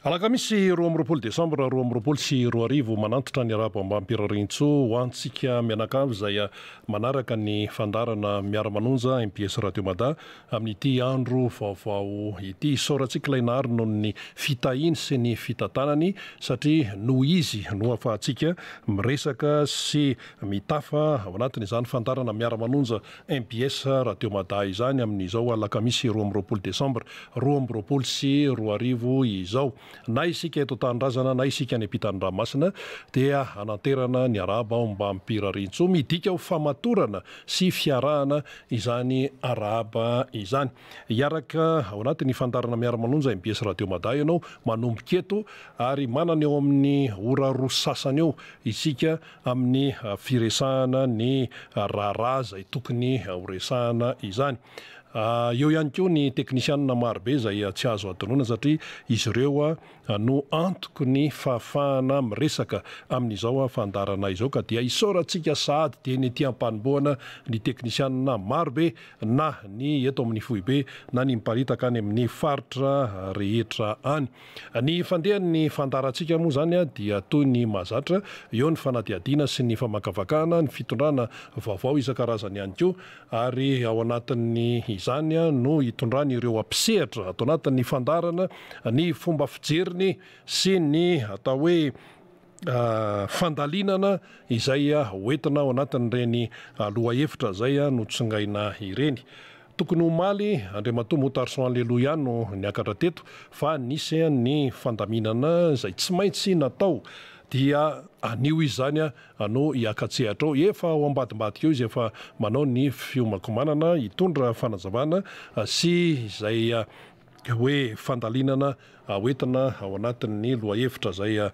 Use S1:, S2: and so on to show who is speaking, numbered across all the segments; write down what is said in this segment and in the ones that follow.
S1: Alakamisy 22 desambra 2022, manantitra ny arahaba ambam-pirariantsoa ho antsika mianakavy izay manaraka ny fandaharana Miara-manonja mbs Radio Mada amin'ity andro vaovao ity. Isaorantsika ilay Nahary noho ny fitahiany sy ny fitantanany satria noho Izy no ahafahantsika miresaka sy mitafa ao anatin'izany fandaharana Miara-manonja mbs Radio Mada izany amin'izao alakamisy 22 desambra 2022 izao. Na isika eto an-tanindrazana na isika any ampitan'ny ranomasina dia hananterana ny arahaba ombam-pirariantsoa. Midika ho famatorana sy fiarahana izany arahaba izany. Hiaraka ao anatin'ny fandaharana Miara-manonja mbs Radio Mada ianao manomboka eto ary manana eo amin'ny ora roa sy sasany eo isika amin'ny firesahana ny raharaha izay tokony horesahana izany. Eo ihany koa ny teknisianina marobe izay tsy azo adinoina satria izy ireo no antoky ny fahafahana miresaka amin'izao fandaharana izao ka dia isaorantsika sahady dieny ety am-panombohana ny teknisianina marobe na ny eto amin'ny foibe na ny miparitaka any amin'ny faritra rehetra any. Ny fandehan'ny fandaharantsika moa izany dia toy ny mahazatra, eo ny fanadihadiana sy ny famakafakana, ny fitondrana vaovao isan-karazany ihany koa, ary ao anatin'ny izany no hitondrany ireo mpisehatra ato anatin'ny fandaharana ny fomba fijeriny sy ny atao hoe fandalinana izay hoentina ao anatin'ireny lohahevitra izay notsongaina ireny. Tokony omaly Andriamatoa Moutarson Aleloia no niakatra teto fa nisy ny fandaminana izay tsy maintsy natao dia anio izy izany no hiaka-tsehatra ao. Efa ao ambadimbadika eo izy efa manao ny fiomankomanana hitondra fanazavana sy izay hoe fandalinana hoentina ao anatin'ny lohahevitra izay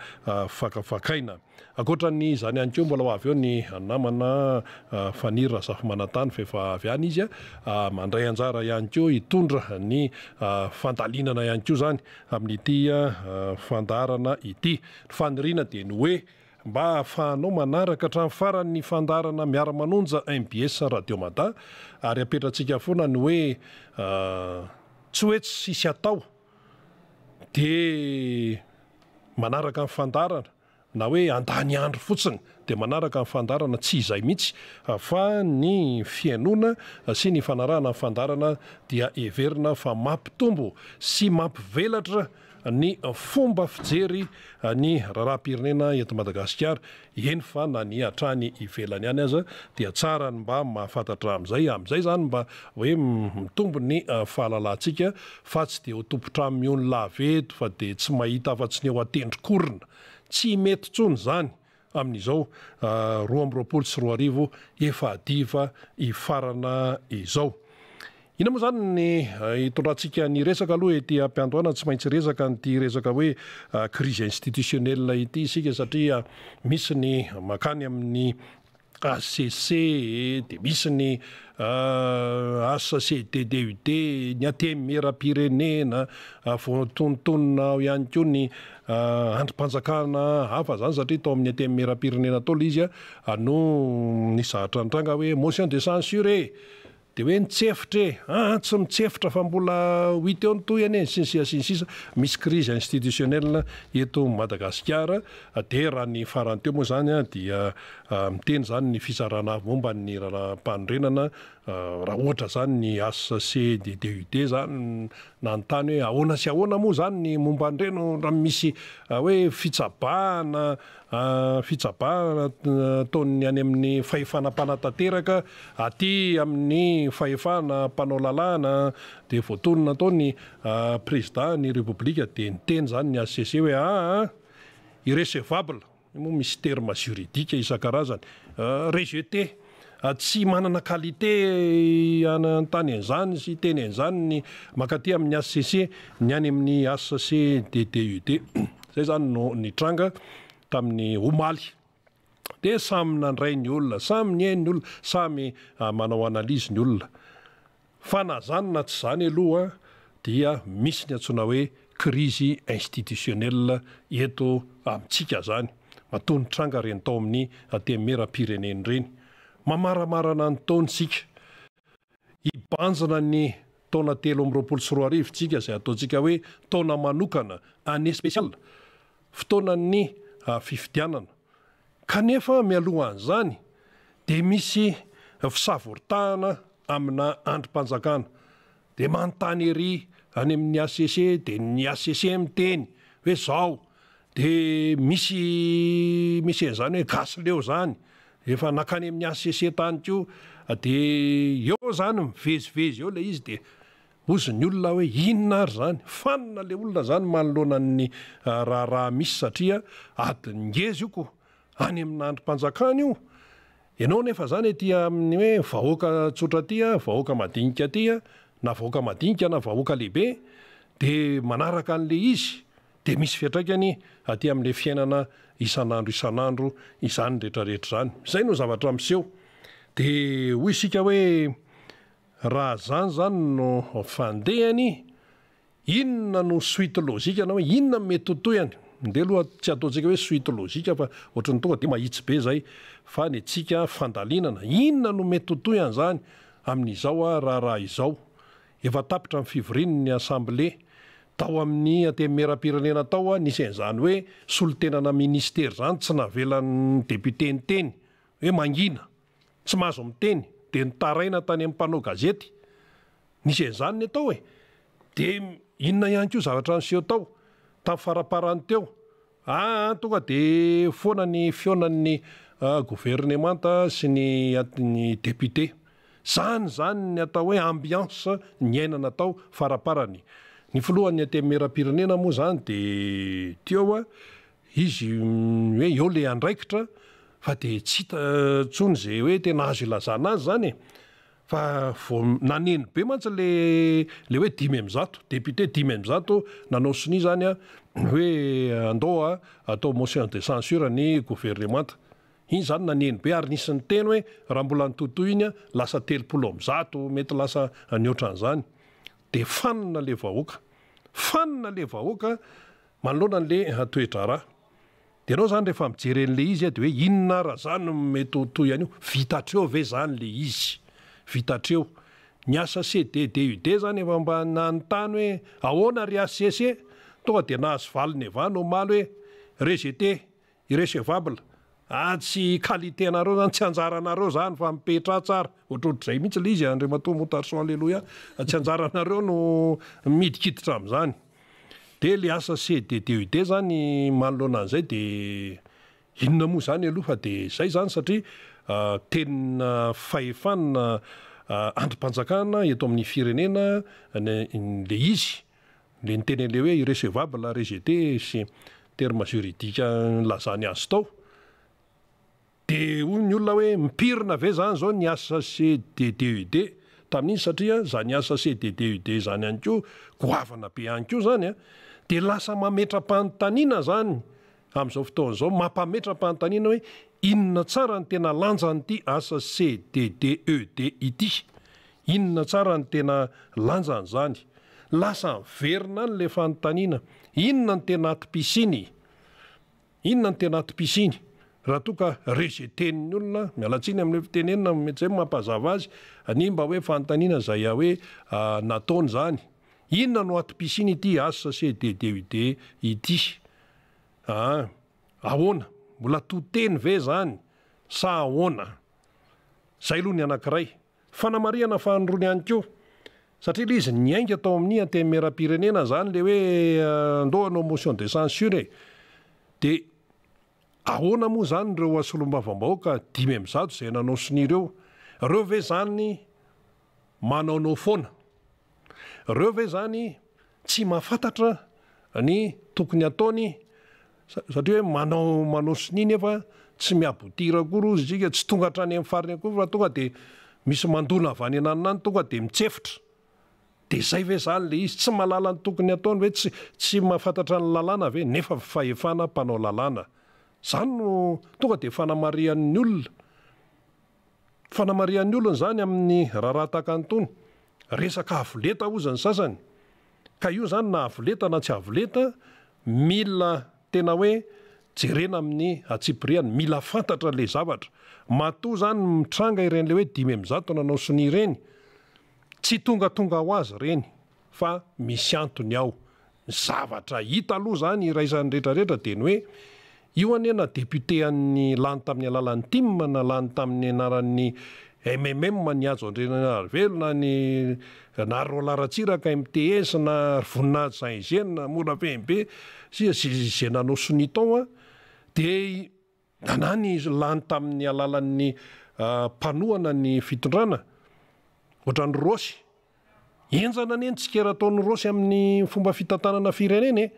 S1: fakafakaina. Ankoatra ny izany ihany koa mbola ho avy eo ny namana Faniry Razafimanantany fa efa avy any izy mandray anjara ihany koa hitondra ny fandalinana ihany koa izany amin'ity fandaharana ity. Ny faniriana dia ny hoe mba hahafahanao manaraka hatramin'ny farany ny fandaharana Miara-manonja mbs Radio Mada ary apetratsika foana ny hoe tsy hoe tsisy atao dia manaraka ny fandaharana na hoe handany andro fotsiny dia manaraka ny fandaharana, tsy izay mihitsy fa ny fihainoana sy ny fanarahana ny fandaharana dia heverina fa mampitombo sy mampivelatra ny fomba fijery ny raharaham-pirenena eto Madagasikara, eny fa na ny hatrany ivelany any aza dia tsara ny mba mahafantatra amin'izay, amin'izay izany mba hoe mitombo ny fahalalantsika fa tsy dia ho tompon-trano mihono lava eto fa dia tsy mahita afa-tsy ny eo an-tendron-korona. Tsy mety intsony izany amin'izao 2022 efa hadiva hifarana izao. Inona moa izany ny hitondrantsika ny resaka aloha ety am-piandohana? Tsy maintsy resaka an'ity resaka hoe crise institutionnelle ity isika satria misy ny mankany amin'ny HCC dia misy ny HCDDUD, ny Antenimierampirenena, voatonontonona ao ihany koa ny andrim-panjakana hafa izany satria tao amin'ny Antenimierampirenena tao ilay izy no nisy zavatra nitranga hoe motion de censure e! Dia hoe nitsefotra e! Aa tsy mitsefotra fa mbola ho hita eo ny tohiny e! Sy ny sisa sy ny sisa. Misy crise institutionnelle eto Madagasikara. Dia raha ny farany teo moa izany dia miteny izany ny fitsarana avo momba ny raharaham-panorenana raha ohatra izany ny HCDDUD izany nanontany hoe ahoana sy ahoana moa izany ny momba an'ireny raha misy hoe fitsabahana Fitsabahana ataon'ny any amin'ny fahefana mpanatanteraka aty amin'ny fahefana mpanao lalàna dia voatonona tao ny prezida ny repoblika dia niteny izany ny HCC hoe aa irrecevable, io moa misy terme juridique isan-karazany, rejeté, tsy manana qualité hanontany an'izany sy hiteny an'izany ny mankaty amin'ny HCC ny any amin'ny HCDDUD. Izay izany no nitranga tamin'ny omaly. Dia samy nandray ny olona, samy nihaino ny olona, samy manao analyse ny olona. Fa na izany na tsy izany aloha dia misy ny antsoina hoe crise institutionnelle eto amintsika izany. Matoa nitranga ireny tao amin'ny Antenimierampirenena ireny. Mamaramarana ny taona isika. Hibanjina ny. Taona 2023 tsika izay ataontsika hoe taona manokana, année spéciale, fotoanan'ny fifidianana. Kanefa mialohan'izany dia misy fisavoritahana amina andrim-panjakana. Dia manontany ery any amin'ny HCC dia ny HCC miteny hoe zao, dia misy misy an'izany hoe gasy leo izany, efa nankany amin'ny HCC tany koa, dia eo izany mivezivezy eo ilay izy dia hozy ny olona hoe inona ary izany, fanina ilay olona izany manoloana ny raharaha misy satria adin'ny ngeza io ko, any amina andrim-panjakana io, ianao nefa izany aty amin'ny hoe vahoaka tsotra aty, vahoaka madinika aty, na vahoaka madinika na vahoaka lehibe dia manaraka an'ilay izy, dia misy fiantraikany aty amin'ilay fiainana isan'andro isan'andro izany rehetra rehetra izany. Izay no zavatra miseho. Dia hoy isika hoe raha izany izany no fandehany, inona no suite logique na hoe inona no mety ho tohiny? Ndeha aloha tsy ataontsika hoe suite logique fa ohatran'ny tonga dia mahitsy be izay fa ny antsika fandalinana. Inona no mety ho tohin'izany amin'izao raharaha izao? Efa tapitra ny fivorian'ny Assemblée tao amin'ny Antenimierampirenena tao nisy an'izany hoe solontenana minisitery izany tsy navelan'ny député niteny hoe mangina, tsy mahazo miteny dia nitaraina tany amin'ny mpanao gazety. Nisy an'izany ny atao e! Dia inona ihany koa zavatra niseho tao tamin'ny faraparany teo? Aa tonga dia foana ny fihaonan'ny governemanta sy ny ny député. Zany zany ny atao hoe ambiance niainana tao faraparany. Ny filohan'ny antenimierampirenena moa zany dia teo izy hoe eo le andraikitra fa dia tsy hita intsony ze hoe tena azo ilazana azy zany e. Fa vao naneno be mantsy le le hoe 105, député 105 nanao sonia zany an, hoe andao a atao motion de censure ny governemanta. Iny zany naneno be ary nisy niteny hoe raha mbola nitohitohy iny an, lasa 130, mety lasa nihoatra an'izany. De fanina le vahoaka. Fanina le vahoaka manoloana an'le toe-draharaha. Dia ianao izany rehefa mijery an'ilay izy dia hoe inona ara izany no mety ho toy an'io? Vita hatreo ve izany ilay izy? Vita hatreo. Ny asa CDDUD izany efa mba nanontany hoe ahoana ry HCC? Tonga dia nahazo valiny avy any omaly hoe rejeté, irrecevable. Ah tsy qualité anareo izany, tsy anjaranareo izany fa mipetraha tsara. Ohatrohatr'izay mihitsy ilay izy Andriamatoa Montarson Alléluia. Tsy anjaranareo no midikiditra amin'izany. Dia le asa CDDUD zany manoloana an'izay de inona moa zany aloha fa de zay zany satria tena fahefana andrim-panjakana eto amin'ny firenena le izy, le niteny an'le hoe irrecevable, rejeté sy terme juridique nilazany azy tao. Dia hoy ny olona hoe mipirina ve izany izao ny HCDDED tamin'iny satria izany HCDDED izany ihany koa goavana be ihany koa izany an! Dia lasa mametra-panontaniana izany amin'izao fotoana izao, mampametra-panontaniana hoe inona tsara ny tena lanjan'ity HCDDED ity? Inona tsara ny tena lanjan'izany? Lasa miverina any ilay fanontaniana, inona ny tena antom-pisiany? Inona no tena antom-pisiany? Raha toa ka rejeter-n'ny olona, miala tsiny amin'ilay fitenenana, mety izay no mampazava azy, ny mba hoe fanontaniana izay hoe nataony izany. Inona no antom-pisiany ity HCDDUD ity? Aa ahoana? Mbola to teny ve izany sa ahoana? Izay aloha ny anankiray. Fanamarihana fahandroany ihany koa, satria ilay izy niainga tao amin'ny Antenimierampirenena izany ilay hoe andao hanao motion de censure e! dia ahoana moa izany ireo solombavambahoaka 105 izay nanao sonia ireo? Ireo ve izany manaonao foana? Ireo ve izany tsy mahafantatra ny tokony hataony satria hoe manao manao sonia nefa tsy mi-aboutir akory hozy isika, tsy tonga hatrany amin'ny farany akory fa tonga dia misy mandona avy any ananona any tonga dia mitsefotra. Dia izay ve izany ilay izy? Tsy mahalala ny tokony hataony ve? Tsy tsy mahafantatra ny lalàna ve? Nefa fahefana mpanao lalàna. Izany no tonga dia fanamarihan'ny olona. Fanamarihan'ny olona izany amin'ny raharaha tahaka an'itony. Resaka avo lenta hozy ny sasany. Ka io izany na avo lenta na tsy avo lenta, mila tena hoe jerena amin'ny antsipiriany, mila fantatra ilay zavatra. Matoa izany mitranga ireny ilay hoe 105 nanao sonia ireny, Tsy tongatonga ho azy ireny fa misy antony ao. Ny zavatra hita aloha izany iraisan'ny rehetra rehetra dia ny hoe io anie na député an'ny lany tamin'ny alalan'ny tim na lany tamin'ny anaran'ny mmm ny Hajo Andrianainarivelo na ny na Roland Ratsiraka mts na ry Voninahitsy Jean Eugène na Mora Fehimbe sy izay nanao sonia tao an dia na ny lany tamin'ny alalan'ny mpanohana ny fitondrana ohatran'ny Rossy. Henjana anie ny tsikera ataon'i Rossy amin'ny fomba fitantanana firenena e!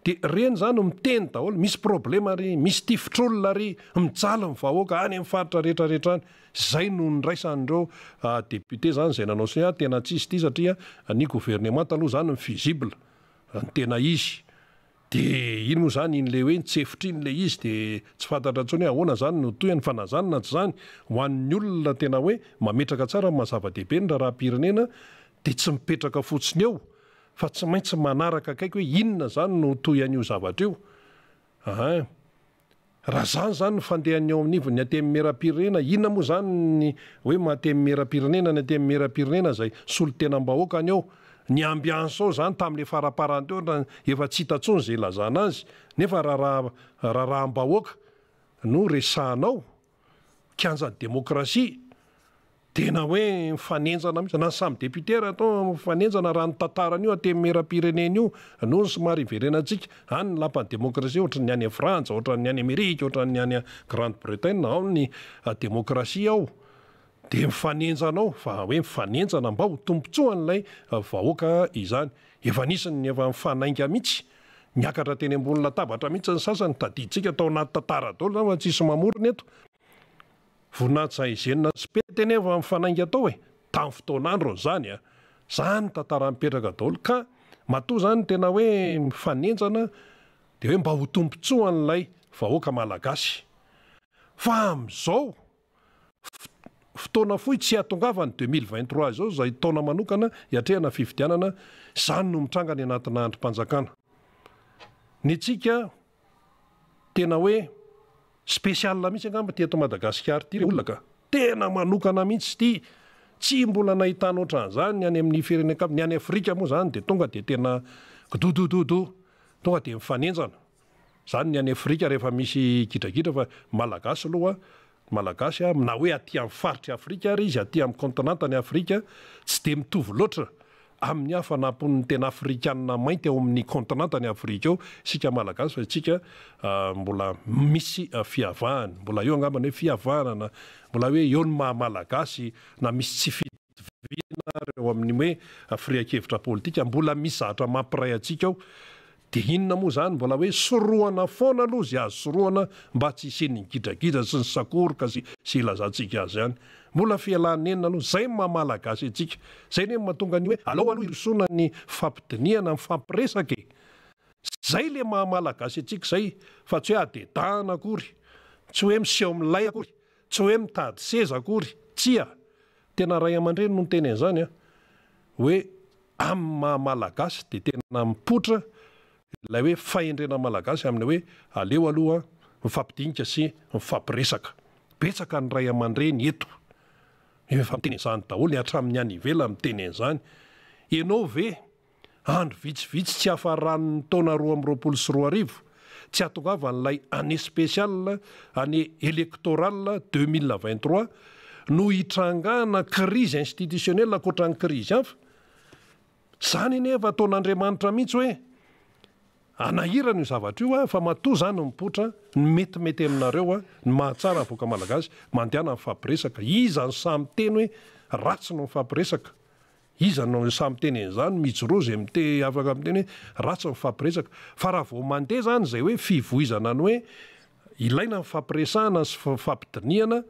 S1: Dia ireny izany miteny daholo, misy problema ary, misy tifitr'olona ary, mijaly ny vahoaka any amin'ny faritra rehetra rehetra any. Izay no niraisan'ireo député izany izay nanao sonia, tena tsisy ity satria ny governemanta aloha izany mi-fusible, ny tena izy. Dia iny moa izany iny ilay hoe nitsefotra iny ilay izy dia tsy fantatra intsony hoe ahoana izany no tohiny fa na izany na tsy izany ho an'ny olona tena hoe mametraka tsara ny maha zava-dehibe ny raharaham-pirenena dia tsy mipetraka fotsiny eo fa tsy maintsy manaraka akaiky hoe inona izany no tohy an'io zavatra io. Ain. Raha izany izany ny fandehan'ny eo anivon'ny Antenimierampirenena, inona moa izany ny hoe maha Antenimierampirenena ny Antenimierampirenena izay solontenam-bahoaka any eo? Ny ambiance ao izany tamin'ilay faraparany teo ohatran'ny efa tsy hita intsony izay ilazana azy, nefa raharaha raharaham-bahoaka no resahana ao. Kianjan'ny demokrasia, tena hoe mifanenjana mihitsy, na ny samy député ary atao mifanenjana raha ny tantaran'io antenimierampirenena io no somary iverenantsika, any ny lapan'ny demokrasia ohatran'ny any Frantsa, ohatran'ny any Amerika, ohatran'ny any Grande Bretagne, ao ny demokrasia ao, dia mifanenjana ao, fa hoe mifanenjana mba ho tombotsoan'ilay vahoaka izany. Efa nisy ny efa nifanainga mihitsy, niakatra teny ambony latabatra mihitsy ny sasany, tadidintsika tao anaty tantara daholo izany fa tsisy mamorona eto. Voninahitra Eugène sy Pety anie efa nifanainga tao e, tamin'ny fotoan'androny izany a! Izany tantara mipetraka daholo ka matoa izany tena hoe mifanenjana dia hoe mba ho tombotsoan'ilay vahoaka malagasy. Fa amin'izao Fotoana fohy tsy hahatongavany 2023 izao izay taona manokana hiatrehana fifidianana, izany no mitranga any anatina andrim-panjakana. Ny antsika tena hoe spécial mihitsy angamba ity eto Madagasikara ity ry olona ka. Tena manokana mihitsy ity, tsy mbola nahitana ohatran'izany ny any amin'ny firenen-kafa, ny any Afrika moa izany dia tonga dia tena kidodododo, tonga dia mifanenjana. Zany ny any Afrika rehefa misy gidragidra fa Malagasy aloha Malagasy a, na hoe aty amin'ny faritr'i Afrika ary izy aty amin'ny kaontinantan'i Afrika tsy dia mitovy loatra amin'ny hafanam-pon'ny tena Afrikanina mainty ao amin'ny kaontinantan'i Afrika ao isika Malagasy fa isika mbola misy fiavahana, mbola eo angamba ny hoe fihavanana, mbola hoe eo ny maha Malagasy na misy tsy fitoviana ary eo amin'ny hoe firehan-kevitra politika, mbola misy zavatra mampiray antsika ao. Dia inona moa izany mbola hoe sorohana foana aloha izay azo sorohana mba tsy hisian'ny gidragidra sy ny sakoroka sy izay ilazantsika azy any. Mbola fialàn'enina aloha, izay no maha Malagasy antsika. Izay anie no mahatonga ny hoe alao aloha hirosoana ny fampidinihana, mifampiresaka e! Izay ilay maha Malagasy antsika izay fa tsy hoe hadedahana akory, tsy hoe miseho milay akory, tsy hoe mitady seza akory, tsia! Tena ray aman-dreny no niteny an'izany an! Hoe amin'ny maha Malagasy dia tena mipoitra ilay hoe fahendrena Malagasy amin'ny hoe aleo aloha mifampidinika sy mifampiresaka. Betsaka ny ray aman-dreny eto efa miteny an'izany daholo, ny hatramin'ny any ivelany miteny an'izany. Ianao ve andro vitsivitsy tsy hafaran'ny taona 2022, tsy hahatongavan'ilay année spéciale, année électorale 2023, no hitrangana crise institutionnelle ankoatra ny crise hafa? Izany anie efa ataon'Andriamanitra mihitsy hoe anahirana io zavatra io fa matoa izany mipoitra ny metimety aminareo ny mahatsara ny vahoaka malagasy, mandehana mifampiresaka, iza no sahy miteny hoe ratsy ny mifampiresaka? Iza no sahy miteny an'izany? Mijoroa izay mite afaka miteny hoe ratsy ny mifampiresaka. Fa raha vao mandeha izany izay hoe fivoizana ny hoe ilaina ny fampiresahana sy fampidinihana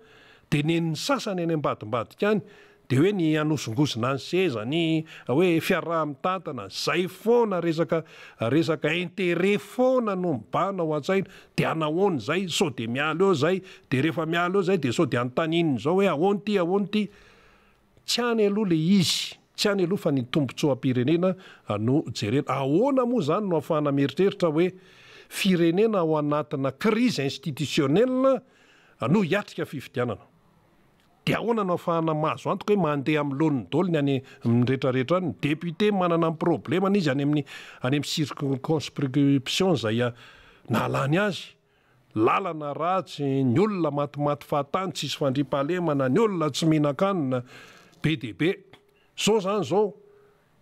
S1: dia nen'ny sasany any ambadimbadika any dia hoe ny hanosongosona ny seza, ny hoe fiaraha-mitantana, izay foana resaka resaka intérêt foana no mibahana ao an-tsaina dia anahoana izay, sao dia miala eo izay, dia rehefa miala eo izay dia sao dia anontaniana izao hoe ahoana ity, ahoana ity. Tsy any aloha le izy, tsy any aloha fa ny tombotsoam-pirenena no jerena. Ahoana moa izany no ahafahana mieritreritra hoe firenena ao anatina crise institutionnelle no hiatrika fifidianana? Dia ahoana no ahafahana mahazo antoka hoe mandeha amin'ny laoniny daholo ny any amin'ny rehetrarehetra any? Ny député manana ny problemany izy any amin'ny any amin'ny circonscription izay nahalany azy. Lalana ratsy, ny olona matimaty fahatany, tsisy fandriampahalemana, ny olona tsy mihinan-kanina, be dia be. Zao zany zao,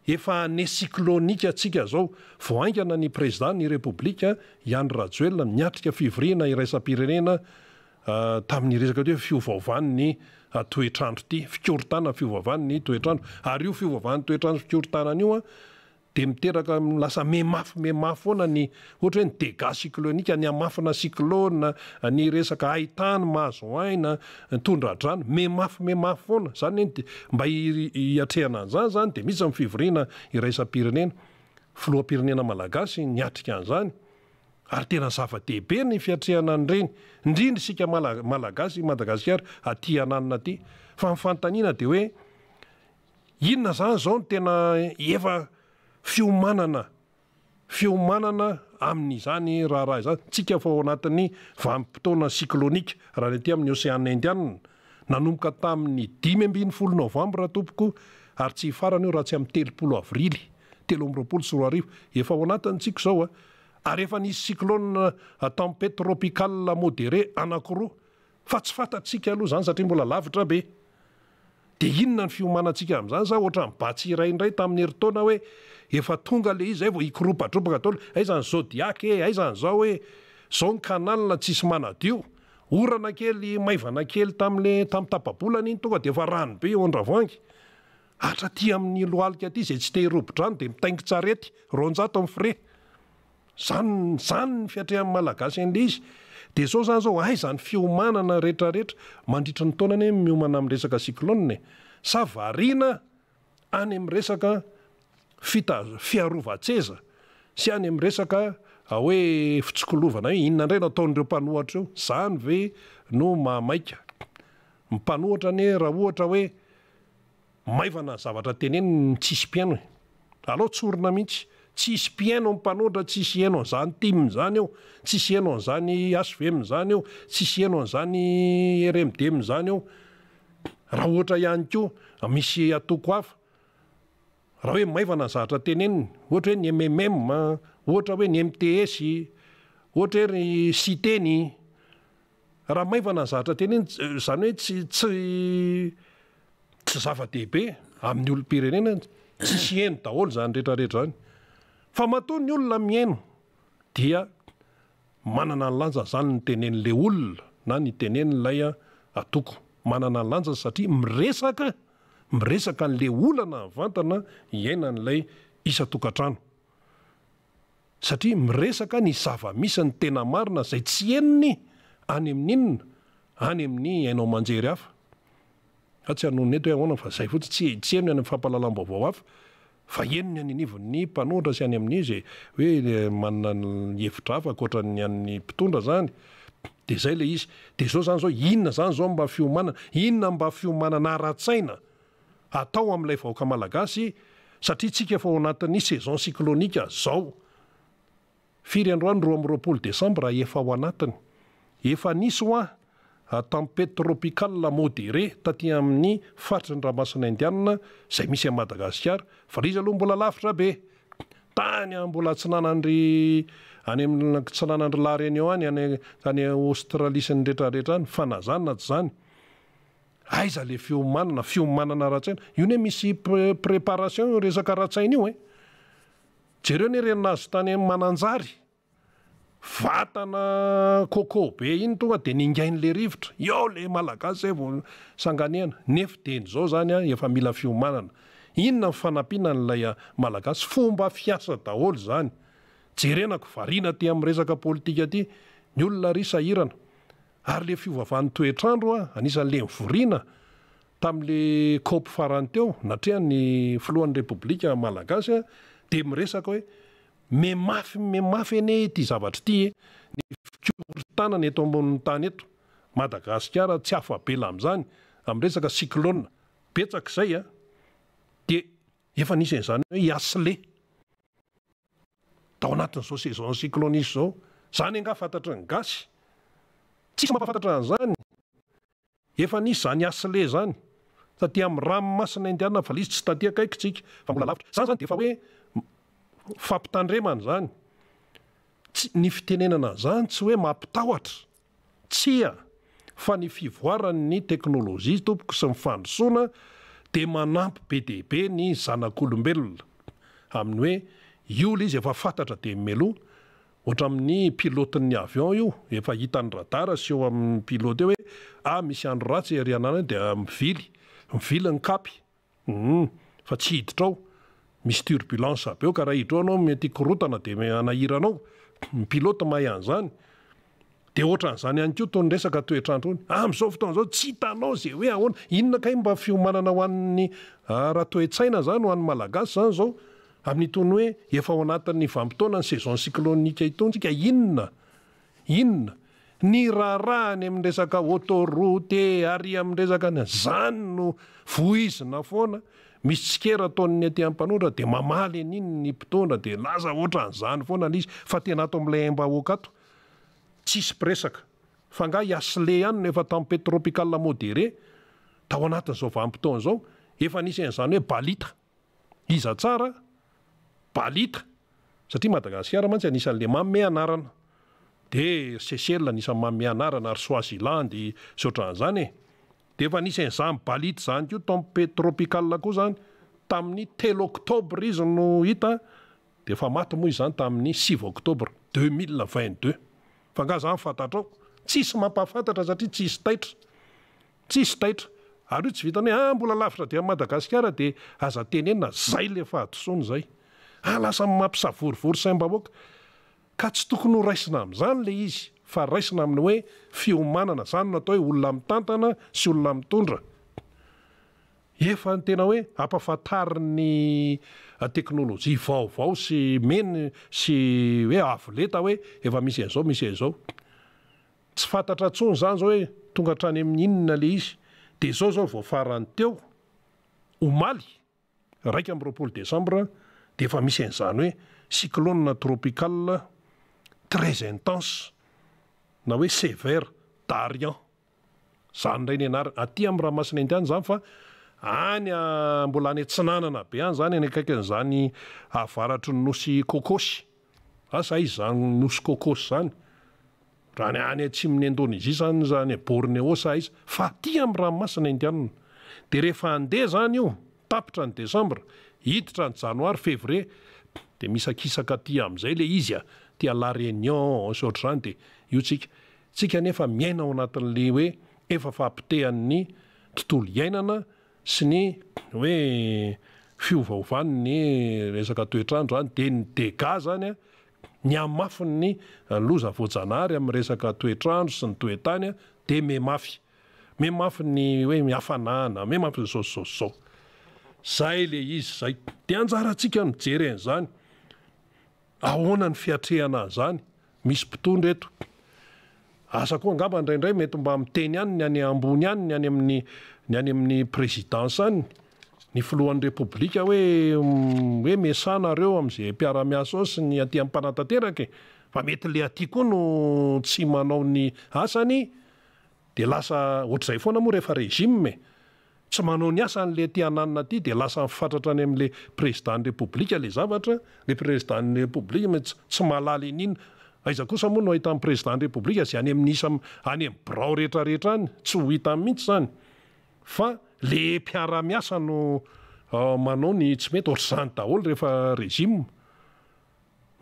S1: efa année cyclonique tsika zao. Vao haingana ny Président ny Repoblika, i Andry Rajoelina, niatrika fivoriana iraisam-pirenena tamin'ny resaka hoe fiovaovan'ny toetr'andro ity, fikorontanana fiovaovan'ny toetr'andro. Ary io fiovaovan'ny toetr'andro fikorontanana io dia miteraka lasa mihamafy mihamafy foana ny ohatra hoe ny dégâts cycloniques, ny hamafina cyclone, ny resaka haintany mahazo aina, ny tondra-drano, mihamafy mihamafy foana. Izany anie dia mba hiatrehana an'izany izany dia misy ny fivoriana iraisam-pirenena, filoham-pirenena malagasy niatrika an'izany ary tena zava-dehibe ny fiatrehana an'ireny, indrindra isika malagasy Madagasikara aty ananona aty. Fa ny fanontaniana dia hoe Inona izany izao no tena efa fiomanana fiomanana amin'izany raharaha izany? Tsika efa ao anatin'ny vanim-potoana cyclonique raha ny aty amin'ny Oseana Indianina. Nanomboka tamin'ny 15 novambra tompoko ary tsy hifarana io raha tsy amin'ny 30 avrily 2023. Efa ao anatiny tsika izao a! Ary efa nisy cyclone tempête tropicale modérée anankiroa Fa tsy fantatsika aloha izany satria mbola lavitra be. Dia inona ny fiomanantsika amin'izany sa ohatran'ny batsy iray indray tamin'ny herintaona hoe efa tonga ilay izy izay vao hikoropadropaka daholo, aiza ny zodiac e, aiza ny izao e, izao ny canal tsisy manadio, orana kely maivana kely tamin'ilay tamin'ny tapa-bolana iny tonga dia efa rano be eo Andravoahangy. Hatraty amin'ny lohalika aty izay tsy te hirobo-drano dia mitaingin-tsarety, 200 ny frais. Zany zany ny fiatrehan'ny Malagasy an'ilay izy. Dia zao zany zao, aiza ny fiomanana retraretra mandritry ny taona anie miomana amin'ny resaka cyclone e! Sa variana any amin'ny resaka fita fiarovan-tseza sy any amin'ny resaka hoe fitsikolovana hoe inona indray no ataon'ireo mpanohatra eo? Zany ve no mahamaika? Ny mpanohatra anie raha ohatra hoe Maivana ny zavatra teneniny tsisy mpihaino e. Alao tsorina mihitsy. Tsisy mpihaino ny mpanohitra, tsisy hihaino an'izany tim izany eo, tsisy hihaino an'izany hvm izany eo, tsisy hihaino an'izany rmdm izany eo. Raha ohatra ihany koa misy antoko hafa, raha hoe maivana ny zavatra teneniny, ohatra hoe ny mmm, ohatra hoe ny mts, ohatra hoe ry Siteny, Raha maivana ny zavatra teneniny, izany hoe tsy tsy tsy zava-dehibe amin'ny olom-pirenena, tsisy heno daholo izany rehetra rehetra izany. Fa matoa ny olona mihaino dia manana ny lanjany izany ny tenenin'ilay olona na ny tenenin'ilay antoko. Manana ny lanjany satria miresaka, miresaka an'ilay olana mivantana iainan'ilay isan-tokantrano. Satria miresaka ny zava-misy ny tena marina izay tsy henony any amin'ny inona? Any amin'ny haino aman-jery hafa. Za tsy hanonona eto hoe ahoana fa izay fotsiny, tsy tsy henony any amin'ny fampahalalam-baovao hafa fa henony any anivon'ny mpanohitra sy any amin'ny izay hoe manana ny hevitra hafa ankoatra ny an'ny mpitondra izany. Dia izay ilay izy. Dia izao izany izao, inona izany izao mba fiomanana? Inona mba fiomanana ara-tsaina? atao amin'ilay vahoaka malagasy satria tsika efa ao anatin'ny saison cyclonique zao. Firy androany 22 décembre efa ao anatiny. Efa nisy hoa tempête tropicale modérée taty amin'ny faritry ny ranomasina indianina izay misy an'i Madagasikara fa ilay izy aloha mbola lavitra be. Tany mbola atsinanandry any amin'ny atsinanandry La Réunion any, any any Australie sy ny retraretra any fa na zany na tsy zany. Aiza le fiomanana, fiomanana ara-tsaina? Io anie misy préparation io resaka ara-tsaina io e! Jereo anie ireny nahazo tany Mananjary, vatana coco be iny tonga dia ningain'le rivotra, eo le Malagasy zay vao sanganehana, nefa dieny izao zany an efa mila fiomanana. Inona ny fanampiana an'ilay Malagasy? Fomba fiasa daholo izany. Jerena ko variana aty amin'ny resaka politika aty, ny olona ary sahirana. Ary le fiovavan'ny toetr'andro an, anisan'le nivoriana tamin'le cop farany teo, natrehan'ny filohan'ny repoblika malagasy an, dia miresaka hoe mihamafy mihamafy anie ity zavatra ity e, ny fikorontanana eto ambonin'ny tany eto, Madagasikara tsy afa-bela amin'izany, amin'ny resaka cyclone, betsaka izay an, dia efa nisy an'izany hoe Yasle. Tao anatin'izao saison cycloniste izao. Izany angaha fantatry ny gasy? Tsisy mampahafantatra an'izany. Efa nisy izany Asle izany taty amin'ny ranomasina Indiana fa ilay izy tsy taty akaikintsika fa mbola lavitra. Izany izany dia efa hoe fampitandremana izany. Tsy, ny fitenenana an'izany tsy hoe mampitahotra, tsia, fa ny fivoaran'ny teknolojia tompoko sy ny fandrosoana dia manampy be dia be ny zanak'olombelona amin'ny hoe io ilay izy efa fantatra dia mialoha, ohatra amin'ny pilote-n'ny avion io, efa hitan'ny radar sy eo amin'ny pilote eo hoe ah misy andro ratsy ery anana eo dia mivily, mivily ny kapy. Humm fa tsy hiditra ao, misy turbulence be ao ka raha hiditra ao anao mety hikorotana dia hanahira anao, ny pilote mahay an'izany. Dia ohatran'izany ihany koa itony resaka toetr'andro itony, amin'izao fotoana izao tsy hitanao izay hoe ahoana, inona kay mba fiomanana ho an'ny ara-toe-tsaina izany ho an'ny Malagasy izany izao amin'itony hoe efa ao anatin'ny vanim-potoana ny saison cyclonique itony tsika, inona Inona? Ny raharaha any amin'ny resaka autoroute ary amin'ny resaka ny zany no voizina foana, misy tsikera ataon'ny aty am-panotra dia mamaly an'iny ny mpitondra dia lasa ohatran'izany foana ilay izy fa tena ato amin'ilay aim-bahoaka ato tsisy mpiresaka. Fa angaha i Asle ihany no efa tempête tropicale modérée tao anatin'izao vanim-potoana izao? Efa nisy an'izany hoe balita. Iza tsara? Balita! Satria Madagasikara mantsy anisan'le manome anarana. De Seychelles anisan'ny manome anarana ary Swaziland sy ohatran'izany e. De efa nisy an'izany balita izany koa tempête tropicale koa izany tamin'ny telo octobre izy no hita de efa maty moa izany tamin'ny sivy octobre 2022. Fa nga zany fantatrao? Tsisy mampahafantatra satria tsisy taitra. Tsisy taitra. Ary io tsy vitan'ny hoe ah mbola lavitra dia Madagasikara dia aza tenenina, zay le fahadisoana zay. Ah lasa mampisavorovoro saim-bahoaka. Ka tsy tokony ho raisina amin'izany le izy fa raisina amin'ny hoe fiomanana, zany no atao hoe olona mitantana sy olona mitondra. Efa ny tena hoe ampahafantarin'ny teknolojia vaovao sy meny sy hoe avo lenta hoe efa misy an'izao misy an'izao. Tsy fantatra intsony izany izao hoe tonga hatrany amin'ny inona ilay izy. Dia izao izao vao farany teo, omaly, 21 desambra, dia efa misy an'izany hoe cyclone tropical très intense na hoe sévère Darian. Izany indray ny anarany. Aty amin'ny ranomasina Indiana izany fa any mbola any atsinanana be any izany, any akaikin'izany avaratry ny nosy Cocos. Asa aiza izany nosy Cocos izany? Raha ny any atsimon'i Indonesia izany sa any Borneo sa aiza? Fa aty amin'ny ranomasina Indiana. Dia rehefa handeha izany io, tapitra ny desambra, hiditra ny janoary, fevrier, dia misakisaka aty amin'izay ilay izy a, aty à La Réunion sy ohatr'izany dia io tsika. Tsika anefa miaina ao anatin'ilay hoe efa fahapotehan'ny tontolo iainana sy ny hoe fiovaovan'ny resaka toetr'andro izany dia ny dégâts izany a, ny hamafin'ny loza voajanahary amin'ny resaka toetr'andro sy ny toe-tany dia mihamafy. Mihamafy ny hoe hafanana, mihamafy ny zao sy zao sy zao. Izay ilay izy izay. Dia anjarantsika ny mijery an'izany. Ahoana ny fiatrehana an'izany? Misy mpitondra eto. Asa koa angamba indraindray mety mba miteny ihany ny any ambony any, ny any amin'ny ny any amin'ny présidence any, ny filohan'ny repoblika hoe hoe miasà nareo amin'izay mpiara-miasa ao sy ny aty amin'ny mpanatanteraka e! Fa mety le aty koa no tsy manao ny asany dia lasa ohatr'izay foana moa rehefa régime e! Tsy manao ny asany le aty ananona aty dia lasa mifatratra any amle président ny repoblika le zavatra, le président ny repoblika mais tsy mahalala inin, aiza kosa moa no ahitan'ny président ny repoblika ze any amin'ny isa any amin'ny birao rehetra rehetra any, tsy ho hitany mihitsy zany fa le mpiara miasa no manao ny tsy mety, ohatr'izany daholo rehefa régime,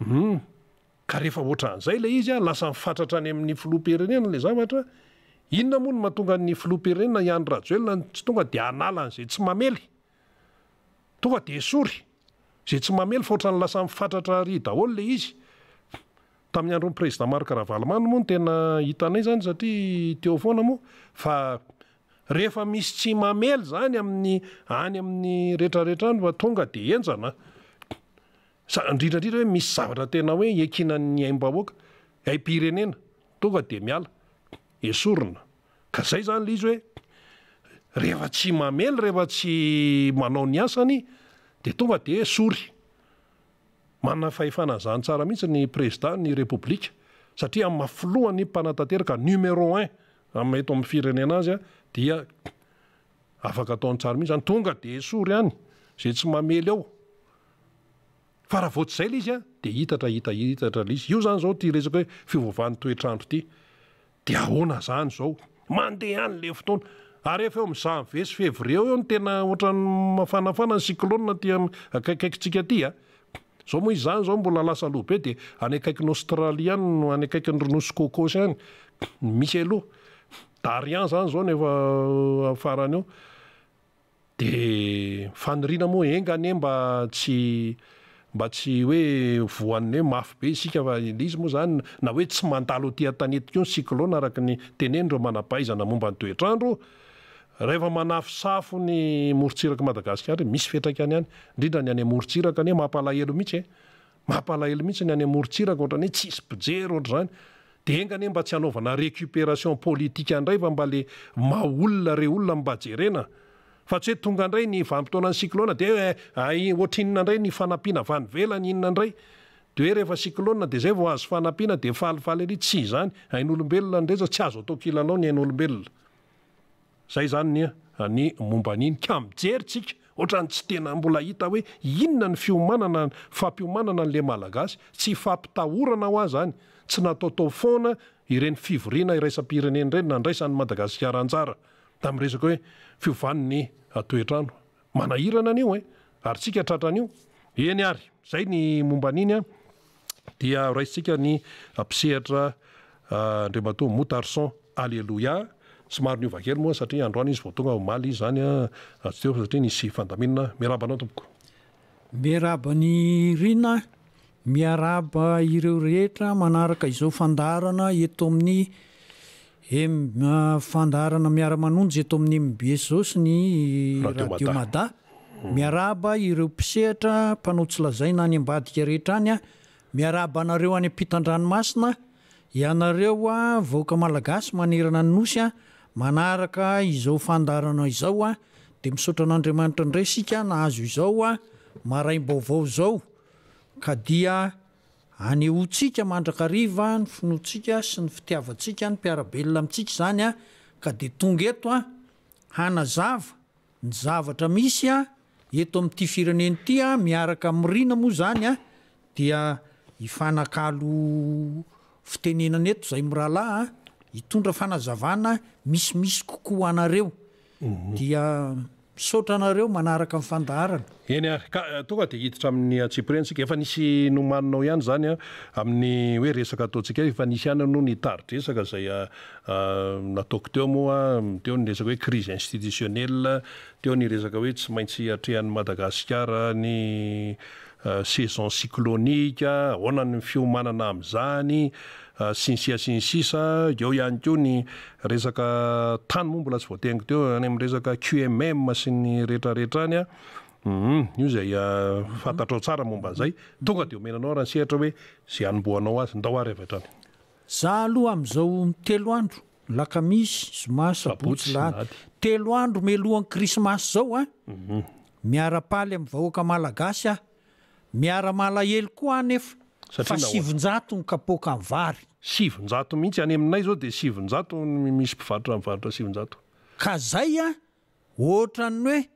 S1: hum. Ka rehefa ohatran'izay ilay izy, lasa mifatratra any amin'ny filoham-pirenena ilay zavatra, inona moa no mahatonga ny filoham-pirenena i Andry Rajoelina tsy tonga dia hanala an'izay tsy mamely? Tonga dia esory izay tsy mamely fa ohatran'ny lasa mifatratra ary daholo ilay izy. Tamin'ny andron'ny président Marc Ravalomanana moa no tena hitanay izany satria teo foana moa fa rehefa misy tsy mamely izany amin'ny any amin'ny retraretra any fa tonga dia henjana. Sa indrindra indrindra hoe misy zavatra tena hoe iankinan'ny aim-bahoaka, aim-pirenena, tonga dia miala, esorina. Ka zay zany le izy hoe rehefa tsy mamely, rehefa tsy manao ny asany dia tonga dia esory. Manana fahefana an'izany tsara mihitsy ny prezida ny repoblika satria amin'ny maha filohan'ny mpanatanteraka numéro un amin'ny eto amin'ny firenena azy. Dia afaka ataony tsara mihitsy zany, tonga dia esory any izay tsy mamely ao. Fa raha vao tsy izay ilay izy an, dia hitatra hita hitatra ilay izy. Io zany izao ity resaka hoe fiovaovan'ny toetr'andro ity. Dia ahoana izany izao? Mandeha any ilay fotoana. Ary efa eo amin'ny janvier sy février eo no tena ohatran'ny mafanafana ny cyclone aty akaikikaikintsika aty a. Izao moa izy izany izao mbola lasa aloha be dia any akaikin'i Australie any no any akaikin'ny ry nosy Cocos any no misy aloha. Darien izany izao no efa farany eo. Dia faniriana moa enga anie mba tsy mba tsy hoe voan'ny hoe mafy be isika fa ilay izy moa izany na hoe tsy mandalo aty an-tanety koa ny cyclone araka ny tenenin'ireo manam-pahaizana momba ny toetr'andro, rehefa manafosafo ny morontsirak'i Madagasikara misy fiantraikany ihany, indrindra ny any amorontsiraka anie mampalahelo mihitsy e! Mampalahelo mihitsy ny any amorontsiraka ohatran'ny hoe tsisy mpijery ohatr'izany. Dia enga anie mba tsy hanaovana récupération politique indray fa mba le maha olona re olona no mba jerena. Fa tsy hoe tonga indray ny vanim-potoanan'ny cyclone dia hoe hay ohatrinona indray ny fanampiana avy any ivelany inona indray. Dia hoe rehefa cyclone dia izay vao azo fanampiana dia falifaly ery. Tsy izany. Ain'olombelona ny rehetra, tsy azo atao kilalao ny ain'olombelona. Zay zany ny ny momba an'iny ka mijery tsika otrany tsy tena mbola hita hoe inona ny fiomanana fampiomanana an'le malagasy, tsy fampitahorana hoa zany, tsy nataotao foana ireny fivoriana iraisam-pirenena ireny nandraisan'i Madagasikara anjara tamin'ny resaka hoe fiovan'ny toetr'andro. Manahirana an'io e! Ary tsika tratran'io. Eny ary, zay ny momba an'iny an! Dia raisintsika ny mpisehatra Andriamatoa Moutarson Alléluia. Somary niova kely moa satria androany izy vao tonga, omaly izy izany tsy teo satria nisy fandaminana. Miarahaba anao tompoko.
S2: Miarahaba an'i Rina, miarahaba ireo rehetra manaraka izao fandaharana eto amin'ny M fandaharana miara-manonja eto amin'ny mbs izao sy ny Radio Mada. Miarahaba ireo mpisehatra mpanao tsy lazaina any ambadika rehetra any, miarahaba anareo any ampitan-dranomasina, ianareo vahoaka malagasy manerana ny Nosy manaraka izao fandaharana izao dia misaotra an'Andriamanitra indray isika nahazo izao maraim-baovao izao ka dia anehoantsika mandrakariva ny finoantsika sy ny fitiavantsika ny mpiara-belona amintsika izany ka dia tonga eto hanazava Ny zavatra misy a, eto amin'ity firenena ity a, miaraka amin'i Rina moa izany a, dia hifanakalo fitenenana eto izay mirahalahy a, hitondra fanazavana misimisy kokoa ho anareo. Dia misaotra anareo manaraka ny fandaharana.
S1: Eny ary, ka tonga dia hiditra amin'ny antsipiriany isika. Efa nisy nomaninao ihany izany a, amin'ny hoe resaka ataontsika io, efa nisy ihany aloha ny tari-dresaka izay Nataoko teo moa, teo ny resaka hoe crise institutionnelle, teo ny resaka hoe tsy maintsy atrehan'i Madagasikara ny saison cyclonique, ahoana ny fiomanana amin'izany, sy ny sisa sy ny sisa. Eo ihany koa ny resaka tany moa mbola tsy voateniko teo, any amin'ny resaka QMM sy ny rehetrarehetra any. Hum, io izay fantatrao tsara momba an'izay. Tonga dia omena anao ary ny sehatra hoe izay hanombohanao azy. Ndao ary avy hatrany.
S2: Za aloha amizao telo andro, lakamisy, zoma, sabotsy, lahady, telo andro melohan'ny krismasy zao an, miara-paly amin'ny vahoaka malagasy aho, miara-malahelo koa aho nefa fa 900 ny kapoakan'ny vary.
S1: 900 mihitsy, any aminay zao dia 900 ny misy mpivarotra mivarotra 900.
S2: Ka zay an, ohatran'ny hoe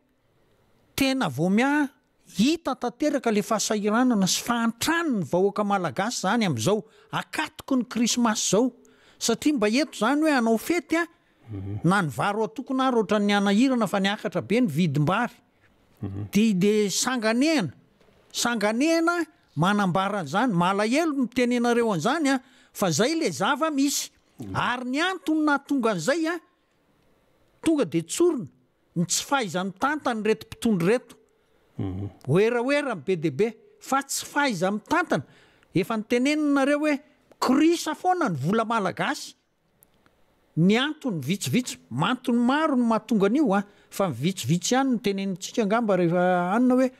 S2: Tena vao miha hita tanteraka le fahasahiranana sy fahantran ny vahoaka malagasy zany amizao akatoky ny krismasy zao satria mba eto zany hoe hanao fety a na ny vary atokona ary ohatran'ny hanahirana fa niakatra be ny vidim-bary de de sanganehana sanganehana manambara an'izany malahelo miteny anareo an'izany a fa zay le zava misy ary ny antony nahatonga an'izay a tonga de tsorina Ny tsy fahaiza-mitantana ireto mpitondra ireto. Werawera ny be dia be fa tsy fahaiza-mitantana. Efa notenenina nareo hoe mikorisa foana ny vola malagasy. Ny antony vitsivitsy, antony maro no mahatonga an'io an, fa ny vitsivitsy ihany no tenenintsika angamba rehefa anona hoe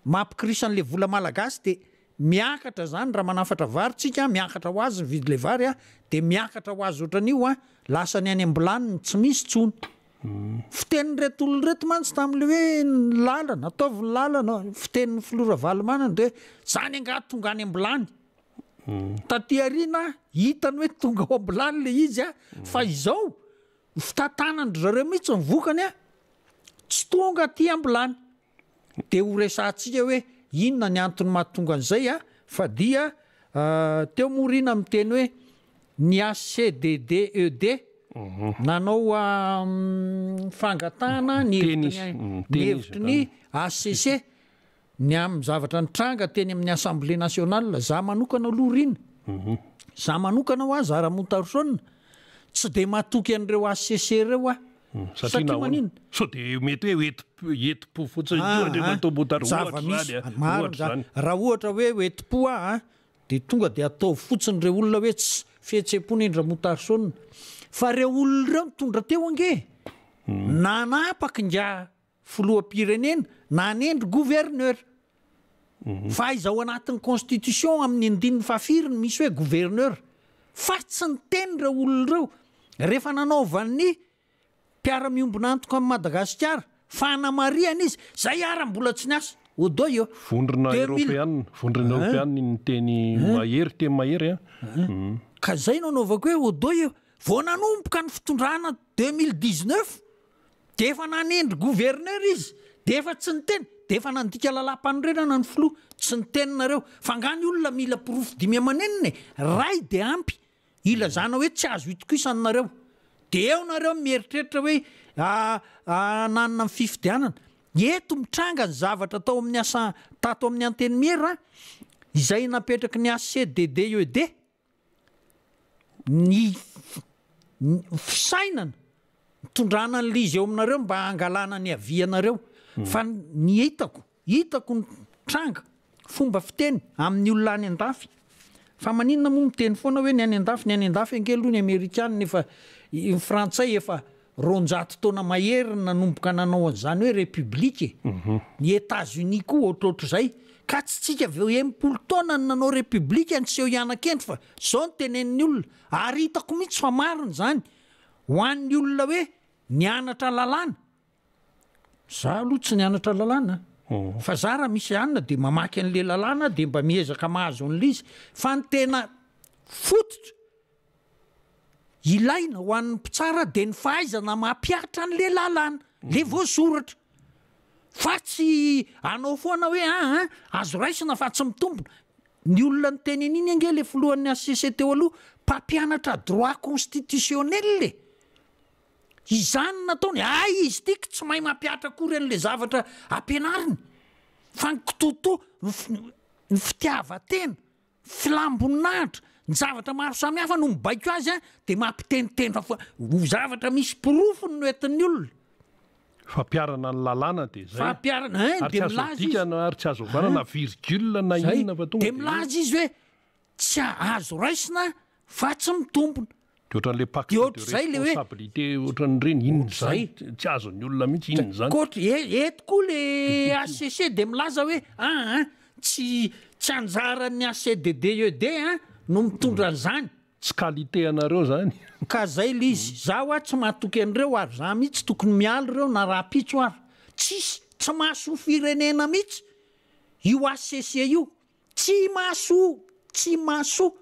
S2: mampikorisa an'ilay vola malagasy dia miakatra izany raha manafatra vary tsika, miakatra ho azy ny vidin'ilay vary an, dia miakatra ho azy ohatran'io an, lasa ny any am-bilany no tsy misy intsony. Fitenin'ireto olona ireto mantsy tamin'ilay hoe ny lalana, ataovy ny lalana, fitenin'ny filoha Ravalomanana dia hoe zany angaha tonga any am-bilany. Taty aoriana hitany hoe tonga ao am-bilany ilay izy fa izao. fitantanan-dry zareo mihitsy ny vokany a, tsy tonga aty am-bilany. Dia ho resahantsika hoe inona ny antony mahatonga an'izay a, fa dia teo moa Rina miteny hoe ny HCDDED nanao fangatahana ny hevitry ny HCC Ny amin'ny zavatra nitranga teny amin'ny Assemblée nationale, za manokana aloha Rina, za manokana hoa za Ramontarson, tsy dia matoky an'ireo HCC ireo aho.
S1: Satria nahoana? Sao dia mety hoe hoentim-po fotsiny koa Andriamatoa Montar, ohatra izany
S2: a, ohatra izany. Raha ohatra hoe hoentim-po aho an, dia tonga dia ataovy fotsiny ireo olona hoe tsy fihetsem-po ny an-dRamontarson. Fa ireo olona ireo nitondra teo ange, nanapaka ingahy Filoham-pirenena nanendry gouverneur. Fa aiza ao anatin'ny constitution amin'ny andininy fahafiry no misy hoe gouverneur? Fa tsy niteny ireo olona ireo rehefa nanaovan'ny mpiara-miombon'antoka amin'i Madagasikara fanamarihana izy, zay ara mbola tsy niasa. Odoy ô!
S1: Vondrona Eoropeanina, vondrona Eoropeanina iny teny mahery, teny mahery
S2: an. Ka zay no anaovako hoe odoy ô! Vao nanomboka ny fitondrana 2019 Dia efa nanendry gouverneur izy, dia efa tsy niteny, dia efa nandika lalàmpanorenana ny filoha, tsy niteny nareo, fa nga ny olona mila porofo dimy aman'enina e, ray dia ampy ilazana hoe tsy azo itokisana nareo, dia eo nareo mieritreritra hoe hananona ny fifidianana, eto mitranga ny zavatra tao amin'ny asa tato amin'ny antenimiera izay napetraky ny HCDDED, ny fisainana nitondrana an'ilay izy eo aminareo mba hangalana ny avis anareo fa ny hitako, hitako ny tranga, fomba fiteny amin'ny olona any an-dafy, fa maninona moa miteny foana hoe ny any an-dafy, ny any an-dafy ange aloha ny amerikana efa, ny frantsay efa 200 taona mahery no nanomboka nanao an'izany hoe république e! Ny Etats Unis koa ohatrohatr'izay, ka tsy tsika vao 60 taona no nanao république no tsy eo hiana-kendry fa zao no tenenin'ny olona, ary hitako mihitsy fa marina izany ho an'ny olona hoe nianatra lalàna, za aloha tsy nianatra lalàna fa za raha misy anona de mamaky an'le lalàna de mba miezaka mahazo an'le izy fa ny tena fototra Ilaina ho an'ny mpitsara dia ny fahaizana mampihatra an'le lalàna, le voasoratra. Fa tsy anao foana hoe aa azo raisina fa tsy mitombina. Ny olona niteny an'iny ange le filohan'ny HCC teo aloha, mpampianatra droit constitutionnel e! Izany no nataony, hay izy ity k tsy mahay mampihatra akory an'le zavatra ampianariny fa ny kitoatoa, ny fitiavan-tena. Filam-boninahitra, ny zavatra maro samihafa no mibaiko azy an, dia mampiteniteny fa ho zavatra misy porofony no entin'ny olona.
S1: Fampiharana ny lalàna dia izay.
S2: Fampiharana, hein,
S1: dia
S2: milaza
S1: izy. Ary tsy azo ovana na virgule na inona fa
S2: tonga dia. Dia milaza izy hoe tsy azo raisina fa tsy mitombina.
S1: Dia ohatran'ilay pacte de responsabilité ohatran'ireny, inona izany? Tsy azon'ny olona mihitsy inona izany?
S2: Koa eto koa le HCC dia milaza hoe aa tsy tsy anjaran'ny HCDDED an no mitondra an'izany.
S1: Tsy qualité anareo izany.
S2: Ka zay le izy, za hoa tsy mahatoky an'ireo ary za mihitsy tokony miala ireo na rahampitso ary. Tsisy, tsy mahasoa firenena mihitsy io HCC io. Tsy mahasoa, tsy mahasoa,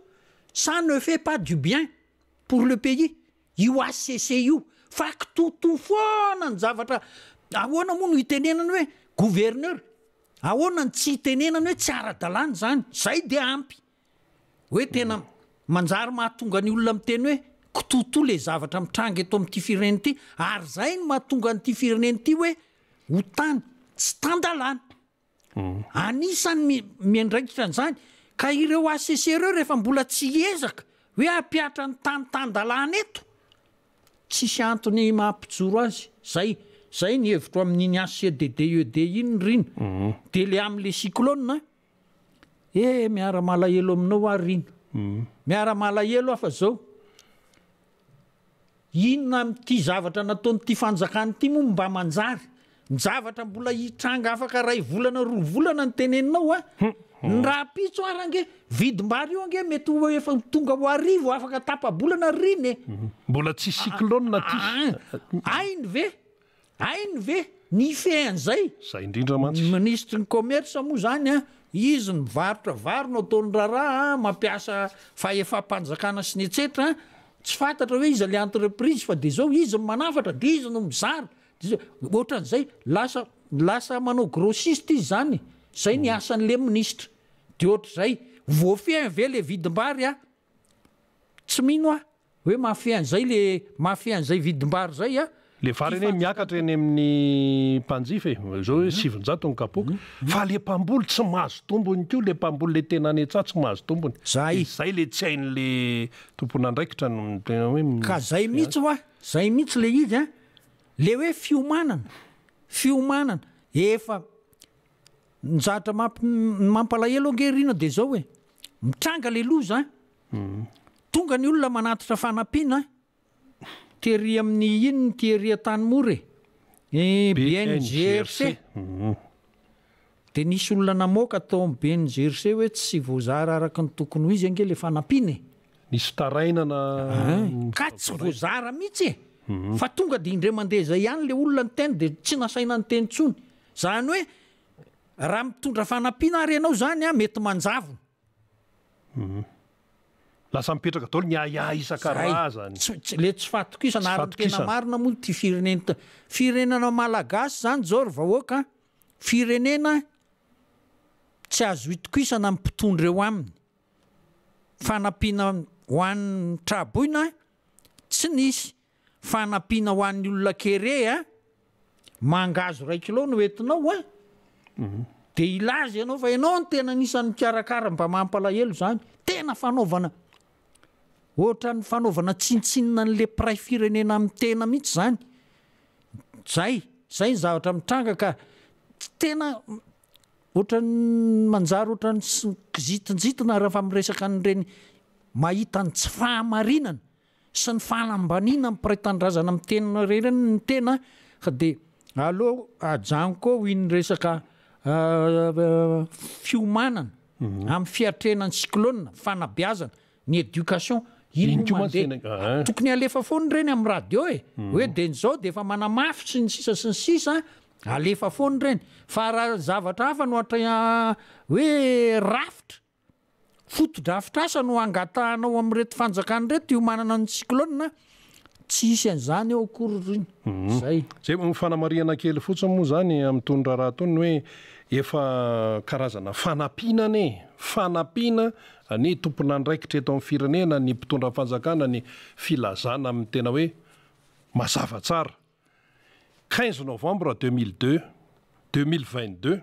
S2: ça ne fait pas du bien pour le pays io HCC io fa kitoatoa foana ny zavatra, ahoana moa no itenenana hoe gouverneur, ahoana no tsy itenenana hoe tsy ara-dalàna izany, zay dia ampy hoe tena manjary mahatonga ny olona miteny hoe kitoatoa le zavatra mitranga eto amin'ity firenena ity ary zay no mahatonga an'ity firenena ity hoe ho tany tsy tan-dalàna. Anisan'ny miandraikitra an'izany ka ireo HCC ireo rehefa mbola tsy hiezaka hoe hampihatra ny tany tan-dalàna eto, tsisy antony mampijoro azy. Zay, zay ny hevitro amin'iny HCDDED iny Rina. Dia le amin'le cyclone, eh miara-malahelo aminao aho Rina. Miara-malahelo aho fa zao, Inona amin'ity zavatra nataon'ity fanjakana ity moa mba manjary? Ny zavatra mbola hitranga afaka iray volana roa volana no teneninao a! Ny rahampitso ary ange, vidim-bary io ange mety ho efa ho tonga ho arivo afaka tapa-bolana ry rina e!
S1: Mbola tsy cyclone aty.
S2: Hainy ve? Hainy ve ny hifehy an'izay?
S1: Izay indrindra mantsy.
S2: Ny minisitry ny commerce moa izany an, izy no mivarotra vary no ataony raharaha, mampiasa fahefam-panjakana sy ny etsetra. Tsy fantatra hoe iza le entreprise fa de zao izy no manafatra de izy no mizara de zao, ohatran'izay lasa lasa manao grossiste izy zany, zay ny asan'le minisitra, de ohatr'izay, voafehiny ve le vidim-bary a? Tsy mino aho. Hoe mahafehy an'izay le mahafehy an'izay vidim-bary zay a!
S1: Le vary anie miakatra eny amin'ny mpanjifa e, zao hoe 900 ny kapoaka, fa le mpamboly tsy mahazo tombony koa, le mpamboly le tena any an-tsaha tsy mahazo tombony,
S2: Zay.
S1: Zay le tsy hain'le tompon'andraikitra no tena hoe
S2: Ka zay mihitsy hoa, zay mihitsy le izy a, le hoe fiomanana, fiomanana, efa ny zavatra mamp- mampalahelo ange ry Rina de zao e, mitranga le loza a, Tonga ny olona manatitra fanampiana tery amin'ny inona ity ery Antanimora e? BNGRC. Dia nisy olona namoaka tao amin'ny BNGRC hoe tsy voazara araka ny tokony ho izy ange ilay fanampiana e.
S1: Nisy fitarainana.
S2: Ka tsy voazara mihitsy e. Fa tonga dia indray mandeha izay ihany ilay olona niteny dia tsy nasaina niteny intsony. Izany hoe raha mitondra fanampiana ary ianao izany mety manjavona.
S1: Lasa mipetraka daholo ny ahiahy isan-karazany.
S2: Zay, tsy, le tsy fahatokisana ary ny tena marina moa ity firenena, firenena malagasy zany zao ry vahoaka a, firenena tsy azo itokisana ny mpitondra eo aminy, fanampiana ho an'ny tra-boina tsy nisy, Fanampiana ho an'ny olona kere a! Mangahazo iray kilao no entinao a! Dia hilaza ianao fa ianao no tena anisan'ny mikarakara, mba mampalahelo izany. Tena fanaovana ohatran'ny fanaovana tsinontsinona an'ilay mpiray firenena amin'ny tena mihitsy izany. Izay, izay ny zavatra mitranga ka tena ohatran'ny manjary ohatran'ny kizitinjitina rehefa miresaka an'ireny mahita ny tsy fahamarinana. sy ny fanambaniana ny mpiray tanindrazana amin'ny tena ireny ny tena fa dia aleo ajanoko eo iny resaka fiomanana amin'ny fiatrehana ny cyclone, fanabeazana, ny éducation, iny moa mandeha. Tokony alefa foana ireny amin'ny radio e, hoe dia ny zao dia efa manamafy sy ny sisa sy ny sisa, alefa foana ireny. Fa raha zavatra hafa no atra- hoe rafitra, Fotodrafitrasa no angatahanao amin'ireto fanjakana ireto hiomanana ny cyclone, tsy hisy an'izany eo akory ry zay.
S1: Zay, ny fanamarihana kely fotsiny moa zany amin'itony raharaha itony ny hoe efa karazana fanampiana anie, fanampiana ny tompon'andraikitra eto amin'ny firenena, ny mpitondra fanjakana, ny filazana amin'ny tena hoe mazava tsara 15 novembre 2002, 2022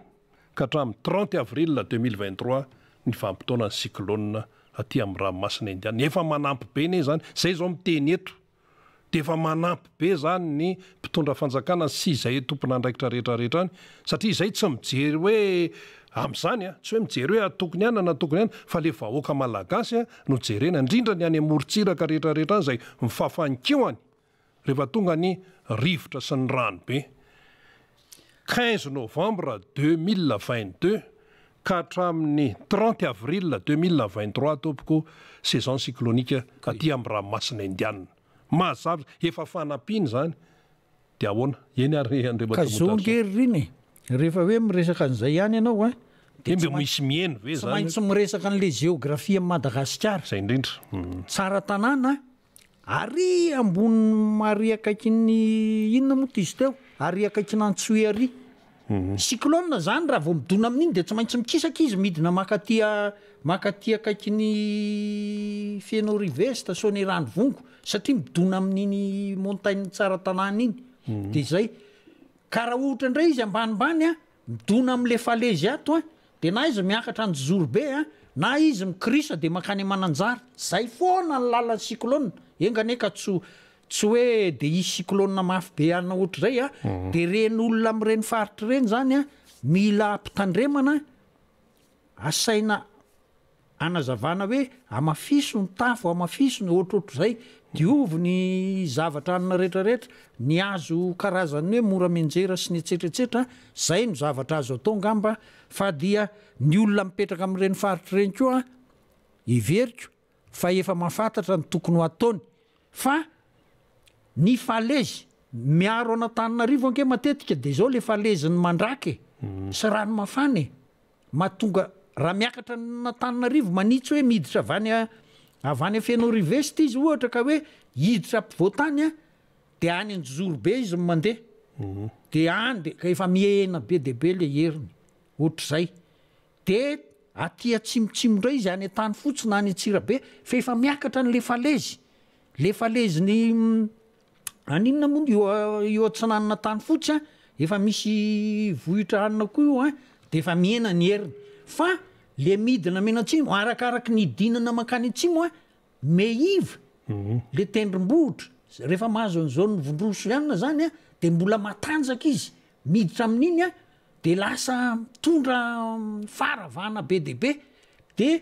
S1: ka hatramin'ny 30 avril 2023 ny vanim-potoanan'ny cyclone aty amin'ny ranomasina Indiana. Efa manampy be anie izany, izay izao miteny eto dia efa manampy be izany ny mpitondra fanjakana sy izay tompon'andraikitra rehetra rehetra any satria izay tsy mijery hoe amin'izany a, tsy hoe mijery hoe tokony any na tokony any fa le vahoaka malagasy no jerena, indrindra ny any amorontsiraka rehetra rehetra any izay mifafa ny kihony. Rehefa tonga ny rivotra sy ny rano be, 15 novembre 2022 ka hatramin'ny 30 avril 2023 tompoko, saison cyclonique aty amin'ny ranomasina Indiana. Mazava, efa fanampiana izany, dia ahoana? Eny ary
S2: Andriamatoa
S1: Ka
S2: zao ange ry Rina e, rehefa hoe miresaka an'izay ihany ianao an,
S1: dia tsy misy miheno ve
S2: izany? Tsy maintsy miresaka an'ilay jeografian'i Madagasikara.
S1: Izay indrindra.
S2: Tsara tanàna Ary ambony ary akaikin'ny inona moa izy teo? Ary akaikin'Antsohihy ary. Cyclone zany raha vao midona amin'iny dia tsy maintsy mikisaka izy midina mankaty mankaty akaikin'i Fenoarivo-Est, Soanierana-Ivongo satria midona amin'iny montagne Tsaratanàna iny. Dia izay. Ka raha ohatra indray izy ambanimbany an, Midona amle falaise ato an, de na izy miakatra Anjozorobe an, na izy mikrisa de mankany Mananjary, zay foana ny lalan'ny cyclone, enga anie ka tsy tsy hoe de hisy cyclone mafy be any ohatr'izay an, de reny olona amin'ireny faritra ireny zany an, mila ampitandremana, asaina Anazavana hoe amafiso ny tafo, amafiso ny ohatrohatr'izay, diovy ny zavatra anona rehetrarehetra, ny hazo karazany hoe mora mianjera sy ny etsetra etsetra, zay no zavatra azo atao ngamba fa dia ny olona mipetraka amin'ireny faritra ireny koa heveriko fa efa mahafantatra ny tokony ho ataony fa ny falaise miaro an'Antananarivo ange matetika dia izao le falaise-n'ny Mandraka e, sy Ranomafana e. Mahatonga raha miakatra an'Antananarivo manitsy hoe miditra avy any Avy any Fenoarivo-Est izy ohatra ka hoe hiditra ampovoan-tany an, dia any Anjozorobe izy no mandeha. Dia any dia ka efa mihena be dia be ilay heriny. Ohatr'izay. Dia aty atsimotsimo indray izy any Antanifotsy na any Antsirabe fa efa miakatra an'ilay falaise. Ilay falaise-n'ny any inona moa io io atsinanana Antanifotsy an, efa misy vohitra hanina koa io an, dia efa mihena ny heriny. Fa le midina mianatsimo, arakaraky ny hidinana mankany atsimo an, Meiva, le tendrombohitra, rehefa mahazo an'i zone Vondrozo ihany zany an, dia mbola matanjaka izy, miditra amin'iny an, dia lasa mitondra faharavana be dia be, dia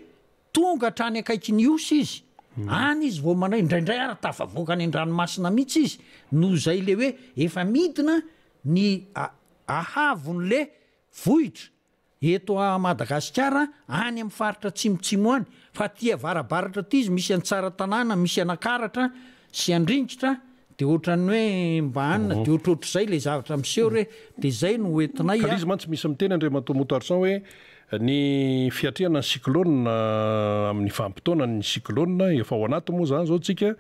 S2: tonga hatrany akaikin'i Ihosy izy, any izy vao manao, indraindray ary tafavoaka any an-dranomasina mihitsy izy, noho izay le hoe efa midina ny ahavon'le vohitra, Eto Madagasikara, any amin'ny faritra atsimotsimo any, fa aty avarabaratra aty izy misy an'i Tsaratanàna, misy an'Ankaratra sy Andringitra, dia ohatran'ny hoe mba anona, dia ohatrohatr'izay ilay zavatra miseho re, dia izay no hoentinay
S1: a. Ka izy mantsy misy miteny Andriamatoa Moutarson hoe ny fiatrehana ny cyclone amin'ny vanim-potoanan'ny cyclone, efa ao anaty moa izany izao tsika,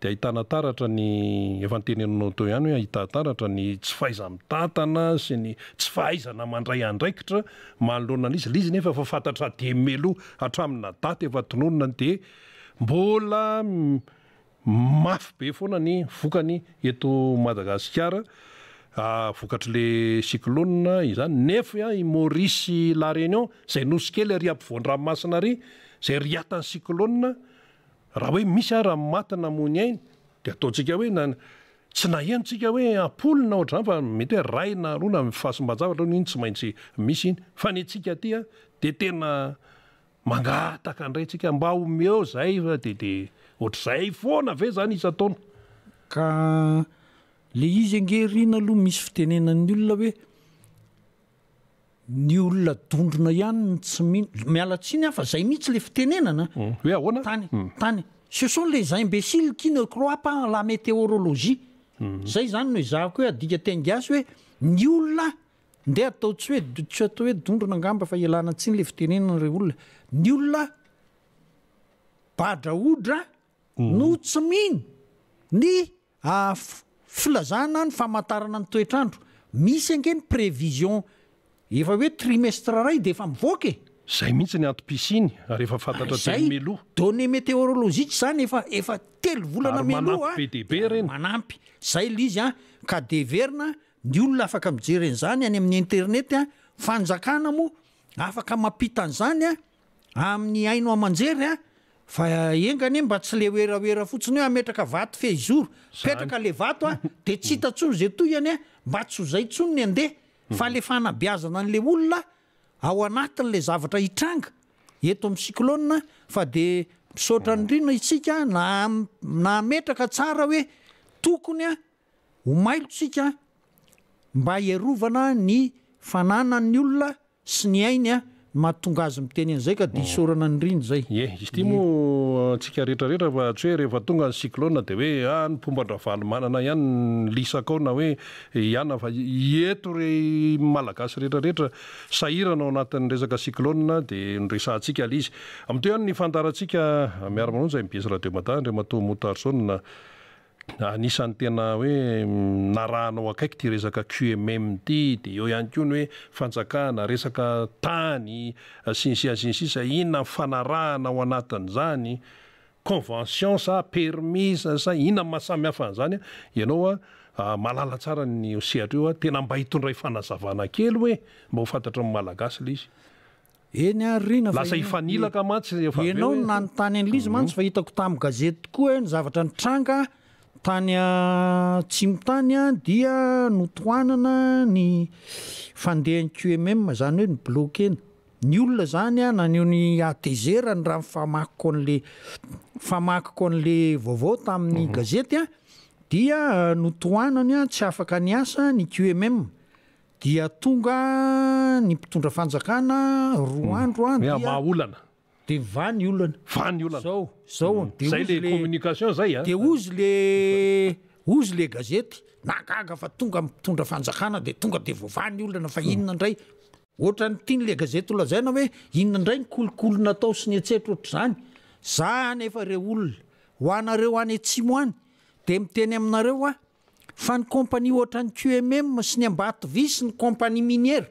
S1: Dia ahitana taratra ny, efa noteneninao teo ihany hoe ahitana taratra ny tsy fahaiza-mitantana sy ny tsy fahaizana mandray andraikitra manoloana an'izy. Ilay izy nefa efa fantatra dieny mialoha hatramina daty efa tononina dia mbola mafy be foana ny vokany eto Madagasikara vokatr'ilay cyclone izany. Nefa i Maurice sy La Réunion izay nosy kely ary ampovoan-dranomasina ary izay riatan'ny cyclone, Raha hoe misy ara ny maty namoy ny ainy dia ataontsika hoe na tsy naheno tsika hoe am-polo na ohatr'izany fa mety hoe iray na roa na fahasimban-javatra hono iny tsy maintsy misy iny fa ny antsika aty a dia tena mangataka indray tsika mba omeo zay fa dia dia ohatr'izay foana ve zany isan-taona?
S2: Ka le izy ange Rina aloha misy fitenenan'ny olona hoe Ny olona dondrona ihany no tsy mino, miala tsiny aho fa zay mihitsy le fitenenana
S1: an! Hoe ahoana?
S2: Tany, tany, ce sont les imbéciles qui ne croient pas en la météorologie, zay zany no ezahako hoe adika teny gasy hoe ny olona, ndeha atao tsy hoe, tsy atao hoe dondrona angamba fa ialana tsiny le fitenenana rey olona, ny olona badraodra no tsy mino ny Filazana ny famantarana ny toetr'andro. Misy ange ny prévision efa hoe trimestre iray dia efa mivoaka e!
S1: Izay mihitsy ny antom-pisiany ary efa fantatra
S2: teny mialoha. Données météorologiques izany efa efa telo volana
S1: Ary
S2: mialoha
S1: manampy be dia be ireny.
S2: Manampy. Izay ilay izy an, ka dia heverina ny olona afaka mijery an'izany any amin'ny internet an, fanjakana moa afaka mampita an'izany an, Amin'ny haino aman-jery a! Fa enga anie mba tsy le werawera fotsiny hoe hametraka vato fehizoro, petraka le vato a, de tsy hita tsony ze tohiny a, mba tsy ho zay tsony ny andeha, fa le fanabeazana an'le olona ao anatin'le zavatra hitranga eto amin'ny cyclone, fa de misaotra an'i Rina isika na nametraka tsara hoe tokony a ho mailo tsika mba hiarovana ny fananan'ny olona sy ny ainy a, no mahatonga azy miteny an'izay ka dia isaorana an'i Rina izay.
S1: Ie, izy ity moa antsika rehetra rehetra fa tsy hoe rehefa tonga ny cyclone dia hoe ah ny mpomba an-dRavalomanana ihany ny lisaka ao na hoe i Ana fa eto ry Malagasy rehetra rehetra sahirana ao anatin'ny resaka cyclone dia noresahantsika ilay izy. Mitohy ihany ny fandaharantsika miara-manonja mbs Radio Mada Andriamatoa Moutarson. Anisan'ny tena hoe narahanao akaiky ity resaka QMM ity, dia eo ihany koa ny hoe fanjakana, resaka tany, sy ny sisa sy ny sisa, inona ny fanarahana ao anatin'izany, convention sa permis sa inona ny maha samy hafa an'izany, ianao mahalala tsara ny sehatra io, tena mba hitondray fanazavana kely hoe mba ho fantatry ny Malagasy ilay izy.
S2: Eny ary Rina
S1: fa Lasa hifanilaka mantsy rehefa
S2: avy eo Ianao no nanontany an'ilay izy mantsy fa hitako tamin'ny gazety tokoa hoe ny zavatra nitranga tany atsimo tany dia notohanana ny fandehan'ny QMM, izany hoe ni-bloquer-na. Ny olona izany naneho ny hatezerany raha ny famakiko an'ilay famakiko an'ilay vaovao tamin'ny gazety dia notohanany tsy afaka niasa ny QMM. Dia tonga ny mpitondra fanjakana roa andro an,
S1: dia. Hamaha olana.
S2: Dia mivaha ny olana.
S1: Vaha ny olana.
S2: Zao, zao.
S1: Dia Zay le communication zay
S2: an. Dia hozy le, hozy le gazety, nahagaga fa tonga ny mpitondra fanjakana dia tonga dia voavaha ny olana fa inona indray. Ohatran'ny tian'le gazety ho lazaina hoe inona indray ny kolikoly natao sy ny etsetra ohatr'izany. Za anefa re olona, ho anareo any atsimo any dia miteny aminareo aho fa ny compagnie ohatran'ny QMM sy ny Ambatovy sy ny compagnie minière,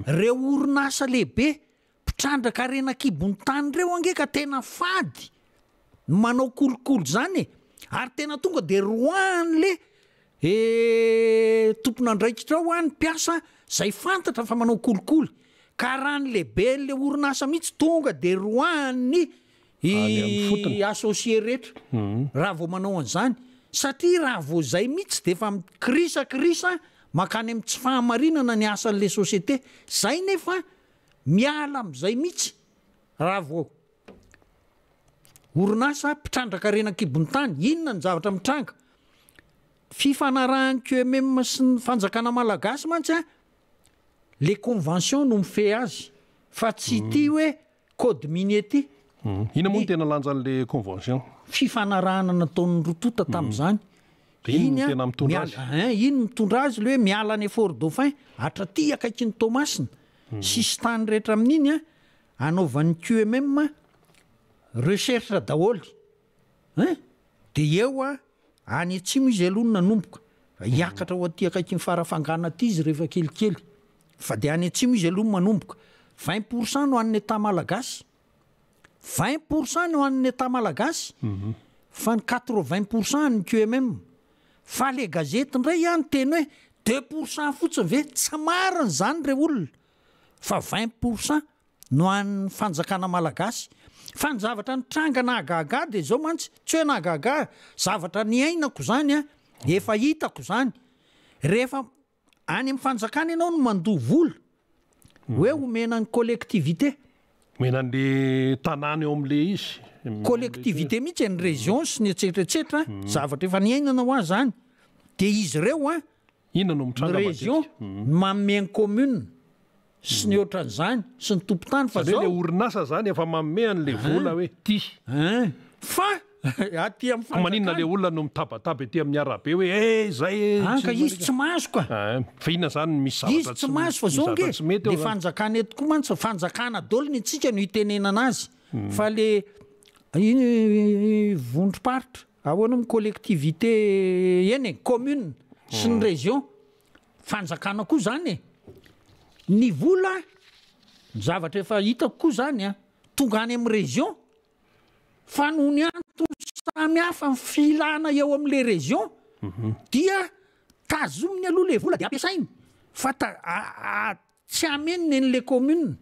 S2: reo orinasa lehibe mpitrandraka harena an-kibon'ny tany reo ange ka tena fady ny manao kolikoly zany e! Ary tena tonga dia roahan'le tompon'andraikitra ao ny mpiasa zay fantatra fa manao kolikoly, ka raha ny lehiben'le orinasa mihitsy tonga dia roahan'ny
S1: Any amin'ny fotony.
S2: associé rehetra raha vao manao an'izany, satria raha vao zay mihitsy dia efa mikirisakirisa mankany amin'ny tsy fahamarinana ny asan'le société, zay nefa miala amin'izay mihitsy raha vao orinasa mpitrandraka harena an-kibon'ny tany, inona ny zavatra mitranga? Fifanarahan'ny QMM sy ny fanjakana malagasy mantsy an, le convention no mifehy azy fa tsy ity hoe code minier ity.
S1: Inona moa no tena lanjan'le convention?
S2: Fifanarahana nataon'ny roa tonta tamin'izany.
S1: Dia iny no tena mitondra azy?
S2: Miala, iny mitondra azy le hoe miala any Fort Dauphin hatraty akaikin'i Toamasina, sisintany rehetra amin'iny an, anaovan'ny QMM recherche daholo hein, dia eo an, any atsimo izy aloha no nanomboka, hiakatra ho aty akaikin'i Farafangana aty izy rehefa kelikely, fa dia any atsimo izy aloha no manomboka, 20 pour cent no an'ny Etat malagasy, 20 pour cent no an'ny Etat malagasy, fa ny 80 pour cent an'ny QMM, fa le gazety indray an niteny hoe 2 pour cent fotsiny ve, tsy marina izany re olona, fa 20 pour cent no an'ny fanjakana malagasy. Fa ny zavatra nitranga nahagaga ahy dia izao mantsy, tsy hoe nahagaga ahy, zavatra niainako izany an, efa hitako izany, rehefa any amin'ny fanjakana ianao no mandoa vola, hoe omena ny collectivité.
S1: Omena an'le tanàna eo amin'le izy.
S2: Collectivité mihitsy e, ny région sy ny etsetra etsetra, zavatra efa niainana ho ahy izany, dia izy ireo an,
S1: Inona no
S2: Ny
S1: mitranga
S2: région
S1: matetika?
S2: no manome ny commune sy ny ohatran'izany sy ny tompon-tany fa
S1: Izany hoe
S2: zao
S1: le orinasa zany efa manome an'le vola hoe ty.
S2: Hein! Fa aty amin'ny
S1: Ka maninona le
S2: fanjakana.
S1: olona no mitabataba ety amin'ny arabe hoe eh zay eh
S2: An
S1: tsy
S2: ka izy tsy mahazo ka.
S1: Hein! Fa inona zany misy
S2: Izy
S1: zavatra
S2: tsy
S1: tsy
S2: mahazo fa
S1: misy
S2: zao
S1: zavatra
S2: ange
S1: tsy mety ao
S2: le
S1: zany.
S2: fanjakana eto koa mantsy fanjakana daholo ny antsika no itenenana azy fa le iny vondrom-paritra Ahoana moa collectivité eny e, commune sy ny région, fanjakana koa zany e, ny vola, ny zavatra efa hitako koa zany an, tonga any amin'ny région, fa noho ny antony samy hafa ny filana eo amin'le région dia tazominy aloha le vola de ampiasainy fa ta- a- a- Tsy hameno ny an'le commune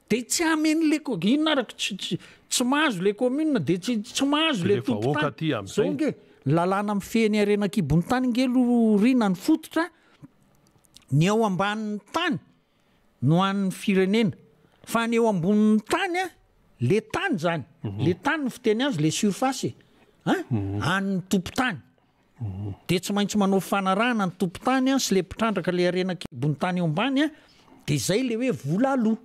S2: de tsy hameno le co- inona araka tsy tsy tsy mahazo le commune de tsy tsy mahazo
S1: De
S2: le
S1: le vahoaka
S2: tompon-tany.
S1: aty
S2: Zao
S1: amizay.
S2: nge, ny lalàna mifehy ny harena an-kibon'ny tany nge aloha ry na ny fototra, ny ao ambanin'ny tany no an'ny firenena, fa ny eo ambonin'ny tany an, le tany zany, le tany ny fiteny azy, le surface e, an, an'ny tompon-tany. Dia tsy maintsy manao fifanarahana ny tompon-tany sy le mpitrandraka le harena an-kibon'ny tany eo ambany dia izay le hoe vola aloa.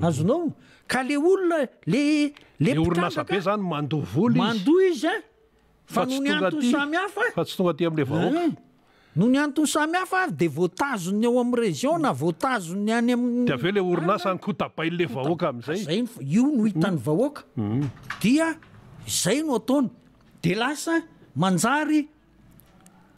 S2: Azonao? Ka le olona le le
S1: Le orinasa be
S2: mpitrandraka
S1: zany mandoa vola izy.
S2: mandoa izy an, fa
S1: Fa tsy
S2: noho ny
S1: tonga
S2: antony
S1: aty
S2: samy hafa,
S1: fa tsy tonga aty am'le vahoaka.
S2: Ein, noho ny antony samy hafa ary dia voatazon'ny ao amin'ny région na voatazon'ny any amin'ny
S1: Dia avy eo le orinasa
S2: any
S1: nikotabain'le vahoaka am'izay.
S2: Zay ny io no hitan'ny vahoaka dia izay no ataony. Dia lasa manjary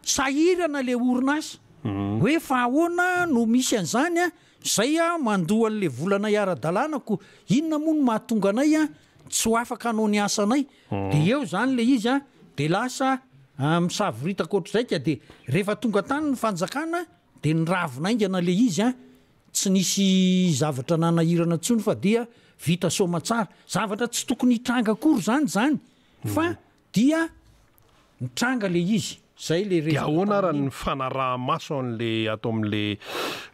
S2: sahirana le orinasa hoe fa ahoana no misy an'izany an, zay aho mandoa an'le volanay ara-dalàna ko inona moa no mahatonga anay an tsy ho afaka hanao ny asanay, dia eo zany le izy an, dia lasa misavoritaka ohatr'izay ka dia rehefa tonga tany ny fanjakana dia niravina haingana le izy an, tsy nisy zavatra nanahirana intsony fa dia vita soamatsara, zavatra tsy tokony hitranga akory zany zany. Fa dia nitranga le izy, zay le
S1: Dia
S2: resaka
S1: ahoana ara
S2: tamin'iny.
S1: ny fanaraha-maso an'le ato amin'le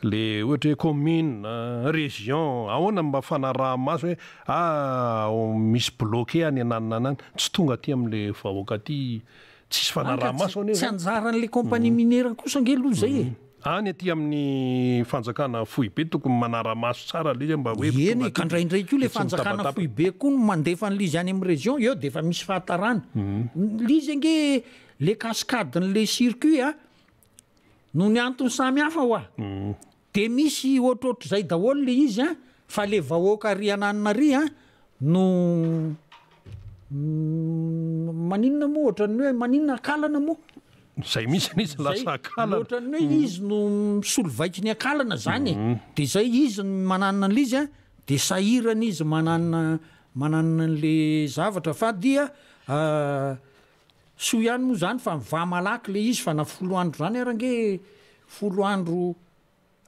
S1: le ohatra hoe commune, région, ahoana ny mba fanaraha-maso hoe ah misy bloqué any ananona any, tsy tonga aty amin'le vahoaka aty, tsisy
S2: An ka
S1: fanaraha-maso
S2: tsy
S1: anie
S2: tsy
S1: zany.
S2: anjaran'le compagnie minière kosa ange aloha zay e.
S1: Any aty amin'ny fanjakana foibe tokony manara-maso tsara le izy mba hoe
S2: Eny
S1: tonga
S2: e, ka
S1: aty
S2: indraindray koa le
S1: dia tsy
S2: fanjakana
S1: mitabataba.
S2: foibe koa no mandefa an'le izy any amin'ny région, eo dia efa misy fahatarana. Le izy ange le cascade-n'le circuit a, noho ny antony samy hafa hoa, dia misy ohatrohatr'izay daholo le izy a, fa le vahoaka ary ananona ary a no. Maninona moa ohatran'ny hoe maninona akalana moa?
S1: Zay mihitsy izy lasa akalana.
S2: Ohatran'ny hoe izy no misolo vaiky ny akalana zany e. De zay izy no mananona an'ilay izy a, de sahirana izy mananona mananona an'le zavatra fa dia soa ihany moa zany fa mivaha malaky le izy fa na folo andro zany ary ange folo andro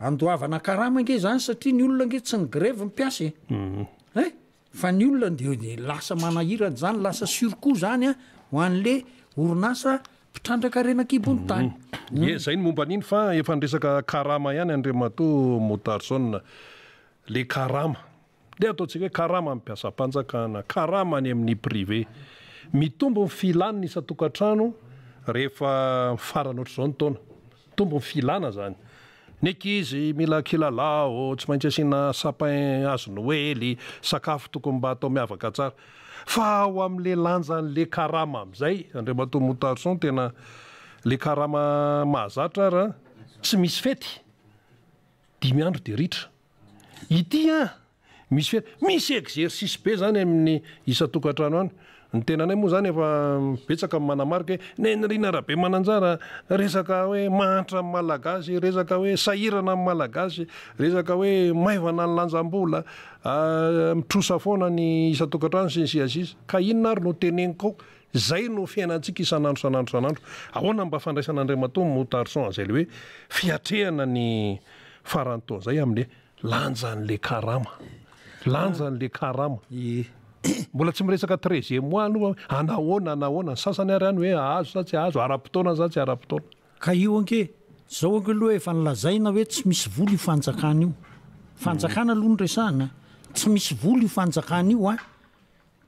S2: Andoavana karama ange zany satria ny olona ange tsy ni-grevy ny mpiasa e! Hein! Fa ny olona dia dia lasa manahirana zany, lasa surcoût zany an ho an'le orinasa mpitrandraka harena an-kibon'ny tany.
S1: Ie, zay ny momba an'iny fa efa niresaka karama ihany Andriamatoa Motarson. Le karama. Dia ataontsika hoe karama amin'ny mpiasam-panjakana, karama any amin'ny privé. Mitombo ny filan'ny isan-tokantrano rehefa mifarana ohatr'izao ny taona. Mitombo ny filana izany. Ny ankizy mila kilalao, tsy maintsy asiana sapin hazo noely, sakafo tokony mba atao miavaka tsara. Fa ao amin'ilay lanjan'ilay karama amin'izay, Andriamatoa Moutarson, tena ilay karama mahazatra ary an, tsy misy fety, dimy andro dia ritra. Ity an! Misy fe, misy exercice be zany amin'ny isan-tokantrano any. Ny tenanay moa zany efa betsaka ny manamarika hoe Neny Rina Rabemananjara, resaka hoe mahantra ny Malagasy, resaka hoe sahirana ny Malagasy, resaka hoe maivana ny lanjam-bola, mitrosa foana ny isan-tokantrano sy ny sisa sisa. Ka inona ary no teneniko ao? Izay no fiainantsika isan'andro isan'andro isan'andro. Ahoana mba fandraisan'Andriamatoa Moutarson an'izay le hoe fiatrehana ny faran'ny taona izay amin'le lanjan'le karama. Lanjan'le karama. Mbola tsy miresaka treizième mois aloha anahoana anahoana, ny sasany ary any hoe ahazo sa tsy ahazo, ara-potoana sa tsy ara-potoana.
S2: Ka io ange, zao ange aloha efa nolazaina hoe tsy misy vola io fanjakana io. Fanjakana aloha no resahana a. Tsy misy vola io fanjakana io a.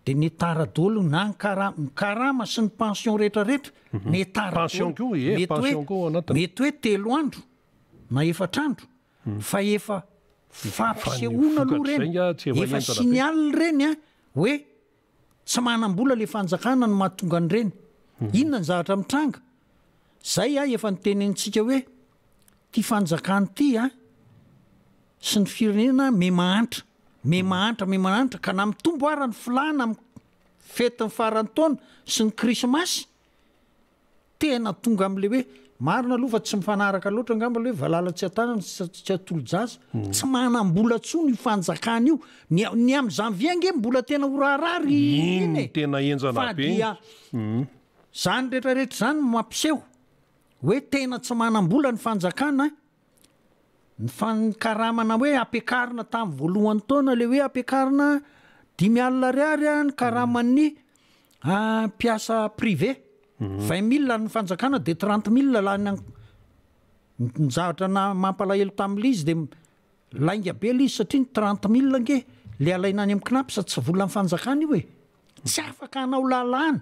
S2: Dia ny tara daholo na ny karama, ny karama sy ny pension rehetra rehetra, ny tara
S1: Pension
S2: daholo.
S1: koa, ie,
S2: Mety hoe,
S1: pension koa ao anatiny.
S2: mety hoe telo andro na efatra andro fa efa fampisehoana aloha ireny, efa signal ireny an, hoe tsy manam-bola le fanjakana no mahatonga an'ireny. Inona ny zavatra mitranga? Zay an efa notenenintsika hoe ty fanjakana ty an sy ny firenena me mahantra, me mahantra, me mahantra ka na mitombo ara ny filàna amin'ny fetin'ny faran'ny taona sy ny krismasy, Tena tonga amin'ilay hoe, marina aloha fa tsy mifanaraka loatra angamba ilay hoe valala tsy an-tanana tsy atolo-jaza. Tsy manam-bola intsony io fanjakana io. Ny ny amin'ny janvier ange mbola tena ho raharaha ry
S1: Iny
S2: iny e.
S1: tena henjana
S2: Fa
S1: be iny.
S2: dia izany rehetra rehetra izany no mampiseho hoe tena tsy manam-bola ny fanjakana. Ny fankaramana hoe ampiakarina tamin'ny voalohan'ny taona ilay hoe ampiakarina 50 ariary ny karaman'ny mpiasa privé. 20 mille an'ny fanjakana dia 30 mille lany an- ny zavatra na- mampalahelo tamin'ilay izy dia lainga be ilay izy satria ny 30 mille ange le alaina any amin'ny CNaPS tsy volan'ny fanjakana io e. Tsy afaka hanao lalàna.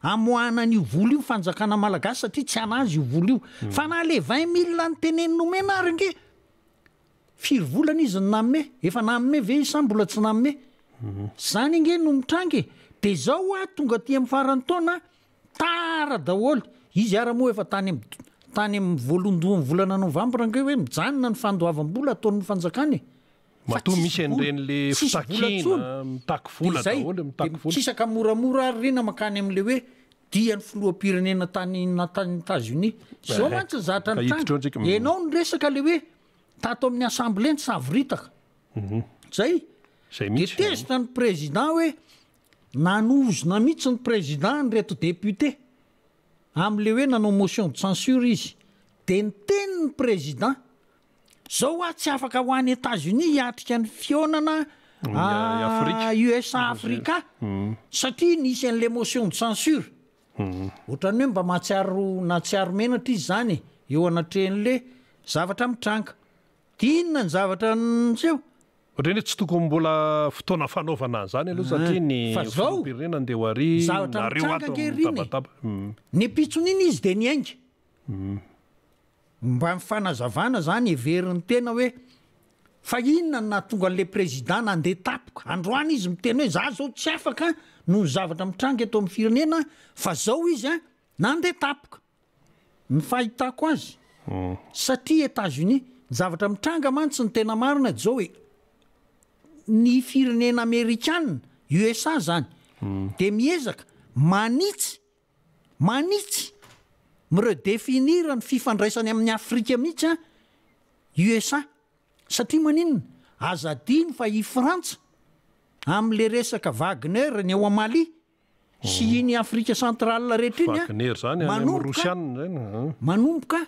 S2: Amoahana an'io vola io ny fanjakana malagasy satria tsy anazy io vola io. Fa na le 20 mille noteneniny nomena ary ange firy volana izy no nanome? Efa nanome ve izy sa mbola tsy nanome? Zany ange no mitranga e! De zao hoa tonga aty amin'ny faran'ny taona tara daholo. Izy ara moa efa tany amin'ny tany amin'ny voalohandohan'ny volana novambra ange hoe mijanona ny fandoavam-bola ataon'ny fanjakana e! Fa
S1: Matoa
S2: tsisy
S1: misy
S2: vola,
S1: an'ireny le
S2: tsisy vola
S1: fitakiana,
S2: intsony.
S1: mitaky
S2: Dia
S1: vola
S2: izay,
S1: daholo,
S2: dia
S1: mitaky vola.
S2: mikisaka moramora ary ireny mankany amin'ilay hoe dian'ny filoham-pirenena tany na tany Etats-Unis. Izao
S1: Eh,
S2: mantsy ny zavatra
S1: ka hiditra
S2: nitranga.
S1: eo tsika.
S2: Ianao niresaka ilay hoe tato amin'ny assemblée nisavoritaka. Zay.
S1: Zay
S2: Dia
S1: mihitsy.
S2: tezitra ny président hoe nanozona mihitsy ny président an'ireto député amin'ilay hoe nanao motion de censure izy. Dia niteny ny président Zao aho tsy afaka ho any Etats Unis hiatrika ny fihaonana USA Africa satria nisy an'le motion de censure. Ohatran'ny hoe mba mahatsiaro nahatsiaro menatra izy zany e, eo anatrehan'le zavatra mitranga. Dia inona ny zavatra niseho?
S1: Ohatran'ny hoe tsy tokony mbola fotoana fanaovana an'izany aloha satria ny
S2: Fa zao,
S1: filoham-pirenena andeha ho ary
S2: ny zavatra
S1: nareo
S2: mitranga
S1: ato
S2: ange ry iny e,
S1: mitabataba.
S2: ny ampitson'iny izy dia niainga. Mba ny fanazavana zany heverin'ny tena hoe fa inona no nahatonga an'le président nandeha tapoka? Androany izy miteny hoe za zao tsy afaka noho ny zavatra mitranga eto amin'ny firenena fa zao izy an nandeha tapoka. Ny fahitako azy satria Etats Unis, ny zavatra mitranga mantsy ny tena marina de zao e, ny firenena amerikana, USA zany. Dia miezaka manitsy, manitsy, mi-redefinir ny fifandraisany amin'i Afrika mihitsy an, USA. Satria maninona? Aza adino fa i Frantsa, amin'le resaka Wagner ny ao Mali, sy iny Afrika Centrale rehetra iny an,
S1: Wagner zany any amin'ny
S2: manomboka,
S1: Rosianina zany an.
S2: manomboka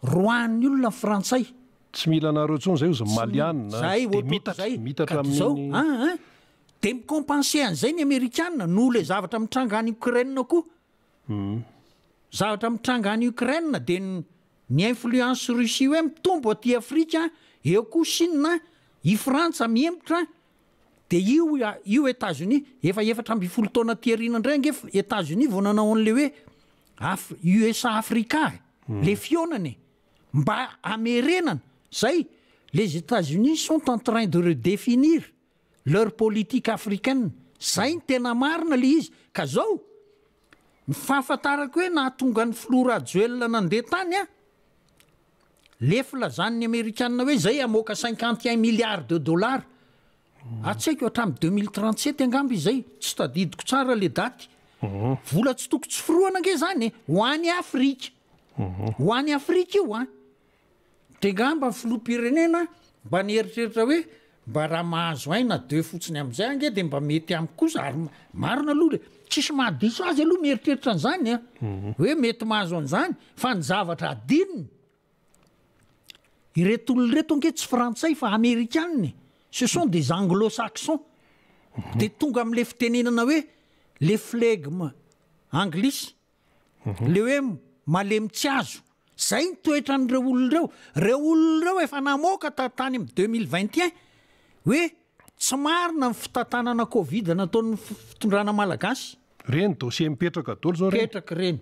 S2: roahan'ny olona ny frantsay.
S1: Tsy mila anareo intsony zay ozy
S2: Tsy mila,
S1: Malianina
S2: zay
S1: dia
S2: ohatrohatry
S1: mitatra,
S2: zay,
S1: mitatra
S2: ka de zao,
S1: amin'iny.
S2: an an, de mi-compenser an'izay ny amerikana noho le zavatra mitranga any Ukraine koa. Zavatra mitranga any Ukraine de ny ny influence Russie hoe mitombo aty Afrika, eo koa Chine, i Frantsa mihemotra, Dia io io Etats Unis, efa 14 taona aty aoriana indray ange Etats Unis vao nanao an'ilay hoe Af- USA Africa e, le fihaonana e, mba hamerenana, zay, les Etats Unis sont en train de redéfinir leur politique africaine, zay ny tena marina le izy, ka zao, ny fahafantarako hoe nahatonga ny filoha Rajoelina nandeha tany an, Le filazan'ny amerikana hoe zay hamoaka 51 milliards de dollars. Ah tsy haiko hatramin'ny 2037 angamba izay, tsy tadidiko tsara le daty. Vola tsy toko tsy forohana ange zany e, ho any Afrika. Ho any Afrika io an. De ngamba ny filoham-pirenena mba nieritreritra hoe mba raha mahazo aina deux fotsiny amin'izay ange de mba mety amiko kosa ary marina aloha le tsisy mahadiso azy aloha mieritreritra an'izany an, hoe mety mahazo an'izany fa ny zavatra adinony ireto olona ireto ange tsy frantsay fa amerikana e, ce sont des anglo-saxons de tonga amin'le fitenenana hoe le flegme anglisy Le hoe malemy tsy azo. Zay ny toetran'ireo olona ireo. Ireo olona ireo efa namoaka ta tany amin'ny 2021 hoe tsy marina ny fitantanana covid nataon'ny fitondrana malagasy.
S1: Ireny dossier mipetraka daholo zao ireny.
S2: Mipetraka ireny.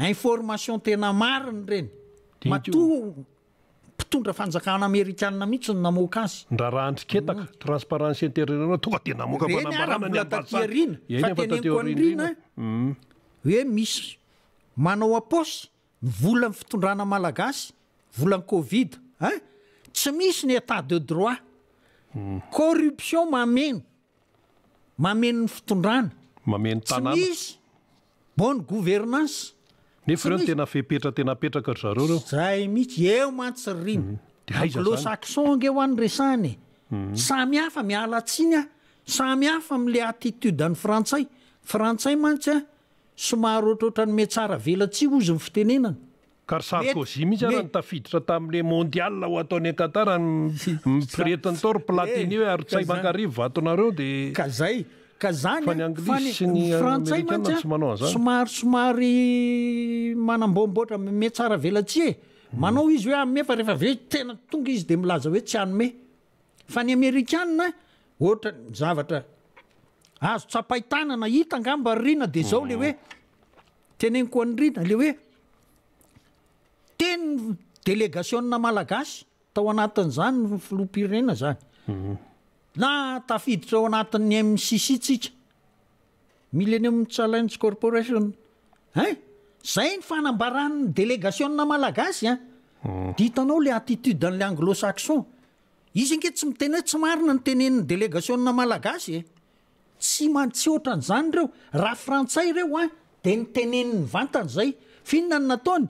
S2: Information tena marina ireny. Matoa mpitondra fanjakana amerikana mihitsy no namoaka azy.
S1: Ny raharahan-dry Ketaka, Transparency International tonga dia namoaka
S2: Ireny ara
S1: fanambarana ny
S2: mbola taty
S1: ambassade.
S2: aoriana.
S1: Eny
S2: Fa
S1: efa taty
S2: teneniko
S1: aoriana
S2: an'i Rina
S1: iny.
S2: hoe misy manao am-paosy ny volan'ny fitondrana malagasy, volan'ny covid hein! Tsy misy ny état de droit. Corruption mameno, mameno ny fitondrana.
S1: Mameno
S2: Tsy
S1: tanàna.
S2: misy bonne gouvernance.
S1: Nefa
S2: Tsy
S1: ireo no
S2: misy.
S1: tena fepetra tena apetraka ry zareo ireo.
S2: Zay mihitsy, eo mantsy ry Rina.
S1: Dia aiza zany?
S2: Anglo-saxon ange hoa no resahina e. Samy hafa, miala tsiny aho, samy hafa amin'ilay attitude an'ny frantsay. Frantsay mantsy a, somary ohatrohatran'ny mihatsara velatsihy hozy ny fitenenana.
S1: Ka ry Sarkozy mihitsy ara no tafiditra tamin'ilay mondial ho atao any Qatar, mipiretiny tao ry Platini hoe arotsay mankarivo vatonareo dia.
S2: Ka zay, ka zany
S1: Fa ny
S2: an, fa
S1: Anglisy
S2: ny
S1: sy ny
S2: frantsay
S1: Amerikana
S2: mantsy
S1: tsy manao
S2: an,
S1: an'izany.
S2: somary somary manamboamboatra, mihatsara velatsihy e. Manao izy hoe hanome fa rehefa avy eo tena tonga izy dia milaza hoe tsy hanome. Fa ny Amerikana ohatra ny zavatra azo tsapain-tanana hita angamba ry Rina dia zao le hoe, Teneniko an'i Rina le hoe teny delegasiona malagasy tao anatin'izany ny filoham-pirenena zany. Na tafiditra ao anatin'ny MCC tsika, Millennium Challenge Corporation. Hein? Zay ny fanambaran'ny delegasiona malagasy an. Dia hitanao le attitude an'le anglo-saxon. Izy ange tsy miteny hoe tsy marina ny tenenin'ny delegasiona malagasy e. Tsy man tsy otran'izany ireo, raha frantsay ireo an dia niteneniny mivantana izay, f'inona no nataony?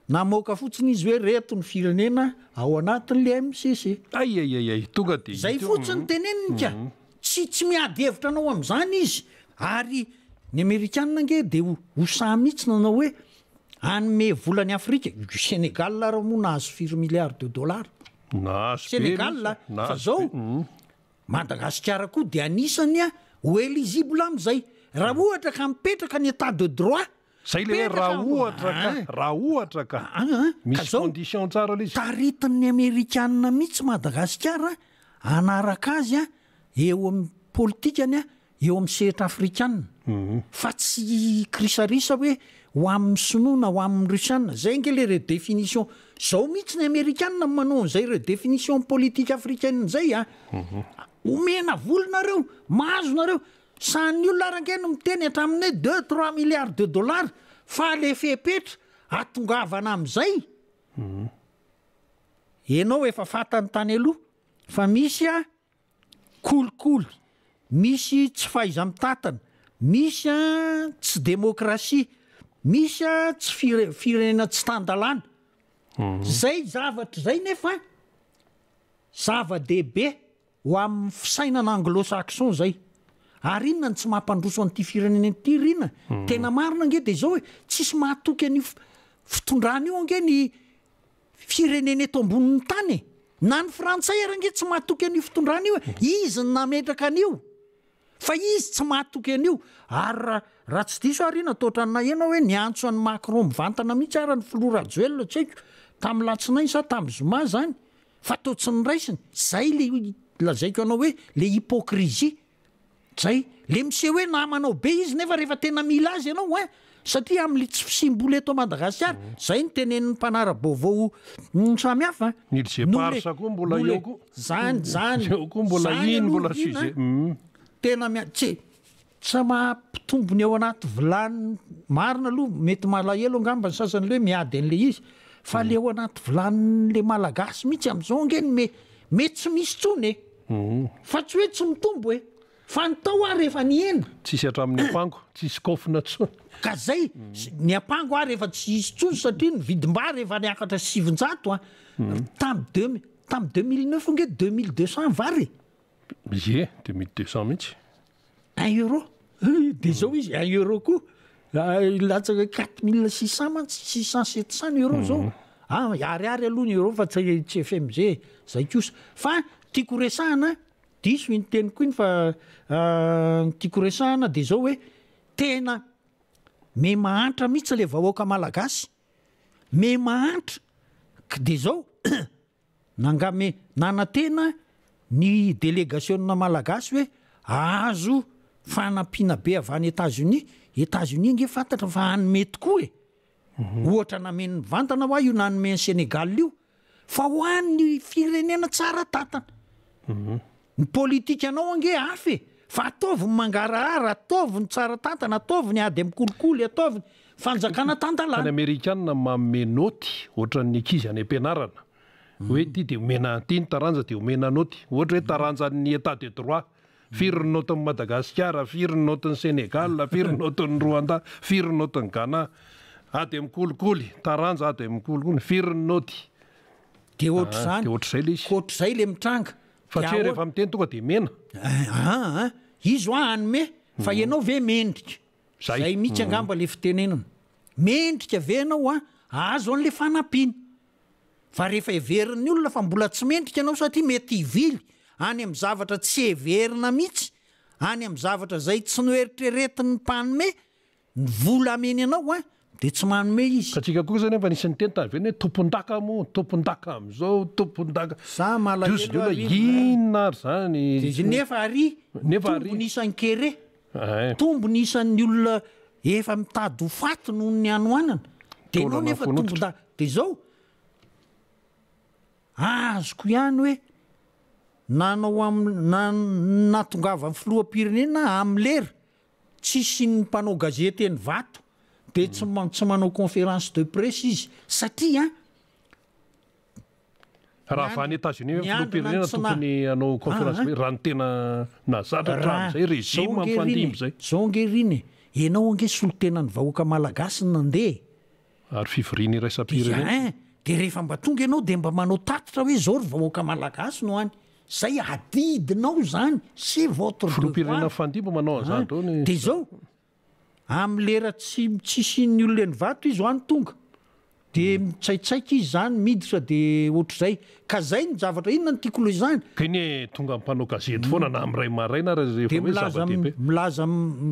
S2: Namoaka fotsiny izy hoe reto ny firenena ao anatin'le MCC.
S1: Ay ay ay ay, tonga dia
S2: Zay
S1: hita eo.
S2: fotsiny teneniny ka, tsy tsy miady hevitra anao amin'izany izy, ary ny amerikana ange dia ho ho sahy mihitsy nanao hoe hanome vola an'i Afrika, Senegal ary moa nahazo firy milliards de dollars?
S1: Nahazo be
S2: Senegal
S1: mihitsy,
S2: fa
S1: nahazo
S2: zao
S1: be.
S2: Madagasikara koa dia anisany ho eligible amin'izay. Raha ohatra ka mipetraka ny état de droit.
S1: Zay le hoe raha ohatra ka, raha ohatra ka. Misy condition tsara le izy.
S2: Taritin'ny amerikana mihitsy Madagasikara hanaraka azy eo amin'ny politikany eo amin'ny sehatra afrikana fa tsy kirisarisa hoe ho amin'ny sinoa na ho amin'ny rusiana, zay ange le redefinition, zao mihitsy ny amerikana no manao an'izay redefinition politique africaine zay a, omena vola nareo, mahazo nareo, sahin'ny olona ary ange no miteny hatramin'ny hoe deux trois milliards de dollars fa le fepetra atongavana amin'izay, enao efa fantany tany aloha fa misy a. Kolikoly, misy tsy fahaiza-mitantana, Misy an tsy demokrasia, misy an tsy fire- firenena tsy tan-dalàna. Zay zavatra izay nefa zava-dehibe ho amin'ny fisainana anglo-saxon zay. Ary inona no tsy mampandroso an'ity firenena ity ry Rina? Tena marina ange dia izao e, tsisy mahatoky an'io fitondrana io ange ny firenena eto ambonin'ny tany e! Na ny frantsay ary ange tsy mahatoky an'io fitondrana io e! Izy no nametraka an'io. Fa izy tsy mahatoky an'io. Ary raha raha tsy diso aho Rina toa ohatran'ny naheno aho hoe niantso an'i Macron mivantana mihitsy ara ny filoha Rajoelina tsy haiko tamin'ny latsinainy sa tamin'ny zoma izany fa toa tsy noraisiny. Zay le lazaiko anao hoe le hypocrisie. Zay. Le miseho hoe namanao be izy nefa rehefa tena mila azy ianao hein. Satria amin'le tsy fisiam-bola eto Madagasikara, zay no tenenin'ny mpanara-baovao samy hafa.
S1: Ny îles Éparses koa mbola eo koa.
S2: Zany, zany.
S1: Eo koa mbola
S2: Zany
S1: iny
S2: aloha
S1: mbola
S2: ry Dina,
S1: sujet. Hum.
S2: Tena mia- tsy tsy mampitombo ny ao anaty vilany marina aloha mety malahelo angamba ny sasany le hoe miady an'le izy fa le ao anaty vilanin'le malagasy mihitsy amin'izao ange no me- mety tsy misy intsony e. Fa tsy hoe tsy mitombo e. Fa ny tao ary efa nihena.
S1: Tsisy hatramin'ny ampango, tsisy kaofina intsony.
S2: Ka zay, ny ampango ary efa tsy hisy intsony satria ny vidim-bary efa niakatra 900 an. Tam deux, tam 2009 ange 2200 vary e.
S1: Ie, 2200 mihitsy.
S2: Un euro. De zao izy un euro koa. Latsaka 4600 mantsy, 600, 700 ny euro zao. Ah, ariary aloha ny euro fa tsy tsy FMG e. Zay kosa. Fa tiako resahana Diso iny teniko iny fa ny tiako resahana dia izao hoe tena me mahantra mihitsy le vahoaka malagasy, me mahantra k dia izao nanga me nanantena ny delegasiona malagasy hoe ahazo fanampiana be avy any Etats Unis, Etats Unis ange fantatra fa hanome tokoa e, ohatra nameno mivantana hoa io nanome an'i Senegal io, Fa ho an'ny firenena tsara tantana. Ny politikanao ange hafa e! Fa ataovy ny mangarahara, ataovy ny tsara tantana, ataovy ny ady amin'ny kolikoly, ataovy ny fanjakana tan-dalàna.
S1: Fa ny amerikana manome naoty ohatran'ny ankizy any am-pianarana. Hoe ity dia omena, ity ny taranja dia omena naoty. Ohatra hoe taranjan'ny état de droit. Firy ny naotin'i Madagasikara, firy ny naotin'i Sénégal, firy ny naotin'i Rwanda, firy ny naotin'i Ghana. Ady amin'ny kolikoly, taranja ady amin'ny kolikoly, firy ny naoty.
S2: Dia ohatr'izany.
S1: Dia ohatr'izay ilay izy.
S2: Ohatr'izay ilay mitranga.
S1: Fa tsy hoe rehefa miteny tonga dia mena.
S2: Aa, izy hoa hanome, fa ianao ve mendrika? Zay mihitsy angamba ilay fitenenana. Mendrika ve ianao hahazo an'ilay fanampiana? Fa rehefa heverin'ny olona fa mbola tsy mendrika ianao satria mety hivily any amin'ny zavatra tsy heverina mihitsy, any amin'ny zavatra izay tsy noeritreretin'ny mpanome ny vola ameny anao an, dia tsy manome izy.
S1: Ka tsika kosa anefa nisy niteny tany ivelany hoe tompondaka moa, tompondaka amin'izao, tompondaka.
S2: Za malahelo
S1: Dia hozy ny olona
S2: ary ry
S1: inona ary izany?
S2: Dia nefa ary
S1: Nefa ary.
S2: mitombo ny isan'ny kere.
S1: Ein.
S2: Mitombo ny isan'ny olona efa mitady ho faty noho ny hanoanana. Dia ianao
S1: Taolana
S2: nefa
S1: fonototra.
S2: tompon-da-, dia izao, azoko ihany hoe nanao am-, na- nahatongavan'ny filoham-pirenena amin'ny lera, tsisy ny mpanao gazety eny Ivato, dia tsy ma- tsy manao conférence de presse izy, satria
S1: Raha avy any Etats-Unis ve
S2: Miandry
S1: filoham-pirenena
S2: na tsy na-
S1: tokony hanao conférence
S2: Ah,
S1: de raha ny tena nahazatra hatramin'izay régime
S2: Zao ange
S1: mifandimby
S2: r'iny e,
S1: izay.
S2: Zao ange r'iny e, ianao ange solontenan'ny vahoaka malagasy no nandeha e.
S1: Ary fivoriana iraisam-pirenena.
S2: Dia dia rehefa mba tonga ianao dia mba manao tatitra hoe zao ry vahoaka malagasy no any. Zay adidinao zany, c'est votre devoir.
S1: Filoham-pirenena mifandimby manao an'izany daholo ny.
S2: Dia zao, Amin'ny lera tsy tsy isian'ny olona eny Ivato izy ho'a no tonga. Dia mitsaitsaika izy izany miditra dia ohatr'izay. Ka zay ny zavatra, inona no tiako lozana?
S1: Ka iny e, tonga mpanao gazety foana na amin'ny iray maraina ary rehefa
S2: Dia
S1: hoe
S2: milaza
S1: zava-dehibe.
S2: milaza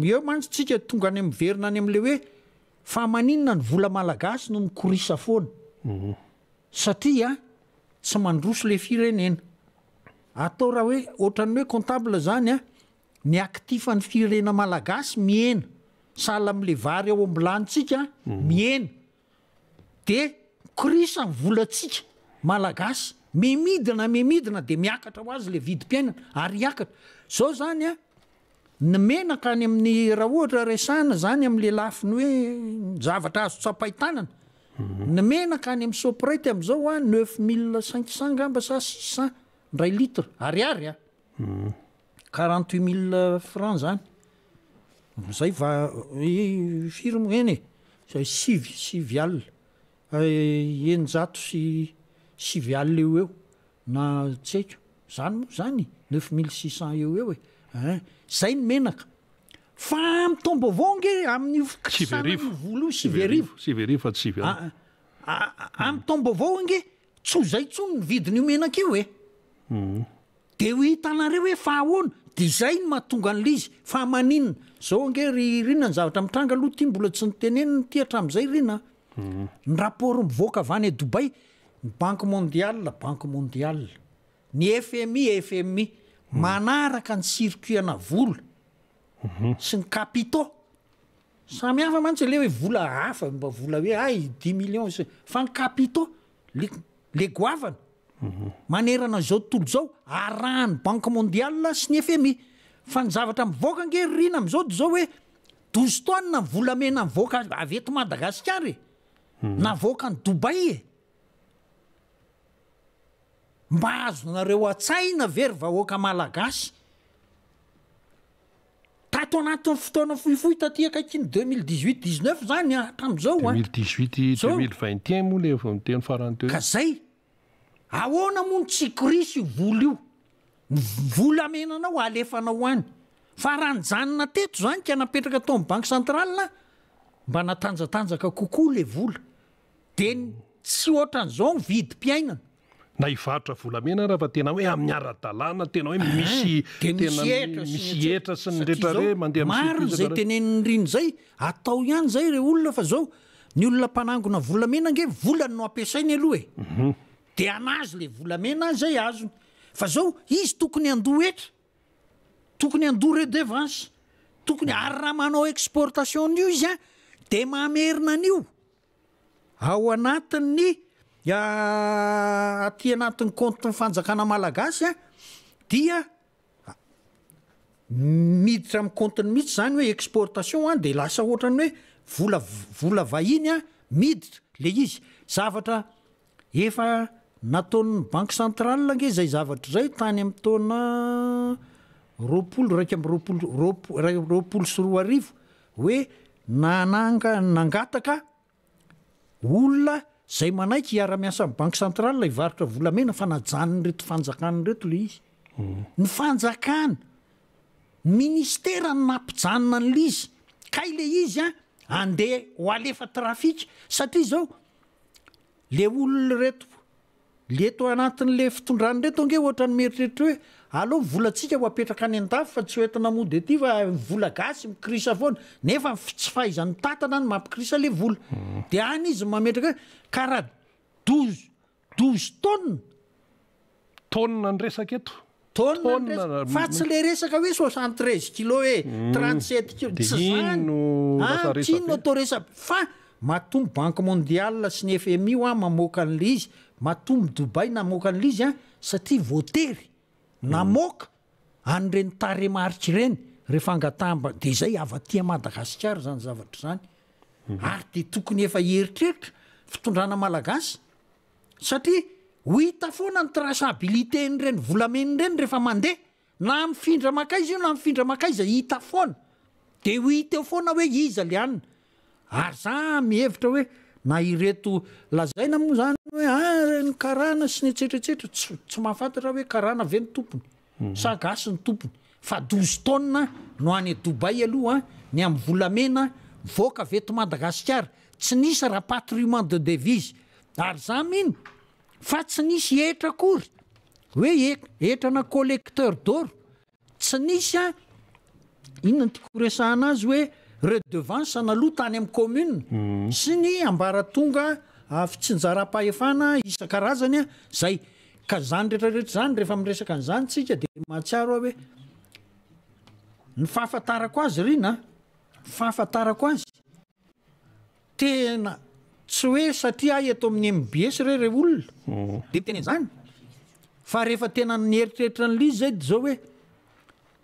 S2: eo mantsy tsika tonga any miverina any amin'ilay hoe fa maninona ny vola malagasy no mikorisa foana? Satria tsy mandroso ilay firenena. Atao raha hoe ohatran'ny hoe comptable izany an, Ny actif an'ny firenena malagasy mihena, sahala amin'ilay vary ao am-bilanintsika mihena, dia mikorisa ny volantsika malagasy, miha-midina miha-midina dia miakatra ho azy ilay vidim-piainana ary hiakatra. Izao izany an, ny menaka any amin'ny, raha ohatra resahina izany amin'ilay lafiny hoe ny zavatra azo tsapain-tanana, ny menaka any amin'ny Soprate amin'izao an, 9500 angamba sa 600 indray litre, ariary an. 48 mille francs zany. Zay va firy moa eny e, zay sivy alina, 609 eo ho eo na tsy haiko, zany moa zany 9600 eo ho eo e, ein, zay ny menaka. Fa amin'ny taom-baovao ange amin'io fikisana io vola io 1009.
S1: 1009 fa tsy sivy alina.
S2: Amin'ny taom-baovao ange tsy ho zay intsony ny vidin'io menaka io e. Dia ho hitanareo hoe fa ahoana? Dia izay no mahatonga an'ilay izy. Fa maninona? Izao ange ry Rina ny zavatra mitranga aloha ity mbola tsy notenenina ity hatramin'izay Rina a! Ny rapport mivoaka avy any Dubaï, ny banque mondiale, banque mondiale, ny FMI, FMI, manaraka ny circuit ana vola sy ny capitaux. Samy hafa mantsy ilay hoe vola hafa, mba vola hoe hay dix millions, fa ny capitaux, le le goavana. Manerana izao tontolo izao, arahan'ny Banque mondiale sy ny FMI. Fa ny zavatra mivoaka ange ry Rina amin'izao dia izao hoe 12 tonnes ny volamena mivoaka avy eto Madagasikara e! Navoaka any Dubaï e! Mba azonareo an-tsaina ve ry vahoaka malagasy? Tato anatin'ny fotoana fohifohy taty akaikin'ny 2018, 19 izany hatramin'izao an!
S1: 2018, 2021 moa ilay vao niteny farany teo.
S2: Ka zay! Ahoana moa no tsy hikorisy io vola io? Ny volamenanao alefanao any. Fa raha nijanona teto izany ka napetraka tao amin'ny banque centrale, mba natanjatanjaka kokoa ilay vola. Dia tsy ohatran'izao ny vidim-piainana.
S1: Na hivarotra volamena ara fa tena hoe amin'ny ara-dalàna, tena hoe misy
S2: tena
S1: misy hetra sy ny rehetra re mandeha
S2: amin'ny Marina izay tenenin'i Rina izay, atao ihany izay ireo olona fa izao ny olona mpanangona volamena ange volany no ampiasainy aloha e! Dia an'azy ilay volamena izay azony. Fa izao izy tokony handoa hetra, tokony handoa redevance, tokony ary raha manao exportation an'io izy an, dia mamerina an'io. Ao anatin'ny aty anatin'ny kaontin'ny fanjakana malagasy dia miditra amin'ny kaontiny mihitsy izany hoe exportation an, dia lasa ohatran'ny hoe vola vola vahiny an miditra le izy. Zavatra efa nataon'ny banque centrale ange izay zavatra izay tany amin'ny taona 2021 2020 hoe nananga nangataka olona izay manaiky hiara-miasa amin'ny banque centrale hivarotra volamena fa najanon'ireto fanjakana ireto ilay izy. Ny fanjakana, ny ministera no nampijanona an'ilay izy. Kay ilay izy an, andeha ho alefa trafic satria izao le olona ireto Le eto anatin'le fitondrana ireto ange ohatran'ny mieritreritra hoe aleo ny volantsika ho apetraka any andafy fa tsy ho entina mody aty fa ny vola gasy mikrisa foana nefa ny tsy fahaizany mitantana no mampikrisa le vola. De any izy mametraka hoe ka raha 12 12 tonnes.
S1: Tonnes ny resaka eto.
S2: Tonnes ny resaka fa tsy le resaka hoe 73 kilos e, 37 kilos, tsy zany an, tsy iny no atao resaka fa Matoa ny banque mondiale sy ny FMI hoa mamoaka an'ilay izy, matoa ny Dubaï namoaka an'ilay izy an, satria voatery namoaka an'ireny tarehimarika ireny rehefa angataham-ba, dia izay avy aty Madagasikara izany zavatra izany. Ary dia tokony efa hieritreritra fitondrana malagasy satria ho hita foana ny traçabilité-n'ireny volamena ireny rehefa mandeha. Na mifindra mankaiza io na mifindra mankaiza hita foana. Dia ho hita eo foana hoe iza le anona. Ary za mihevitra hoe na ireto lazaina moa zany hoe ah ireny karana sy ny etsetra etsetra, tsy tsy mahafantatra aho hoe karana ve ny tompony sa gasy ny tompony. Fa 12 tonnes no any Dubaï aloha ny amin'ny volamena mivoaka avy eto Madagasikara. Tsy nisy rapatriement de devise. Ary za mino Fa tsy nisy hetra akory hoe hetrana collecteur d'or, tsy nisy an, inona no tiako horesahana azy hoe redevance naloa tany amin'ny commune sy ny ambaratonga fitsinjaram-pahefana isan-karazany zay. Ka zany rehetra rehetra zany rehefa miresaka an'izany tsika de mahatsiaro aho hoe ny fahafantarako azy Rina an, fahafantarako azy Tena tsy hoe satria aho eto amin'ny mbs re rey olona de miteny an'izany fa rehefa tena nieritreritra an'ilay izy zay de zao hoe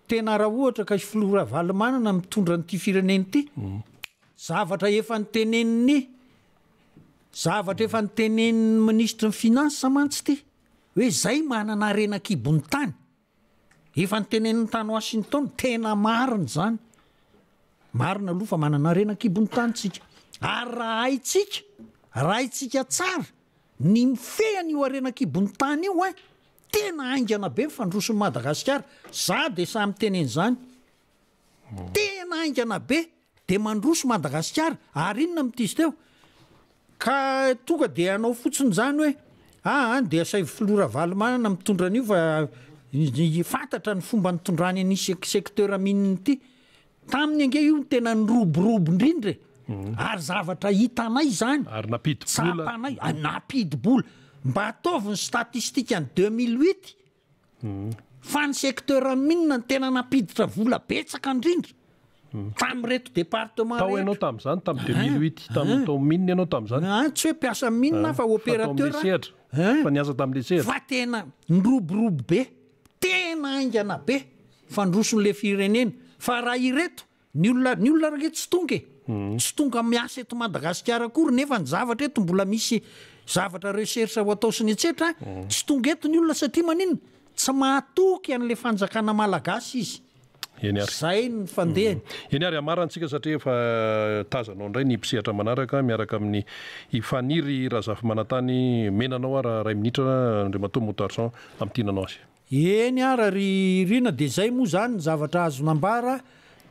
S2: tena raha ohatra ka i filoha Ravalomanana mitondra an'ity firenena ity zavatra efa nitenenin'ny zavatra efa nitenenin'ny minisitry ny finance mantsy ity hoe zay manana harena an-kibon'ny tany efa niteneniny tany Washington tena marina izany. Marina aloha fa manana harena an-kibon'ny tany tsika. Ary raha haintsika, raha haintsika tsara ny mifehy an'io harena an-kibon'ny tany io ein, tena haingana be ny fandroson'i Madagasikara. Za dia sahy miteny an'izany. Tena haingana be dia mandroso Madagasikara. Ary inona no izy teo? Ka tonga dia hanao fotsiny izany hoe aa dia asaivo filoha Ravalomanana mitondra an'io fa fantatra ny fomba nitondrany an'io secteur mine ity. Taminy ange io no tena niroborobo indrindra e. Ary zavatra hitanay izany.
S1: Ary nampidi-bola.
S2: Tsapanay, nampidi-bola. Mba ataovy ny statistique-n'ny 2008 Fa ny secteur mine no tena nampiditra vola betsaka indrindra tamin'ireto département
S1: Tao ianao
S2: rehetra.
S1: tamin'izany, tamin'ny 2008, tamin'ny tao mine ianao tamin'izany?
S2: Ah, tsy hoe mpiasa mine aho fa
S1: Fa tao amin'ilay
S2: opérateur.
S1: sehatra, fa niasa tamin'ilay sehatra.
S2: Fa tena niroborobo be, tena haingana be fandroson'ilay firenena. Fa raha ireto Ny olona ny olona ange tsy tonga e! Tsy tonga miasa eto Madagasikara akory nefa ny zavatra eto mbola misy zavatra recherche ho atao sy ny etsetra, tsy tonga eto ny olona satria maninona? Tsy mahatoky an'ilay fanjakana malagasy izy.
S1: Eny ary.
S2: Zay ny fandehany.
S1: Eny ary, hamarantsika satria efa tazanao indray ny mpisehatra manaraka miaraka amin'i i Faniry Razafimanantany. Omena anao ara iray minitra Andriamatoa Moutarson hamintinanao azy.
S2: Eny ara ry Rina dia izay moa izany ny zavatra azo nambara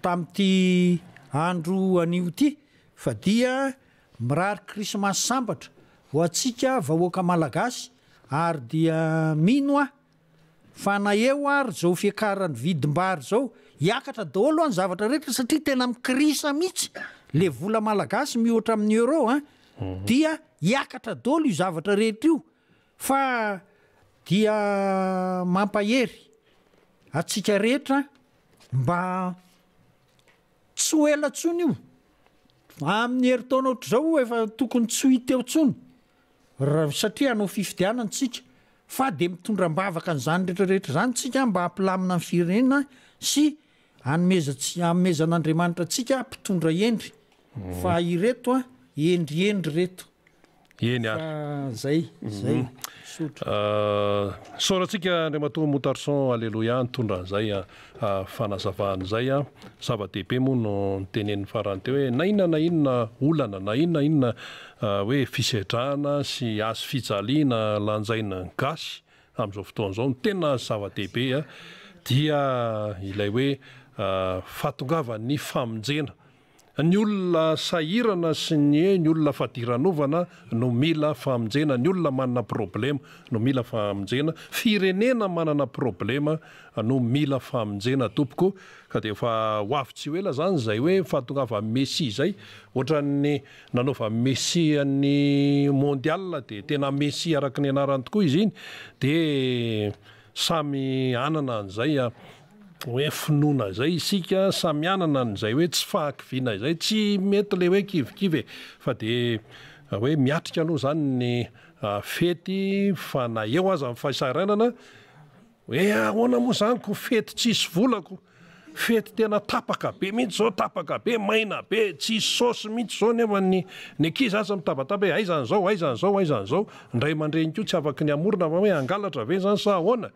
S2: tamin'ity andro anio ity fa dia mirary krismasy sambatra ho antsika vahoaka malagasy ary dia mino aho fa na eo ary izao fiakaran'ny vidim-bary izao hiakatra daholo hoa ny zavatra rehetra satria tena mikrisa mihitsy le vola malagasy mihoatra amin'ny euro an dia hiakatra daholo io zavatra rehetra io Fa dia mampahery antsika rehetra mba tsy ho ela intsony io, amin'ny herintaona ohatr'izao efa tokony tsy ho hita eo intsony raha satria hanao fifidianana isika fa dia mitondra am-bavaka an'izany rehetra rehetra izany isika mba hampilamina ny firenena sy hanomezantsika hanomezan'Andriamanitra antsika mpitondra hendry fa ireto an hendrihendry ireto.
S1: Eny ary.
S2: Fa zay, zay. Misaotra.
S1: Isaorantsika Andriamatoa Moutarson Alléluia nitondra an'izay fanazavana izay. Zava-dehibe moa no noteneniny farany teo hoe na inona na inona olana na inona inona hoe fisedrana sy hazo fijaliana lanjaina ny gasy amin'izao fotoana izao ny tena zava-dehibe dia ilay hoe fahatongavan'ny famonjena. Ny olona sahirana sy ny hoe ny olona fadiranovana no mila famonjena, ny olona manana problema no mila famonjena, firenena manana problema no mila famonjena tompoko, ka dia efa ho avy tsy ho ela zany izay hoe fahatongavan'i Messi izay, ohatran'ny nanaovan'i Messi an'ny mondial dia tena Messi araka ny anarany tokoa izy iny, dia samy hanana an'izay hoe finoana izay isika samy hanana an'izay hoe tsy fahakiviana izay, tsy mety le hoe kivikivy e, fa de hoe miatrika aloha zany ny fety fa na eo aza ny fahisarainana hoe ahoana moa zany ko fety tsisy vola ko, fety tena tapaka be mihitsy zao, tapaka be, maina be, tsisy saosy mihitsy zao nefa ny ny ankizy aza mitabataba hoe aiza an'izao, aiza an'izao, aiza an'izao, ny ray aman-dreny koa tsy afaky ny hamorona fa hoe hangalatra ve zany sa ahoana?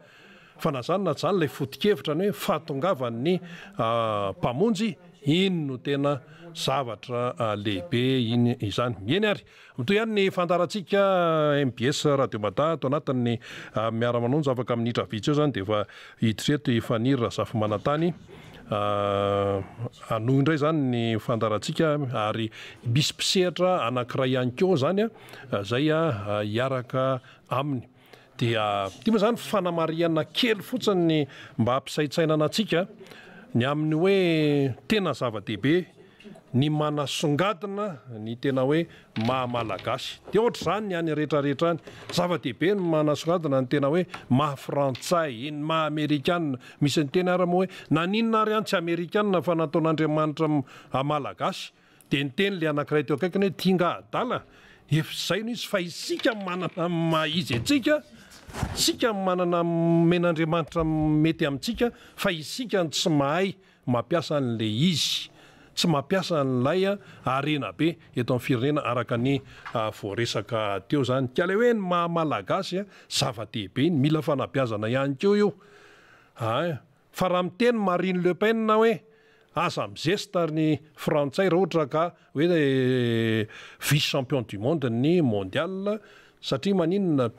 S1: Fa na zany na zany ilay foto-kevitra ny hoe fahatongavan'ny Mpamonjy, iny no tena zavatra lehibe iny izany. Eny ary, mitohy ihany ny fandaharantsika mbs Radio Mada ato anatin'ny Miara-manonja, afaka minitra vitsy eo izany dia efa hiditra eto i Faniry Razafimanantany hanohy indray izany ny fandaharantsika ary misy mpisehatra anankiray ihany koa izany izay hiaraka aminy. Dia ity moa izany fanamarihana kely fotsiny mba hampisaintsainana antsika ny amin'ny hoe tena zava-dehibe ny manasongadina ny tena hoe maha Malagasy. Dia ohatr'izany ny any rehetra rehetra any. Zava-dehibe ny manasongadina ny tena hoe maha Frantsay, ny maha Amerikana. Misy niteny ary moa hoe naninona ary aho tsy Amerikana fa nataon'Andriamanitra Malagasy. Dia niteny ilay anankiray teo akaikiny hoe, Ty nga adala? Efa izay no izy fa isika manana ny maha izy antsika, isika manana ny omen'Andriamanitra mety amintsika fa isika no tsy mahay mampiasa an'ilay izy, tsy mampiasa an'ilay harena be eto amin'ny firenena araka ny voaresaka teo izany. Ka ilay hoe ny maha malagasy zava-dehibe iny, mila fanabeazana ihany koa io. Fa raha miteny Marine Le Pen hoe. Aza mizesta ry ny frantsay raha ohatra ka hoe vice champion du monde ny mondial satria maninona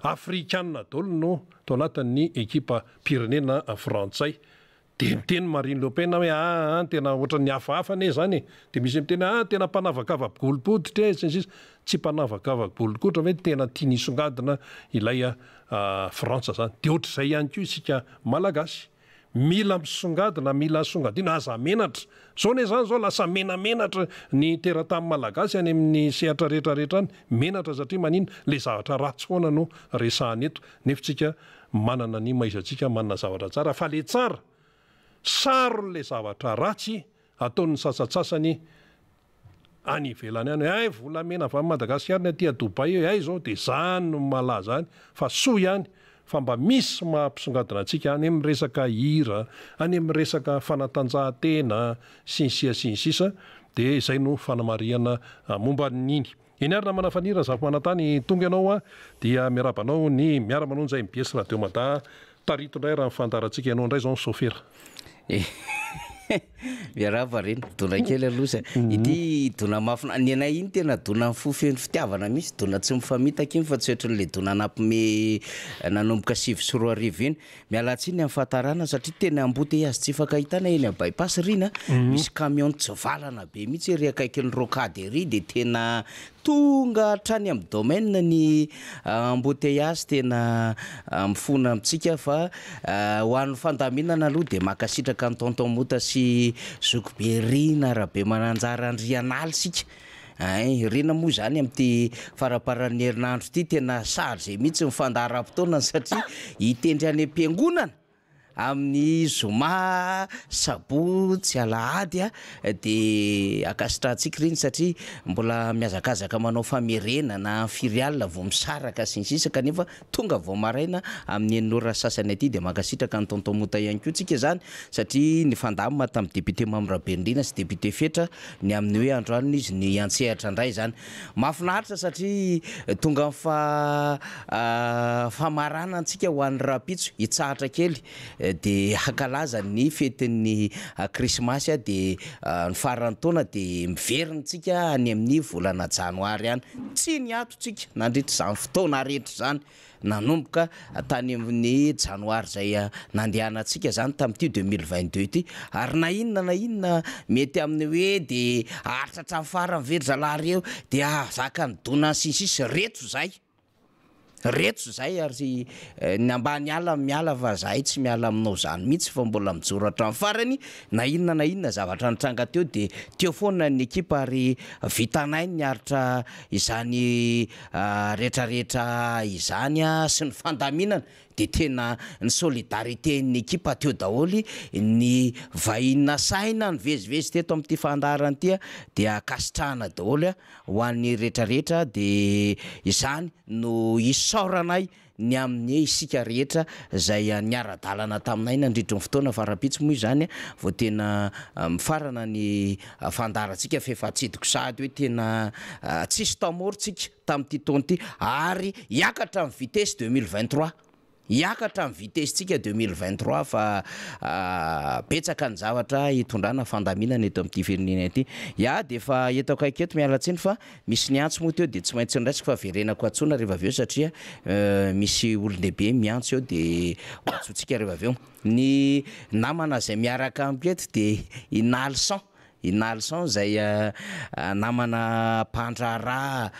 S1: afrikana daholo no tao anatin'ny ekipa pirenena frantsay. Dia miteny Marine Le Pen hoe aa tena ohatran'ny hafahafa anie izany e! Dia misy miteny hoe aa tena mpanavakava-bolon-koditra e! sy ny sisa Tsy mpanavakava-bolon-koditra ve tena tiany hisongadina ilay Frantsa izany? Dia ohatr'izay ihany koa isika Malagasy. Mila misongadina, mila asongadino, aza menatra. Izao anie izany izao lasa menamenatra ny teratany Malagasy any amin'ny sehatra rehetra rehetra any. Menatra satria maninona? Ilay zavatra ratsy foana no resahana eto. Nefa isika manana ny maha izy antsika, manana zavatra tsara, fa le tsara saron'le zavatra ratsy ataon'ny sasatsasany any ivelany any hoe hay volamena avy any Madagasikara ny aty a Dubaï hoe hay zao de zany no malaza any fa soa ihany fa mba misy maha mpisongadina antsika any amin'ny resaka hira, any amin'ny resaka fanatanjahantena sy ny sia sy ny sisa de izay no fanamarihana momba an'iny. Eny ary namana Faniry Razafimanantany tonga ianao a dia miarahaba anao ny miara manonja mbs radio mada tarito indray raha ny fandaharantsika ianao indray izao ny sofera.
S3: Miarahaba reny, dona kely aloha zay. Ity dona mafy ny anay iny tena dona fo feno fitiavana mihitsy, dona tsy mifamitaka iny fa tsy ohatran'ilay dona nampime nanomboka 2009 iny. Miala tsiny amin'ny fahatarana satria tena embouteillage tsy ifankahitana eny amin'ny bypass ry iny a, misy camion mitsivalana be mihitsy ery akaikin'ny rocade ery dia tena tonga hatrany amin'ny domaine ny embouteillage, tena mifona amintsika fa ho an'ny fandaminana aloha dia mankasitraka an'i tonton Mota sy zokibe Rina Rabemananjara Andrianaly isika. Ein, Rina moa izany amin'ity faramparan'ny herinandro ity tena chargé mihitsy ny fandaharam-potoanany satria hitendry any am-piangonana amin'ny zoma, sabotsy, alahady dia ankasitrahantsika ireny satria mbola mihazakazaka manao famerenana firy alina vao misaraka sy ny sisa kanefa tonga vao maraina amin'ny enina ora sasany aty dia mankasitraka an'i Tonton Mota ihany koa tsika izany satria nifandamina tamin'ny député Mamy Rabenirina sy député Fetra ny amin'ny hoe androany izy no hiantsehatra indray izany. Mahafinaritra satria tonga amin'ny fa famaranana antsika ho an'ny rahampitso, hitsahatra kely dia hankalaza ny fetin'ny krismasy dia ny faran'ny taona dia miverina tsika any amin'ny volana janoary any. Tsy niato tsika nandritra izany fotoana rehetra izany. Nanomboka tany amin'ny janoary izay nandehanantsika izany tamin'ity 2022 ity. Ary na inona na inona mety amin'ny hoe dia haharitra hatramin'ny farany ve ry zalahy ireo, dia hahazaka ny dona sy ny sisa, reto izahay. Reto izahay ary ny ambany ala miala fa izahay tsy miala aminao izany mihitsy fa mbola mijoro hatramin'ny farany. Na inona na inona zavatra nitranga teo dia teo foana ny ekipa ary vitanay ny niaritra izany retraretra izany sy ny fandaminana dia tena ny solidarité ny ekipa teo daholo, ny vahiny nasaina nivezivezy teto amin'ity fandaharana ity dia ankasitrahana daholo ho an'ny retraretra dia izany no isaoranay ny amin'ny isika rehetra izay niara-dalana taminay nandritry ny fotoana fa rahampitso moa izany vao tena mifarana ny fandaharantsika fa efa atsidiko sahady hoe tena tsisy temps mort tsika tamin'ity taona ity ary hiakatra ny vitesse 2023 hiakatra ny vitesse tsika 2023 fa betsaka ny zavatra hitondrana fandaminana eto amin'ity firenena ity. Ya dia efa eto akaiky eto miala tsiny fa Misy niantso moa teo dia tsy maintsy noraisiko fa verenako antsoina rehefa avy eo satria misy olon-dehibe miantso eo dia ho antsointsika rehefa avy eo. Ny namana izay miaraka amiko eto dia i Nalson, i Nalson izay namana mpandraharaha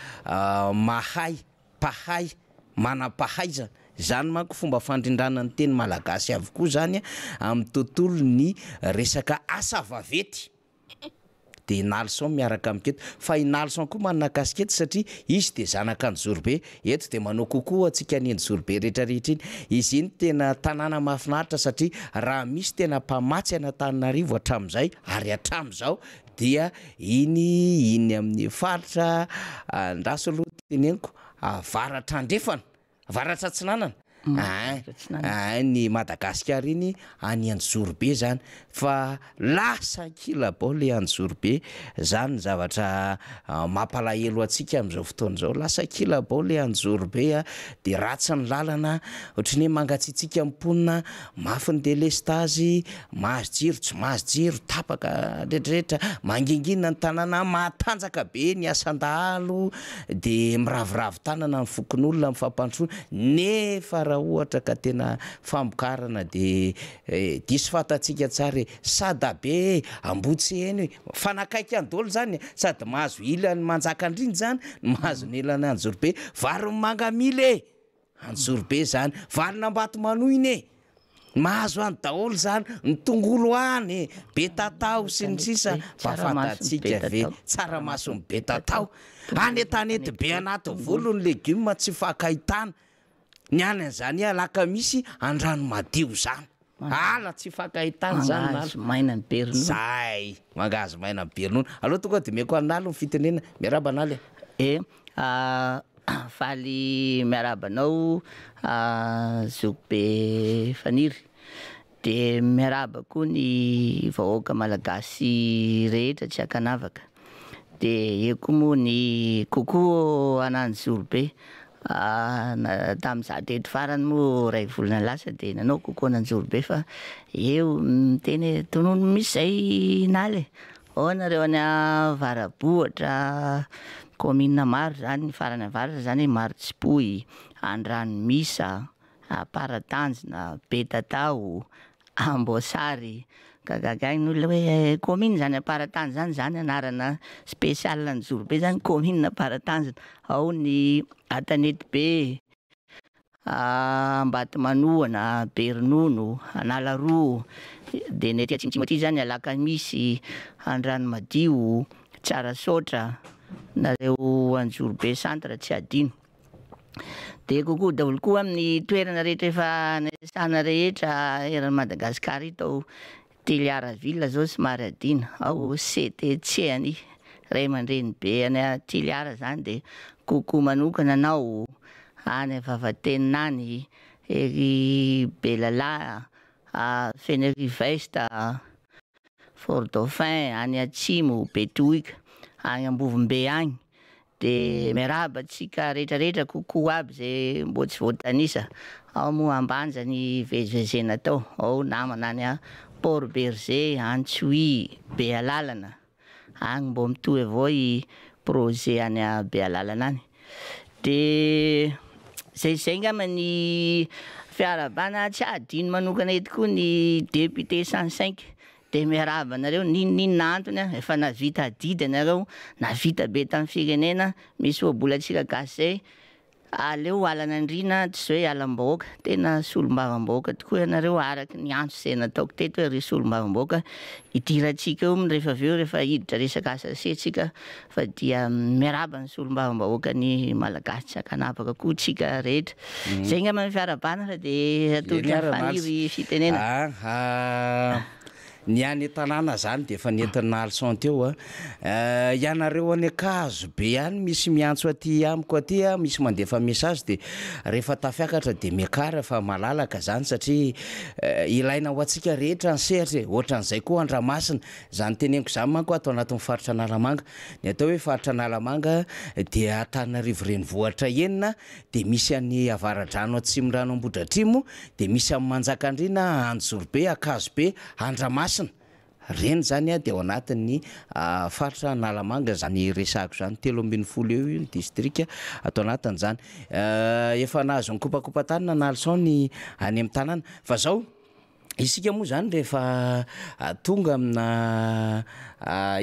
S3: mahay, mpahay, manam-pahaizana. Izany manko fomba fandrindrana ny teny malagasy avokoa izany amin'ny tontolon'ny resaka asa vaventy. Dia i Nalson miaraka amiko eto. Fa i Nalson koa manana kasikety satria izy dia zanak'Anjozorobe. Eto dia manao coucou antsika any Anjozorobe rehetra rehetra iny. Izy iny tena tanàna mahafinaritra satria raha misy tena mpamatsy an'Antananarivo hatramin'izay ary hatramin'izao dia iny iny amin'ny faritra andraso aloha teneniko avaratra andrefana. Avaratra atsinanana. Ein, ein ny Madagasikara iny any Anjozorobe zany fa lasa ankilabao le Anjozorobe, zany ny zavatra mampalahelo antsika am'zao fotoana zao, lasa ankilabao le Anjozorobe a, de ratsy ny lalana, ohatry ny hoe mangatsiatsiaka ny mponina, mafy ny delestazy, mahazo jiro tsy mahazo jiro, tapaka retraretra, mangingina ny tanàna, matanjaka be ny asan-dahalo. de miraviravy tanana ny fokonolona amin'ny fampandrosoana nefa raha ohatra ka tena famokarana de diso fantatsika tsara e, sadabe e, Ambohitsiheno e, mifanakaiky any daholo zany e, sady mahazo ilany Manjakandriana zany no mahazo ny ilany Anjorobe, vary mangamila e! Anjorobe zany, valin'Ambatomanoina e! Mahazo any daholo zany, ny tongolo any e, be tatao sy ny sisa, mba fantatsika ve, tsaramason'ny be tatao, any an-tanety be anaty volo ny legioma tsy ifankahitana, ny any an'izany alakamisy Andranomadio zany. Ala tsy ifankahitana zany Nala.
S4: Mangahazo maina ny be ronono.
S3: Zay, mangahazo maina ny be ronono. Aleo tonga de omeko an'i Naly ny fitenenana. Miarahaba Naly
S4: e. E, faly miarahaba anao zokibe Faniry. De miarahaba koa ny vahoaka malagasy rehetra tsy ankanavaka. De eo koa moa ny coucou an'Anjozorobe. Tamin'izaho teto farany moa iray volana lasa dia nanao coucou an'Anjozorobe fa eo miteny hoe tonony misy zay Naly e! Ao nareo any Avarabohitra, kaominina maro zany, ny farany avaratra zany Marotsipoy, Andranomisa, Amparatanjona, Betatao, Amboasary, gagaga ny olona hoe kaominina zany Amparatanjona zany, zany anarana spécial an'Anjozorobe zany kaominina Amparatanjona, ao ny Antanetibe, Ambatomanohana, Beronono, Analaroa, de ny aty atsimotsimo aty zany Alakamisy, Andranomadio, Tsarasaotra, nareo Anjozorobe centre tsy adino. Dia coucou daholo koa amin'ny toerana rehetra efa niasana rehetra eran'i Madagascar ito ao Toliara ville zao somary adino ao CTC any ray aman-dreny be any Toliara zany dia coucou manokana anao any Vavatenina any ery Belala Fenerive Est Fort Dauphin any Atsimo Betohika any Ambovombe agny De miarahaba antsika rehetra rehetra coucou aby ze mbô tsy voatanisa, ao moa Ambanja ny hivezivezena tao, ao namana any a Port Bergé, Antsohihy, Bealalana, agny mbô mitohy avao i projet any a Bealalana agny. De zay zay ngamba ny fiarahabana, tsy adino manokana eto koa ny député 105 Dia miarahaba anareo, n'inon'inona antony an, efa nahavita adidy ianareo, nahavita be tamin'ny firenena, misy ohabolantsika gasy zay, aleo alan'andriana tsy izay hoe alam-bahoaka, tena solombavambahoaka tokoa ianareo araka ny antso izay nataoko teto hoe ry solombavambahoaka, hidirantsika eo rehefa avy eo rehefa hiditra resaka HCC tsika fa dia miarahaba ny solombavambahoakan'ny Malagasy tsy ankanavaka koa tsika rehetra. Zay angamba ny fiarahabana fa dia atolotra an'i Faniry fitenenana.
S3: Ah, ny any an-tanàna zany dia efa nentin'i Nalson teo a. Ianareo any Ankazobe any misy miantso aty amiko aty a, misy mandefa message dia rehefa tafiakatra dia miakara fa malalaka zany satria ilaina ho antsika rehetra ny sehatra e, ohatran'izay koa Andramasina. Izany teneniko izany manko ato anatin'ny faritra Analamanga. Ny atao hoe faritra Analamanga dia Antananarivo renivohitra enina, dia misy an'i Avaradrano Atsimondrano Ambohidratrimo, dia misy an'i Manjakandriana, Anjozorobe, Ankazobe, Andramasina. Ireny izany dia ao anatin'ny faritra Analamanga izany resahako izany. 13 eo io ny distrika ato anatin'izany. Efa nahazo ny kopakopa-tanana Nalson ny any amin'ny tanàna. Fa izao. Isika moa zany rehefa tonga amina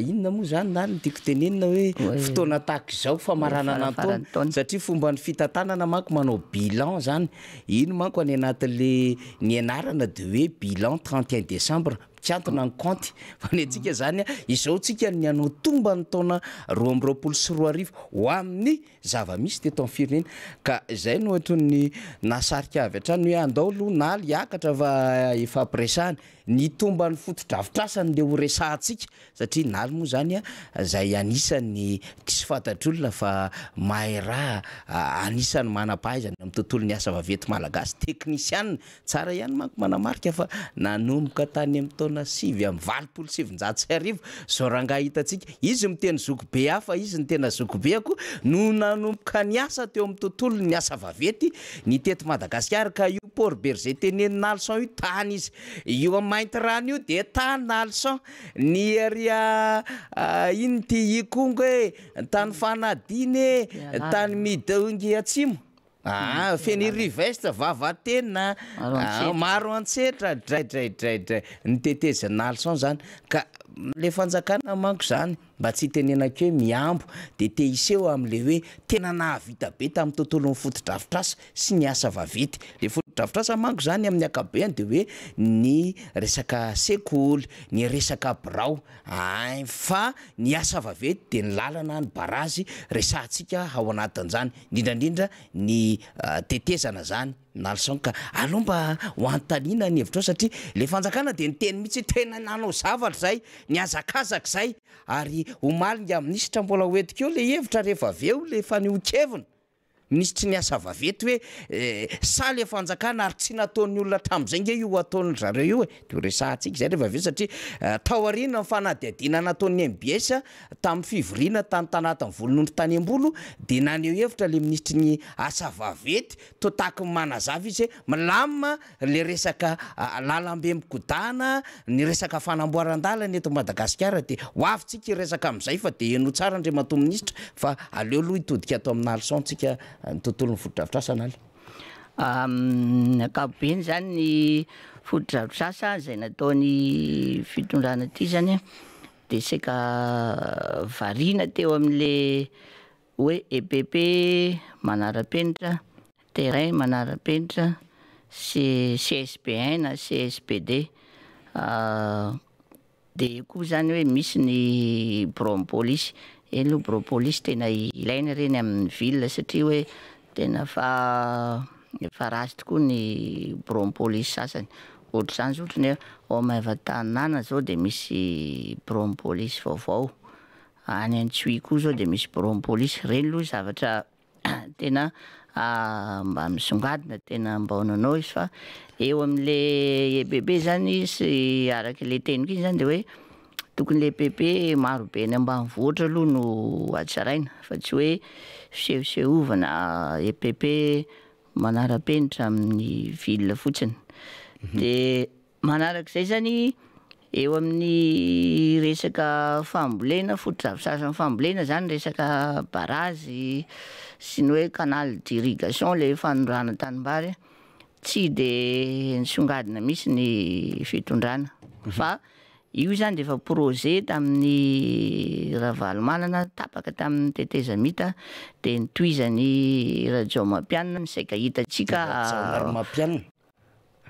S3: inona moa zany na ny tiako tenenina hoe fotoana tahaka izao famaranana ny taona satria fomban'ny fitantanana manko manao bilan zany, iny manko any anatin'le nianarana de hoe bilan 31 décembre, mikantona ny kaonty fa ny antsika zany izao tsika ny hanao tomban'ny taona 2022 ho amin'ny zava-misy teto amin'ny firenena ka izay no anton'ny nahasarika avy hatrany hoe andao aloha Naly hiakatra fa hifampiresahana. Ny tomban'ny fotodrafitrasa no ndeha ho resahantsika satria Naly moa izany izay anisan'ny tsy fantatr'olona fa mahay raha, anisan'ny manam-pahaizana eo amin'ny tontolon'ny asa vaventy malagasy, teknisianina. Tsara ihany manko manamarika fa nanomboka tany amin'ny taona 1989 izao rangahy hitantsika, izy miteny zokibe hafa, izy no tena zokibeako, no nanomboka niasa teo amin'ny tontolon'ny asa vaventy ny teto Madagasikara ka io Port Bergé tenenin'i Nalson io tany izy, io Maintirano io dia tany Nalson, ny ary inona ity Ikongo e, tany Fanadina e, tany Midongy Atsimo. Aa Fenirivest, Vavatenina, Maroantsetra, draidraidraidray, ny tetezin'i Nalson zany, ka le fanjakana manko zany mba tsy hitenenako hoe mihambo de te hiseho amle hoe tena nahavita be tamin'ny tontolon'ny fotodrafitrasa sy ny asa vaventy, le fotodrafitrasa manko zany amin'ny ankapobeany de hoe ny resaka sekoly, ny resaka birao, ein fa ny asa vaventy de ny lalana, ny barazy resahantsika ao anatin'izany. Indrindra indrindra ny tetezana zany Nalson ka aleo mba ho anontaniana ny hevitrao satria le fanjakana dia niteny mihitsy hoe tena nanao zavatra zay, nihazakazaka zay ary omaly ingahy minisitra mbola ho entiko eo le hevitra rehefa avy eo le fanehoan-keviny minisitry ny asa vaventy hoe sa le fanjakana ary tsy nataon'ny olona hatramin'izay nge io ataon'ny zareo io e, de ho resahantsika izay rehefa avy eo satria taoriana ny fanadihadiana nataon'ny mbs Tamin'ny fivoriana tany tanatin'ny Volonondry tany Ambolo dia naneho hevitra ilay minisitry ny asa vaventy, toa tahaky ny manazava izy hoe milamina ilay resaka lalambe migodàna, ny resaka fanamboaran-dalana eto Madagasikara dia ho avy tsika hiresaka amin'izay fa dia henoy tsara Andriamatoa Minisitra fa aleo aloha hitodika ato amin'ny Nalson tsika ny tontolon'ny fotodrafitrasa Naly.
S4: Amin'ny ankapobeny izany ny fotodrafitrasa izay nataon'ny fitondrana ity izany Dia saika variana teo amin'le hoe EPP manara-penitra, terrain manara-penitra, sy CSB un na CSB deux. Dia eo koa zany hoe misy ny biraon'ny polisy, eny aloha birao polisy tena ilaina ireny amin'ny ville satria hoe Tena fa efa ratsy tokoa ny biraon'ny polisy sasany, ohatr'izany zao ohatry ny hoe ao Maevatanàna zao de misy biraon'ny polisy vaovao, any Antsohihy koa zao de misy biraon'ny polisy, reny aloha zavatra tena mba misongadina tena mba nanao izy fa eo am'le EPP zany sy arak'le teniko iny zany de hoe Tokony le PP maro be any ambanivohitra aloha no hatsaraina fa tsy hoe fisehosehovana EPP manara-penitra amin'ny ville fotsiny. De manarak'izay zany eo amin'ny resaka fambolena, fotodrafitrasan'ny fambolena zany resaka barazy sy ny hoe canal d'irrigation le fanondrahana tanimbary tsy de nisongadina mihitsy ny fitondrana fa Io izany dia efa projet tamin'ny Ravalomanana tapaka tamin'ny tetezamita dia notohizan'i Rajaomampianina ny saika hitantsika
S3: Rajaonarimampianina.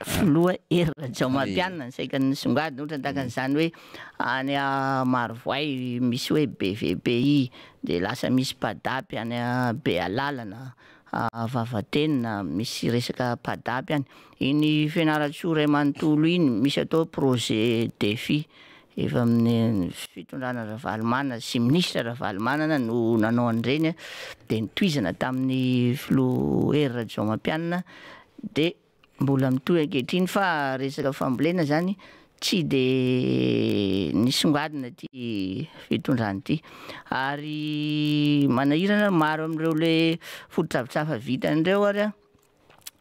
S4: Filoha Hery Rajaomampianina ny saika nisongadina ohatra tahaka an'izany hoe any Marovoay misy hoe BVBI dia lasa misy Padap any Bealalana, Vavatenina misy resaka Padap any. Iny Fianarantsoa iray manontolo iny misy atao hoe projet défi, efa amin'ny fitondrana Ravalomanana sy minisitra Ravalomanana no nanao an'ireny dia notohizana tamin'ny filoha Hery Rajaomampianina dia mbola mitohy ankehitriny fa resaka fambolena zany tsy dia nisongadina ity fitondrana ity ary manahirana maro amin'ireo le fotodrafitrasa vitan'ireo ary an.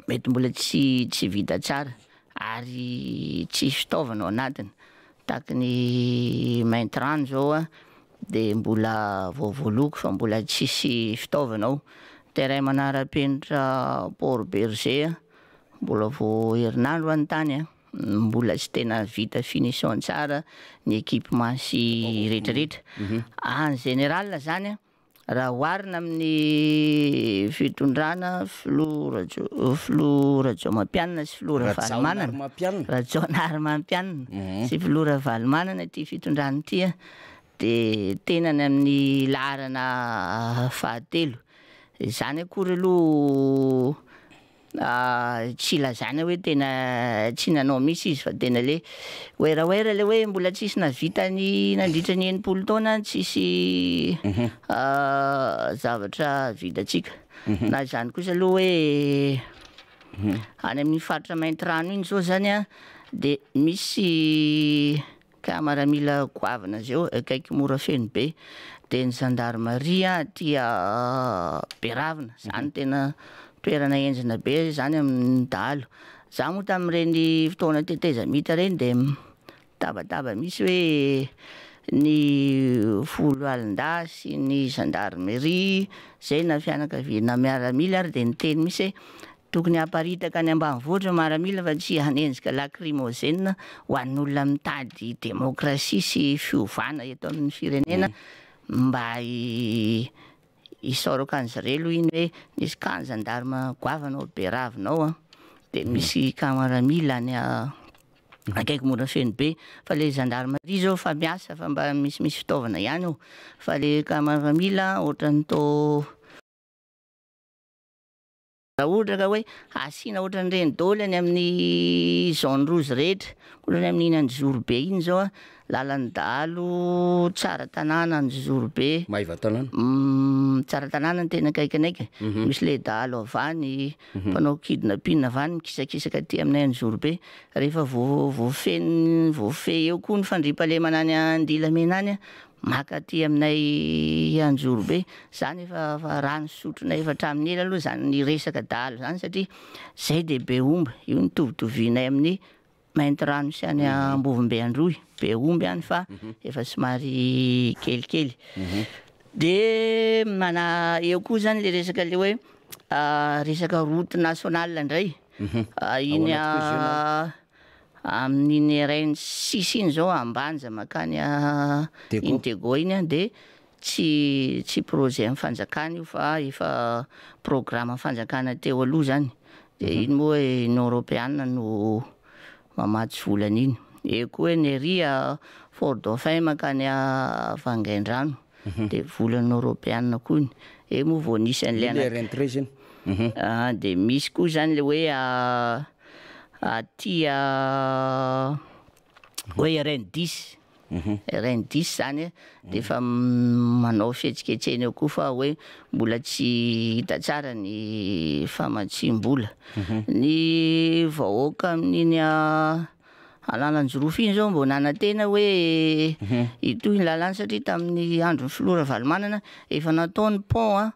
S4: mety mbola tsy tsy vita tsara ary tsisy fitaovana ao anatiny, tahaky ny maintirano zao a de mbola vao voaloko fa mbola tsisy fitaovana ao, terrain manara-penitra port berger a mbola vao herinandro aho tany a, mbola tsy tena vita finition tsara ny équipement sy retraretra, en général zany a Raha oharina amin'ny fitondrana filoha Rajo- filoha Rajaomampianina sy filoha Ravalomanana,
S3: Rajaonarimampianina.
S4: Rajaonarimampianina sy filoha Ravalomanana ity fitondrana ity a, de tena any amin'ny laharana fahatelo, izany akory aloha. Tsy ilazana hoe tena tsy nanao mihitsy izy fa tena le werawera le hoe mbola tsisy nahavita ny nandritra ny 60 taona tsisy zavatra vitantsika. Na izany kosa aloha hoe any amin'ny faritra Maintirano iny zao zany an de misy Ka maramila goavana zeo akaiky Morafeno be, de ny gendarmerie aty Beravina, zany tena toerana henjana be zany amin'ny dahalo, za moa tamin'ireny fotoana tetezamita reny de mitabataba mihitsy hoe ny foloalindahy sy ny gendarmerie zay na fianakaviana miaramila ary de niteny mihitsy hoe Tokony haparitaka any ambanivohitra ny maramila fa tsy hanenjika lacrymogène ho an'olona mitady demokrasia sy fiovana eto amin'ny firenena mba hisaorako an'zareo aloha iny hoe misy camp gendarme goavana ao Beravina ao an, de misy camp maramila any akaiky Morafeno be fa le gendarmerie zao efa miasa fa mba misimisy fitaovana ihany ao fa le camp maramila ohatran'ny tô. Raha ohatra ka hoe asiana ohatran'ireny daholo any amin'ny zone rouge rehetra, ohatran'ny amin'iny Anjozorobe iny zao an, lalan'ny dahalo Tsaratanàna Anjozorobe,
S3: Maevatanàna.
S4: Tsaratanàna no tena akaiky anay ka, misy le dahalo avy any, mpanao kidnapping avy any mikisakisaka aty aminay Anjozorobe, rehefa voa- voafehy voafehy eo koa ny fandriampahalemana any Andilamena any an, Maka aty aminay Anjorobe, zany efa efa rano sotronay efa hatramin'ny ela aloha zany resaka dahalo zany satria zay de be omby, io no itovitovinay amin'ny Maintirano sy any Ambovombe Androy, be omby any fa efa somary kelikely. De mana- eo koa zany le resaka le hoe resaka route nationale ndray, iny Amin'iny RN six iny zao Ambanja mankany iny Diego iny an de tsy tsy projet an'ny fanjakana io fa efa programme fanjakana teo aloha zany, de iny moa Union Europeana no mamatsy vola an'iny, eo koa ny ery Fort Dauphin mankany Vangaindrano de volan'ny Eoropeana koa iny, eo moa vao nisy an'ilay
S3: Iny RN 13 iny.
S4: De misy koa zany le hoe aty hoe RN dix, RN dix zany de efa manao fihetsiketsehana eo koa fa hoe mbola tsy hita tsara ny famatsiam-bola. Ny vahoaka amin'iny Analanjirofo iny zao mbô nanantena hoe hitohy ny lalàna satria tamin'ny andron'ny filoha Ravalomanana efa natao ny pont a,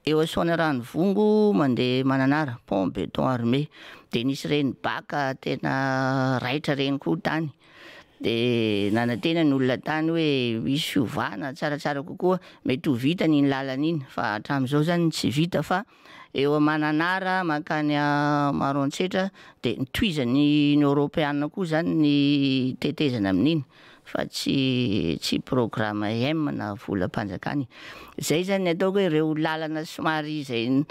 S4: eo Soanierana-Ivongo mandeha Mananara, pont béton armé, de nisy reny bac tena raitra reny koa tany, de nanantena ny olona tany hoe hisy fiovana tsaratsara kokoa, mety ho vitany iny lalana iny fa hatramin'izao zany tsy vita fa eo Mananara mankany Maroantsetra de notohizan'ny Union Europeana koa zany ny tetezana amin'iny fa tsy tsy programme M na volam-panjakana e. Zay zany ny ataoko hoe ireo lalana somary izay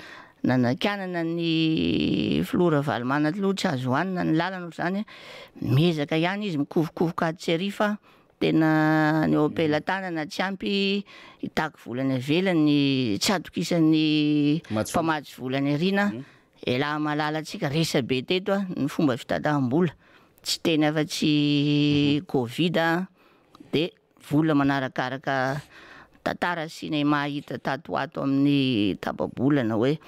S4: nanakianana ny filoha Ravalomanana taloha tsy azo hohanina ny lalana ohatr'izany, miezaka ihany izy mikovokovoka atsy sy ary fa tena ny eo am-pelatanana tsy ampy hitaky vola any ivelany, tsy atokisan'ny mpamatsy vola any aoriana, elah mahalala antsika resa-be teto ny fomba fitantaham-bola. Tsy teny afa-tsy covid de vola manarakaraka tantara cinéma hita tato ho ato amin'ny tapa-bolana hoe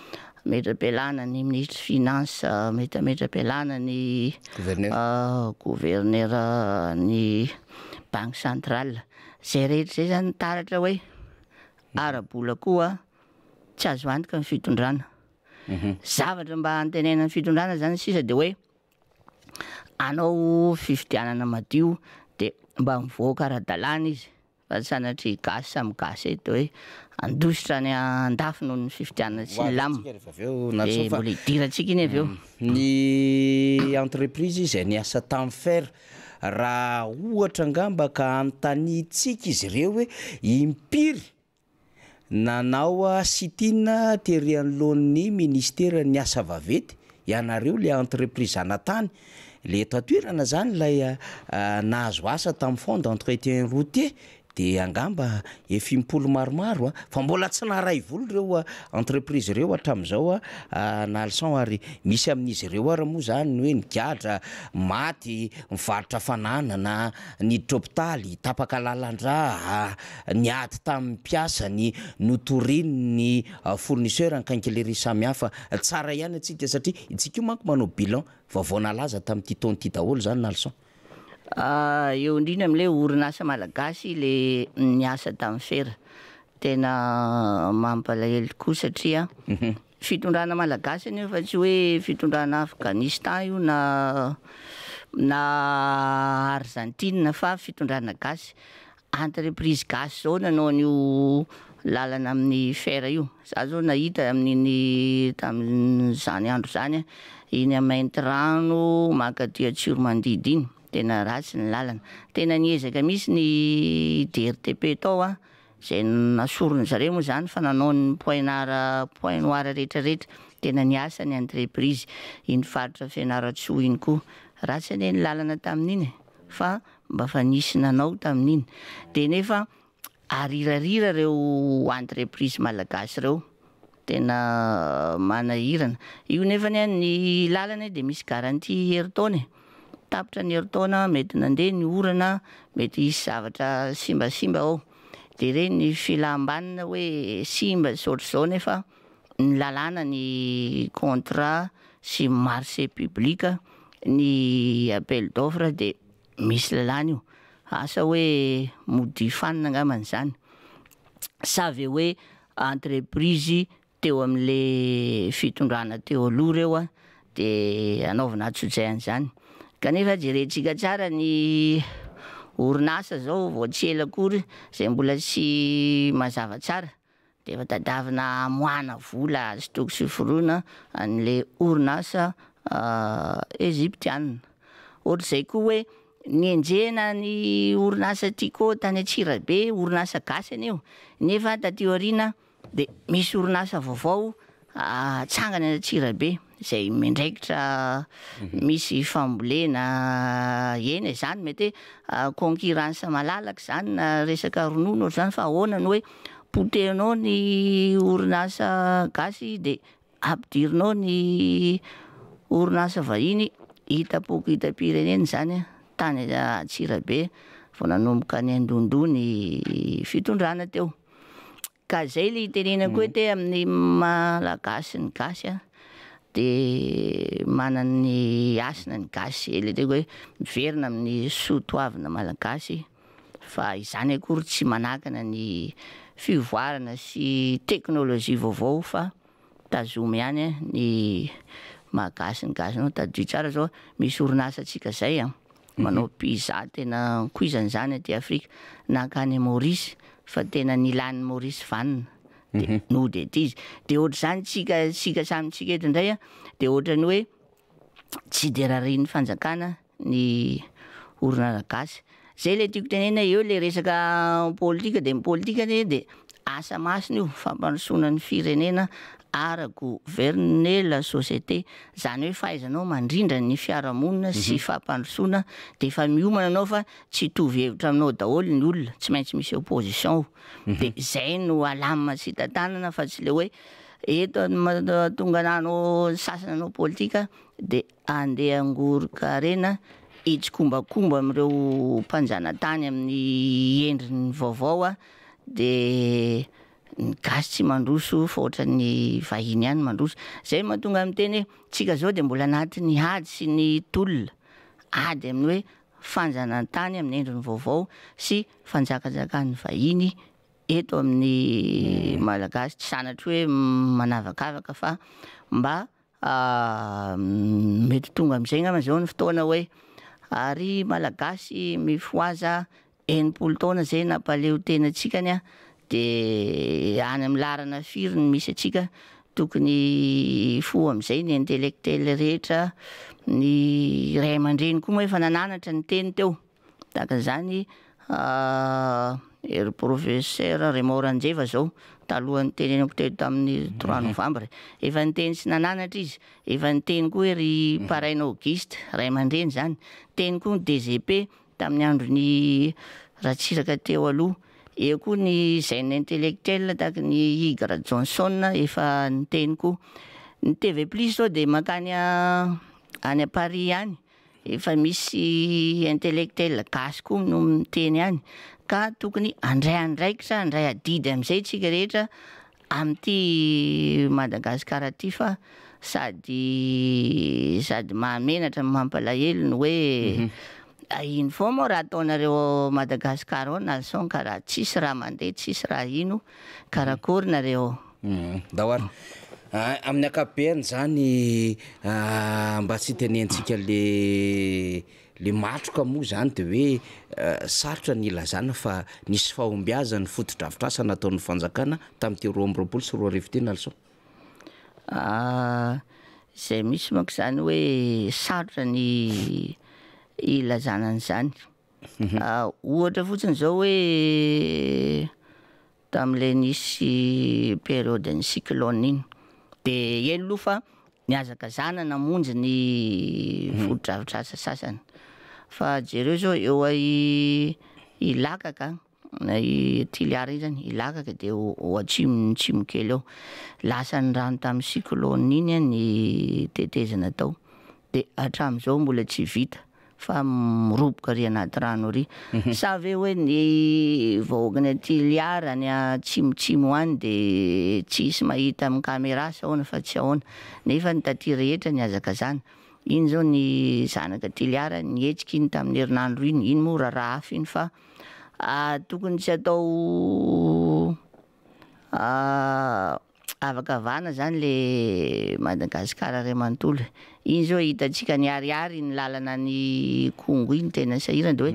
S4: hametra-pialana ny minisitry finance, mety hametra-pialana ny gouverneur ny banque centrale. Zay rehetra zay zany taratra hoe ara-bola koa tsy azo antoka ny fitondrana. Zavatra mba antenaina ny fitondrana zany sisa de hoe hanao fifidianana madio de mba mivoaka ara-dalàna izy fa sanatria gasy samy gasy eto hoe handositra any an-dafy noho ny fifidianana tsy milamina de mbola hidirantsika iny avy eo.
S3: Ny entreprise izay niasa tamin'ny fer raha ohatra angamba ka anontaniantsika izy ireo hoe impiry Nanao sit-in tery anoloan'ny ministeran'ny asa vaventy ianareo le entreprise zanatany le eto an-toerana zany ilay nahazo asa tamin'ny fonds d'entretien routier. Dia angamba efa impolo maromaro a, fa mbola tsy naharay vola ireo entreprise ireo hatramin'izao a, Nalson ary misy amin'izy ireo ara moa zany ny hoe nigadra, maty, nivarotra fananana, niditra hopitaly, tapaka lalan-drà, niady tamin'ny mpiasany, notorian'ny fournisseur ny quincaillerie samihafa. Tsara ihany antsika satria isika io manko manao bilan, vaovao nalaza tamin'ity taona ity daholo izany Nalson.
S4: Eo indrindra amin'ilay orinasa malagasy le niasa tamin'ny fera. Tena mampalahelo tokoa satria fitondrana malagasy anie fa tsy hoe fitondrana Afghanistan io na na Argentine fa fitondrana gasy. Entreprise gasy zao nanao an'io lalana amin'ny fer io. Za zao nahita amin'iny tamin'izany andro izany iny Maintirano mankaty Antsiromandidy iny, tena ratsy ny lalana. Tena niezaka mihitsy ny DRTP tao an, izay nasorin-dry zareo moa izany fa nanao ny point noir point noir rehetrarehetra. Tena niasa ny entreprise. Iny faritra Fianarantsoa iny koa. Ratsy anie ny lalana tamin'iny e! Fa mba fa nisy nanao tamin'iny de nefa arirarira reo entreprise malagasy reo tena manahirana io nefany an ny lalana de misy garantie herintaona e tapitra ny herintaona mety nandeha ny orana mety hisy zavatra simbasimba ao de reny filam-banina hoe simba sy ohatr'izao nefa ny lalàna ny contrat sy marché public ny appel d'offre de misy lalàna io, asa hoe mody fanina angambany izany sa ve hoe entreprise teo amin'le fitondrana teo aloha reo an de anaovana antsojay an'izany, kanefa jerentsika tsara ny orinasa zao vao tsy ela akory zay mbola tsy mazava tsara Dia efa tadiavina hamoahana vola sy toko sy foroana an'ilay orinasa Egyptiana. Ohatr'izay koa hoe nenjehina ny orinasa Tiko tany Antsirabe, orinasa gasy anie io, nefa taty aoriana dia misy orinasa vaovao Atsangana any Antsirabe izay miandraikitra misy fambolena, eny e, zany mety hoe concurrence malalaka zany na resaka ronono ohatr'izany fa ahoana no hoe potehinao ny orinasa gasy de ampidirinao ny orinasa vahiny, hitam-poko hitam-pirenena izany tany Antsirabe vao nanomboka niandondoha ny fitondrana teo. Ka zay le itenenako hoe te amin'ny malagasy ny gasy a de manana ny hasina ny gasy, zay le teniko hoe miverina amin'ny soa toavina malagasy fa izany akory tsy manakana ny fivoarana sy teknolojia vaovao fa tazomy ihany ny maha gasy ny gasy anao, tadidio tsara zao misy orinasantsika zay an. Manao pizza tena koizana izany aty Afrika, nankany Maurice fa tena nilan'i Maurice vanona de nody aty izy, de ohatr'izany tsika tsika samy tsika eto indray an, de ohatran'ny hoe tsy de rarian'ny fanjakana ny orinasa gasy, zay le tiako tenenina eo le resaka politika de ny politika anie de asa masina io fampandrosoana ny firenena ara gouverner la société, zany hoe fahaizanao mandrindra ny fiarahamonina sy fampandrosoana de efa miomana anao fa tsy hitovy hevitra aminao daholo ny olona, tsy maintsy misy opposition ao, de zay no alamina sy tantanana fa tsy le hoe eto tonga anao sasany hanao politika de andeha hangoron-karena hitsikombakomba amin'ireo mpanjanatany amin'ny endriny vaovao de Ny gasy tsy mandroso fa ohatran'ny vahiny ihany mandroso. Zay mahatonga ahy miteny hoe tsika zao dia mbola anatin'ny ady sy ny tolona, ady amin'ny hoe fanjanantany amin'ny endriny vaovao sy fanjakanjakan'ny vahiny eto amin'ny Malagasy. Tsy sanatria hoe manavakavaka fa mba Mety tonga amin'izay angamba izao ny fotoana hoe ary Malagasy mifohaza 60 taona izay nampaleo tena antsika anie de any amin'ny laharana firy no misy antsika, tokony hifoha amin'izay ny intellectuel rehetra, ny ray aman-dreny koa moa efa nananatra ny teny teo. Tahaka izany ry professeur Raymond Ranjeva zao, talohan'ny nitenenako teto tamin'ny trois novembre, efa niteny sy nananatra izy, efa niteny koa hoe ry Paraina Auguste, ray aman-dreny izany, niteny koa ny DGP tamin'ny andron'i Ratsiraka teo aloha. Eo koa ny gène intellectuel tahaka ny Hugues Rajohnson efa niteny koa. Ny TV plus zao dia mankany any Paris any, efa misy intellectuel gasy koa no miteny any, ka tokony handray andraikitra, handray adidy amin'izay tsika rehetra amin'ity Madagasikara ity fa sady sady mahamenatra no mampalahelo ny hoe ino foana moa raha ataonareo ao Madagascar ao Nalson ka raha tsisy raha mandeha tsisy raha ino karakory nareo ao.
S3: Ndao ary. Amin'ny ankapobeny izany mba tsy hitenentsika le Le matroka moa izany dia hoe sarotra ny hilazana fa nisy fahombiazan'ny fotodrafitrasa nataon'ny fanjakana tamin'ity 2022 ity Nalson.
S4: Izay mihitsy manko izany hoe sarotra ny hilazana an'izany. Ohatra fotsiny izao hoe tamin'ilay nisy période-n'ny cyclone iny, dia eny aloha fa nihazakazahana namonjy ny fotodrafitrasa sasany, fa jereo zao eo Ilakaka na i Toliara iny zany, Ilakaka de eo atsimo atsimo kely eo, lasan'ny rano tamin'ny cyclone iny ny tetezana tao, de hatramin'izao mbola tsy vita. Fa miroboka ary anaty rano ary. Sa ve hoe ny vahoakan'i Toliara any atsimotsimo any de tsisy mahita amin'ny camera sa ahoana fa tsy ahoana. Nefa ny taty rehetra nihazakazahana. Iny zao ny zanaka Toliara nihetsika iny tamin'ny herinandro iny. Iny moa raharaha hafa iny fa tokony tsy atao Avakavahana zany le Madagascar ray manontolo e. Iny zao hitantsika niharihary iny lalana any Ikongo iny tena sahirana de hoe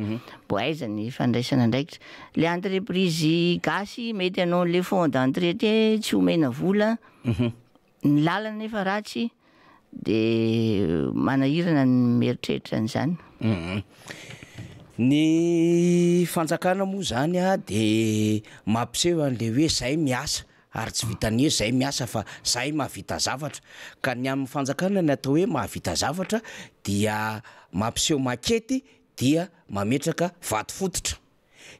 S4: mbô aiza ny fandraisana andraikitra. Le entreprise gasy mety hanao an'le fonds d'entretien tsy omena vola, ny lalana nefa ratsy de manahirana ny mieritreritra an'izany.
S3: Ny fanjakana moa zany de mampiseho an'le hoe zay miasa Ary tsy vitan'ny hoe zay miasa fa zahay mahavita zavatra. Ka ny amin'ny fanjakana ny atao hoe mahavita zavatra dia mampiseho makety dia mametraka vato fototra.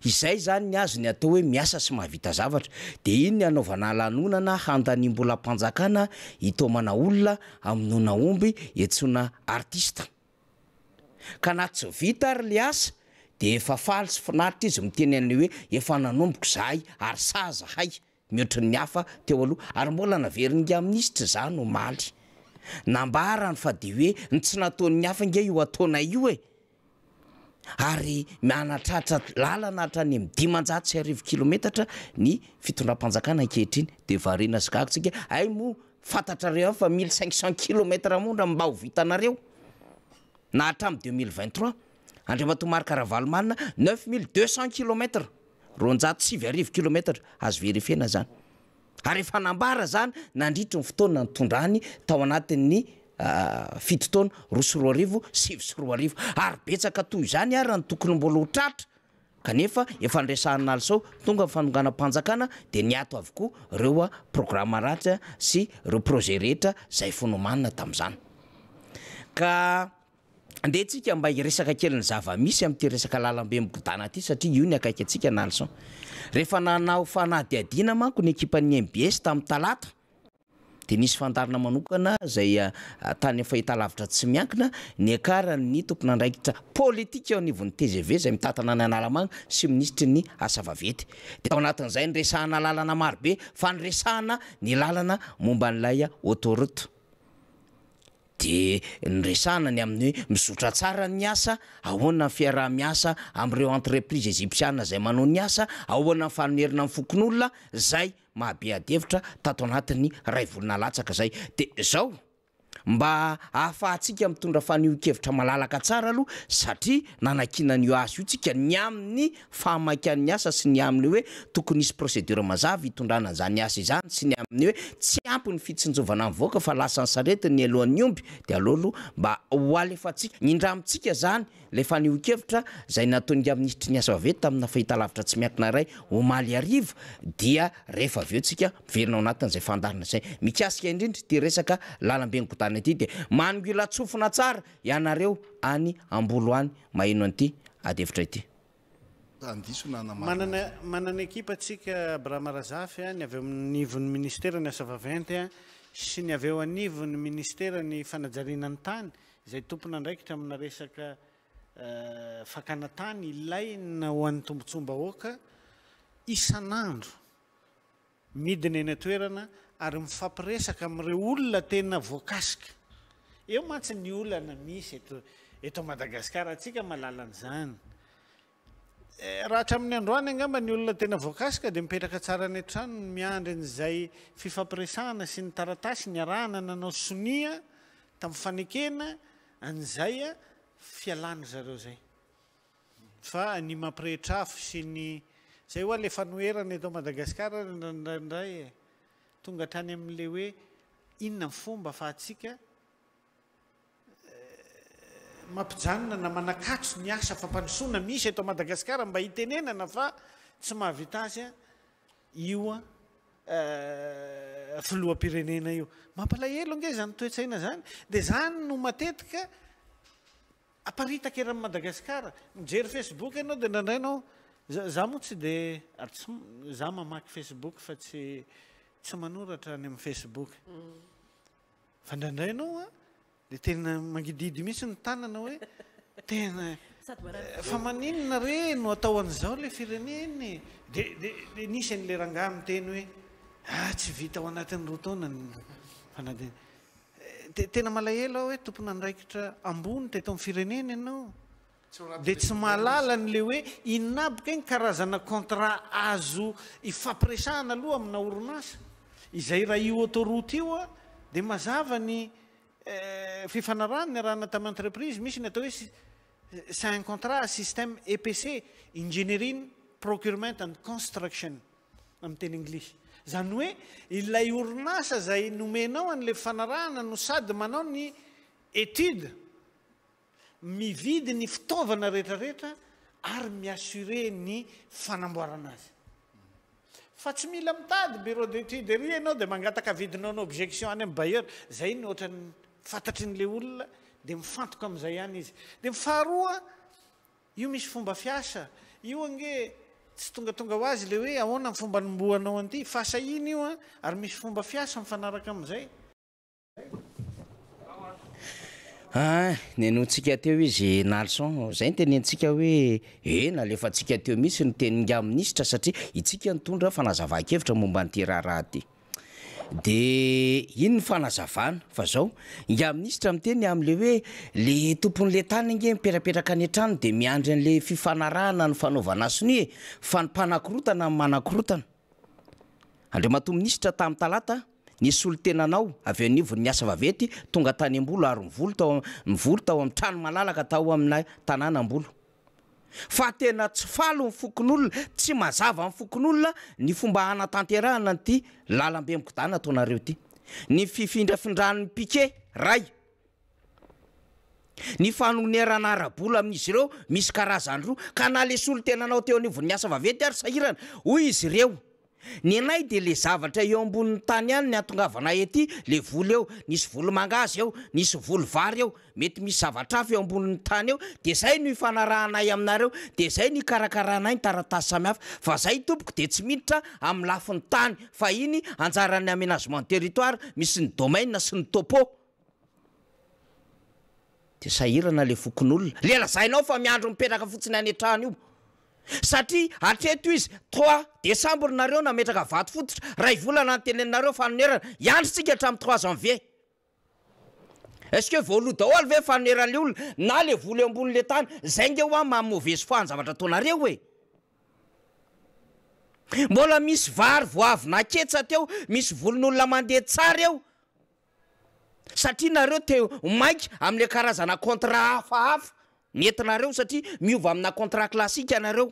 S3: Izay izany ny azy ny atao hoe miasa sy mahavita zavatra. Dia iny ny hanaovana lanonana handaniam-bolam-panjakana hitaomana olona, hamonoana omby, hiantsoana artista. Ka na tsy vita ary le asa de efa faly sy finaritra izy miteny an'le hoe efa nanomboka izahay ary sahy zahay mihoatry ny hafa teo aloha ary mbola naverin'ingahy minisitra izany omaly. Nambarany fa de hoe ny tsy nataon'ny hafa ange io ataonay io e! Ary manatratra lalana hatrany amin'ny 1500 kilometatra ny fitondram-panjakana ankehitriny de variana sy gaga tsika hay moa fantatrareo ihany fa 1500 kilomètres monja mba ho vitanareo. na hatramin'ny 2023, Andriamatoa Marc Ravalomanana, 9200 kilomètres, 9200 kilomètres, azo verifiena izany. Ary efa nambara izany nandritry ny fotoana nitondrany tao anatin'ny fito taona, 2002, 2009. Ary betsaka toy izany ary ny tokony mbola ho tratra, kanefa efa niresahan'i Nalsao, tonga ny fanonganam-panjakana dia niato avokoa ireo programa ratsy sy ireo projet rehetra izay efa nomanina tamin'izany. Ka andeha tsika mba hiresaka kely ny zava-misy amin'ity resaka lalambe migodàna ity satria io ny akaiky antsika Nalson. Rehefa nanao fanadihadiana manko ny ekipan'ny mbs tamin'ny talata dia nisy fandaharana manokana izay tany amin'ny fahitalavitra tsy miankina niakaran'ny tompon'andraikitra politika eo anivon'ny tgv izay mitantana ny Analamanga sy minisitry ny asa vaventy. Dia tao anatin'izay niresahana lalana marobe fa niresahana ny lalana momba an'ilay autoroute. Dia niresahana ny amin'ny hoe mizotra tsara ny asa, ahoana ny fiaraha-miasa amin'ireo entreprise egyptiana izay manao ny asa, ahoana ny fanonerana ny fokonolona izay mahabe adihevitra tato anatin'ny iray volana latsaka izay. Dia izao, mba ahafahantsika mitondra fanehoan-kevitra malalaka tsara aloha satria nanakiana an'io asa io tsika ny amin'ny fahamaikan'ny asa sy ny amin'ny hoe tokony hisy procédure mazava hitondrana an'izany asa izany sy ny amin'ny hoe tsy ampy ny fitsinjovana ny vahoaka fa lasan'ny sarety ny alohan'ny omby dia aleo aloha mba ho alefantsika indramintsika izany ilay fanehoan-kevitra izay nataon'ingahy minisitry ny asa vaventy tamina fahitalavitra tsy miankina iray omaly hariva dia rehefa avy eo tsika miverina ao anatin'izay fandaharana izay mikasika indrindra ity resaka lalambe migodàna ity dia manongilan-tsofina tsara ianareo any Ambolo any maheno an'ity adihevitra ity.
S5: Handiso na hanamarina
S6: Manana
S5: an'izay.
S6: manana ekipa tsika Abraham Razafy a, ny avy eo anivon'ny ministera ny asa vaventy a, sy ny avy eo anivon'ny ministera ny fanajariana ny tany izay tompon'andraikitra amina resaka fakana tany ilaina ho an'ny tombontsoam-bahoaka isan'andro. Midina eny an-toerana ary mifampiresaka amin'ireo olona tena voakasika. Eo mantsy ny olana misy eto eto Madagasikara, antsika mahalala an'izany. Raha hatramin'ny androany angamba ny olona tena voakasika dia mipetraka tsara any an-tranony miandry an'izay fifampiresahana sy ny taratasy niarahana nanao sonia tamin'ny fanekena an'izay fialan-dry zareo izay. Fa ny mampirehitra afo sy ny. Zay hoa le fanoherana eto Madagasikara ry indraindray e! Tonga hatrany amin'le hoe inona ny fomba afahantsika mampijanona na manakatso ny asa fampandrosoana misy eto Madagasikara mba hitenenana fa tsy mahavita azy io filoham-pirenena io. Mampalahelo ange izany toe-tsaina izany. Dia izany no matetika Aparitaka eran'i Madagasikara. Mijery Facebook ianao dia indraindray ianao, za moa tsy dia, ary tsy, za mamaky Facebook fa tsy tsy manoratra any amin'ny Facebook. Fa indraindray ianao an, dia tena mangidihidy mihitsy ny tanana hoe tena fa maninona re no atao an'izao ilay firenena e? Dia dia dia nisy an'ilay rangahy miteny hoe ah tsy vita ao anatin'ny roa taona ny fanadinana. Tena malahelo aho hoe tompon'andraikitra ambony teto amin'ny firenena ianao dia tsy mahalala an'ilay hoe inona aby kay ny karazana contrat azo ifampiresahana aloha amina orinasa. Izay raha io autoroute io dia mazava ny fifanarahana niarahana tamin'ny entreprise, misy ny atao hoe c'est un contrat à système EPC, Engineering, Procurement and Construction. amin'ny teny anglisy. Izany hoe ilay orinasa izay nomenao an'ilay fifanarahana no sady manao ny étude, mividy ny fitaovana rehetrarehetra ary mi-assurer ny fanamboarana azy. Fa tsy mila mitady bureau d'étude ery ianao dia mangataka avis de non objection any amin'ny bailleur. Izay no ohatran'ny fantatry n'ilay olona dia mifantoka amin'izay ihany izy. Dia ny faharoa, Io misy fomba fiasa, io ange tsy tongatonga ho azy le hoe ahoana ny fomba anombohanao an'ity, fahasahiana io an, ary misy fomba fiasa mifanaraka amin'izay.
S3: Ah, nenointsika teo izy Nalson, zay no tenenintsika hoe eh nalefantsika teo mihitsy ny tenin'ingahy minisitra satria itsika nitondra fanazavan-kevitra momba an'ity raharaha ity. De iny ny fanazavana fa zao, ingahy minisitra miteny amle hoe le tompon'le tany ange mipetrapetraka any an-trano de miandry an'le fifanarahana ny fanaovana sonia e, fa ny mpanakorotana no manakorotana. Andriamatoa minisitra tamin'ny talata, nisy solontenanao avy eo anivon'ny asa vaventy tonga tany Ambolo ary nivory tao nivory tao amin'ny trano malalaka tao amina tanàna Ambolo. Fa tena tsy faly ny fokonolona, tsy mazava amin'ny fokonolona ny fomba hanatanterahana an'ity lalambe mikodana ataonareo ity. Ny fifindrafindran'ny piquet ray, ny fanonerana ara-bola amin'izy ireo misy karazany roa, ka na le solontenanao teo anivon'ny asa vaventy ary sahirana, hoy izy ireo. Ny anay dia le zavatra eo ambonin'ny tany ihany ny hatongavanay ety, le voly eo, nisy voly mangahazo eo, nisy voly vary eo, mety misy zavatra hafa eo ambonin'ny tany eo, dia zay no ifanarahanay aminareo, dia zay no ikarakaranay ny taratasy samihafa, fa zay tompoko dia tsy miditra amin'ny lafiny tany fa iny anjaran'ny aménagement territoire misy ny domaine sy ny topo. Dia sahirana le fokonolona, le lazainao fa miandry mipetraka fotsiny any an-trano io. Satria hatreto izy trois décembre nareo nametraka vato fototra, ray volana niteneninareo fanonerana, hiandry tsika hatramin'ny trois janvier. Est-ce que voaloa daholo ve fanoneran'le olona na le vola eo ambonin'le tany, zay nge hoa maha mauvaise foi ny zavatra ataonareo e! Mbola misy vary vao avy naketsa teo, misy volon'olona mandeha tsara eo, satria nareo te ho maika amin'le karazana contrat hafahafa nentinareo satria miova amina contrat classique ianareo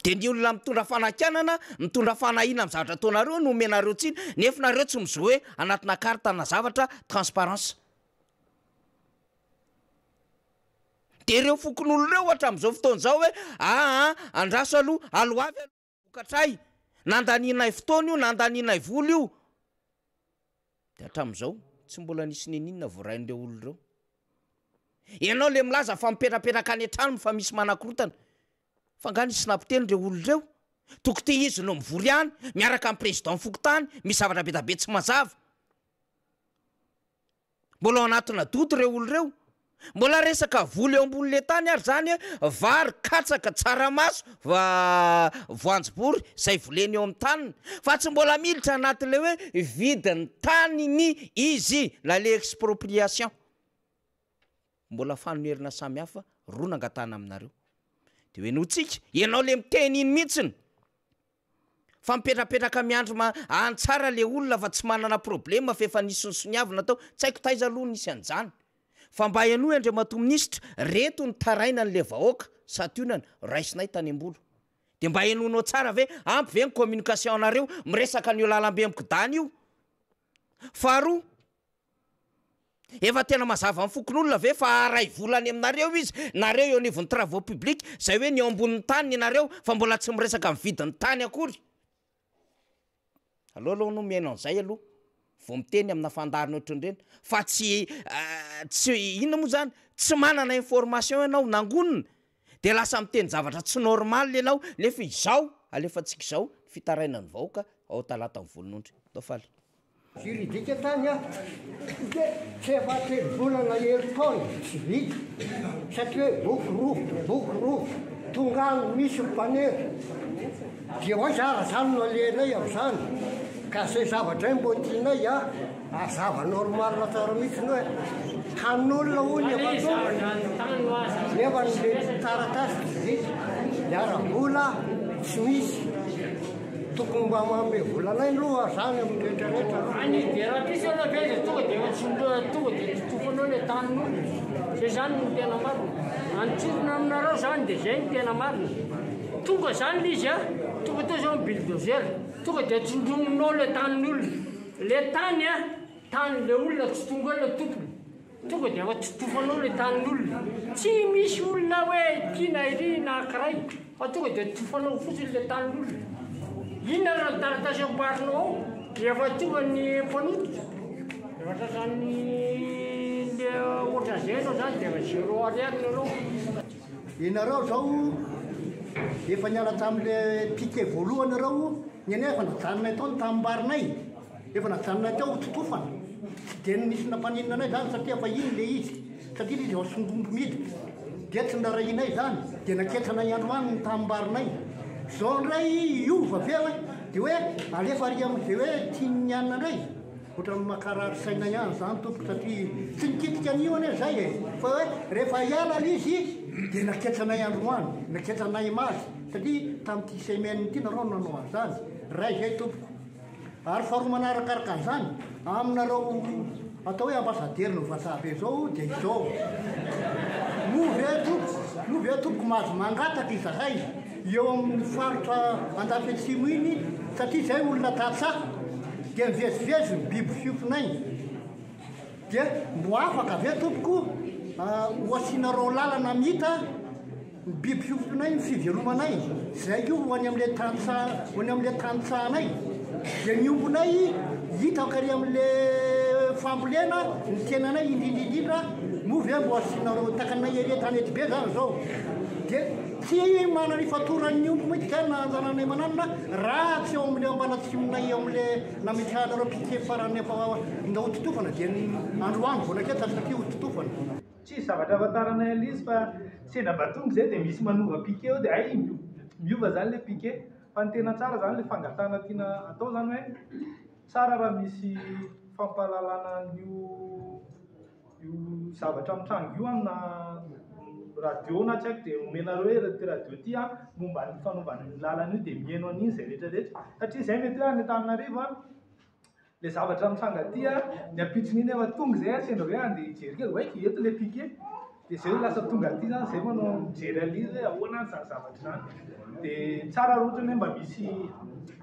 S3: de ny olona mitondra fanakianana mitondra fanahiana amin'ny zavatra ataonareo no omenareo tsiny nefa nareo tsy mi-jouer anatina carte na zavatra transparence de ireo fokonolona ireo hatramin'izao fotoana izao hoe aa andraso aloha aloavy aloha vokatray nandanianay fotoana io nandanianay vola io Dia hatramin'izao tsy mbola nisy n'inon'inona voarain'ireo olona ireo. Ianao le milaza fa mipetrapetraka any an-trano fa misy manakorotana. Fa nga nisy nampiteny ireo olona ireo? Toko ty izy no mivory any miaraka amin'ny président fokontany, misy zavatra be da be tsy mazava. Mbola ao anatina doute ireo olona ireo. Mbola resaka vola eo ambonin'le tany ary zany vary, katsaka, tsaramaso, voanjobory zay volena eo amin'ny taniny fa tsy mbola miditra anatin'le hoe vidin'ny taniny izy na le expropriation. Mbola fanoherana samihafa roa nangatahana aminareo. De henointsika, ianao le miteny iny mihitsiny fa mipetrapetraka miandry ma any tsara le olona fa tsy manana problème fa efa nisy nosoniavina tao, tsy haiko taiza aloha nisy an'izany fa mba henoy Andriamatoa Minisitra, reto ny tarainan'le vahoaka santionany raisinay tany am-bolo. De mba henoinao tsara ve, ampy ve ny communication nareo miresaka an'io lalambe mikodana io? Faharoa, Efa tena mazava amin'ny fokonolona ve fa haharay vola any aminareo izy, nareo eo anivon'ny travaux publics, izay hoe ny eo ambonin'ny tany ny anareo fa mbola tsy miresaka ny vidin'ny tany akory? Aleo aloha aloha mihaino an'izay aloha vao miteny amina fandaharana ohatran'ireny fa tsy tsy inona moa zany, tsy manana information ianao nangonina de lasa miteny zavatra tsy normal ianao nefa izao alefantsika izao ny fitarainan'ny vahoaka ao Talata Mivolonondry. Ndao faly.
S5: Juridique tany aho dia tsy efa telo volana herintaona tsy vita satria hoe boky rovitra, boky rovitra, tonga any misy ny mpanery dia ho aiza ary zany no alehanay amin'izany ka zay zavatra zay mbo tianay a hazava normal tsara mihitsy ny hoe tanin'olona hono efa tonga nefa ny le taratasy tsy vita, ny ara-bola tsy misy. Tokony mba manome vola anay aloha zany amin'ny rehetra rehetra aloha.
S7: Any dia rahampitso aloha ve dia tonga dia efa tsy tonga dia totofanao ilay tanin'olona. Zay zany no tena marina. Antsorina aminareo zany dia zay no tena marina. Tonga zany le izy a, tonga teo zao ny bulldozer, tonga dia tsindrominao ilay tanin'olona. Ilay tany a, tanin'ilay olona tsy tonga eo ilay tompony. Tonga dia efa totofanao ilay tanin'olona. Tsy misy olona hoe ity na iry na ankiray fa tonga dia totofanao fotsiny ilay tanin'olona. Inona ary ny taratasy amboarinao ao? Efa tonga ny mpanototra, efa tratran'ny le ohatran'izay ianao izany dia efa zéro ariary ny anao.
S5: Ianareo zao efa niala tamin'le piquet voalohany nareo, ny anay efa najanonay tao ny tanimbarinay. Efa najanona teo ho totofana, tsy dia nisy nampaninona anay izany satria efa iny ilay izy, satria ilay izy efa songombo miditra, dia tsy nirarahianay izany, dia naketranay androany ny tanimbarinay. Izao indray hiova ve hoe dia hoe alefa ary amin'izay hoe tian'ny anona indray? Ohatran'ny mankarary saina ihany izany tompoko satria tsy nikitika an'io anie izay e, fa hoe rehefa hiala ilay izy dia naketranay androany, naketranay omaly, satria tamin'ity semaine ity nareo no nanao an'izany, ray izay tompoko. Ary faharoa manarakaraka an'izany, aminareo atao hoe ambassadeur-n'ny vazaha be izao dia izao, moa ve tompoko, moa ve tompoko mahazo mangataka izahay eo amin'ny faritra Andafy Atsimo iny satria izay olona tantsaha dia mivezivezy ny biby fiompinay dia mbo afaka ve tompoko ho asianareo lalana mita Ny biby fiompinay, ny fivelomanay, izay koa ho any amin'ilay tantsaha, ho any amin'ilay tantsahanay. Dia ny ombinay hitako ary amin'ilay fambolena, ny tenanay indrindra indrindra, moa ve mbo asianareo takanay ery an-tanety be izany izao? Dia tsy manana ifatoran'ny omby mihitsy izany na anjananay mananona raha tsy eo amin'ilay ambanatsimonay eo amin'ilay nametrahanareo piquet farany efa ndao hototofana dia ny androany vao naketa satria hototofana.
S8: Tsisy zavatra ahafantaranay an'ilay izy fa sendra mba tonga izay dia misy manova piquet eo dia hay miova izany ilay piquet. Fa ny tena tsara izany ilay fangatahana tiana atao izany hoe tsara raha misy fampahalalana an'io io zavatra mitranga io amina radio na tsy haiko dia omenareo hoe ity radio ity an momba ny fanaovana an'io lalana io dia mihaino an'iny izay rehetra rehetra. Satria izay mety hoe any Antananarivo an. Le zavatra mitranga aty a, ny ampitson'iny efa tonga zay a, sendra hoe andeha hijery kely, oay eto le piquet, de zay lasa tonga aty zany zay manao mijery an'le izy hoe ahoana any zany zavatra zany, de tsara raha ohatra hoe mba misy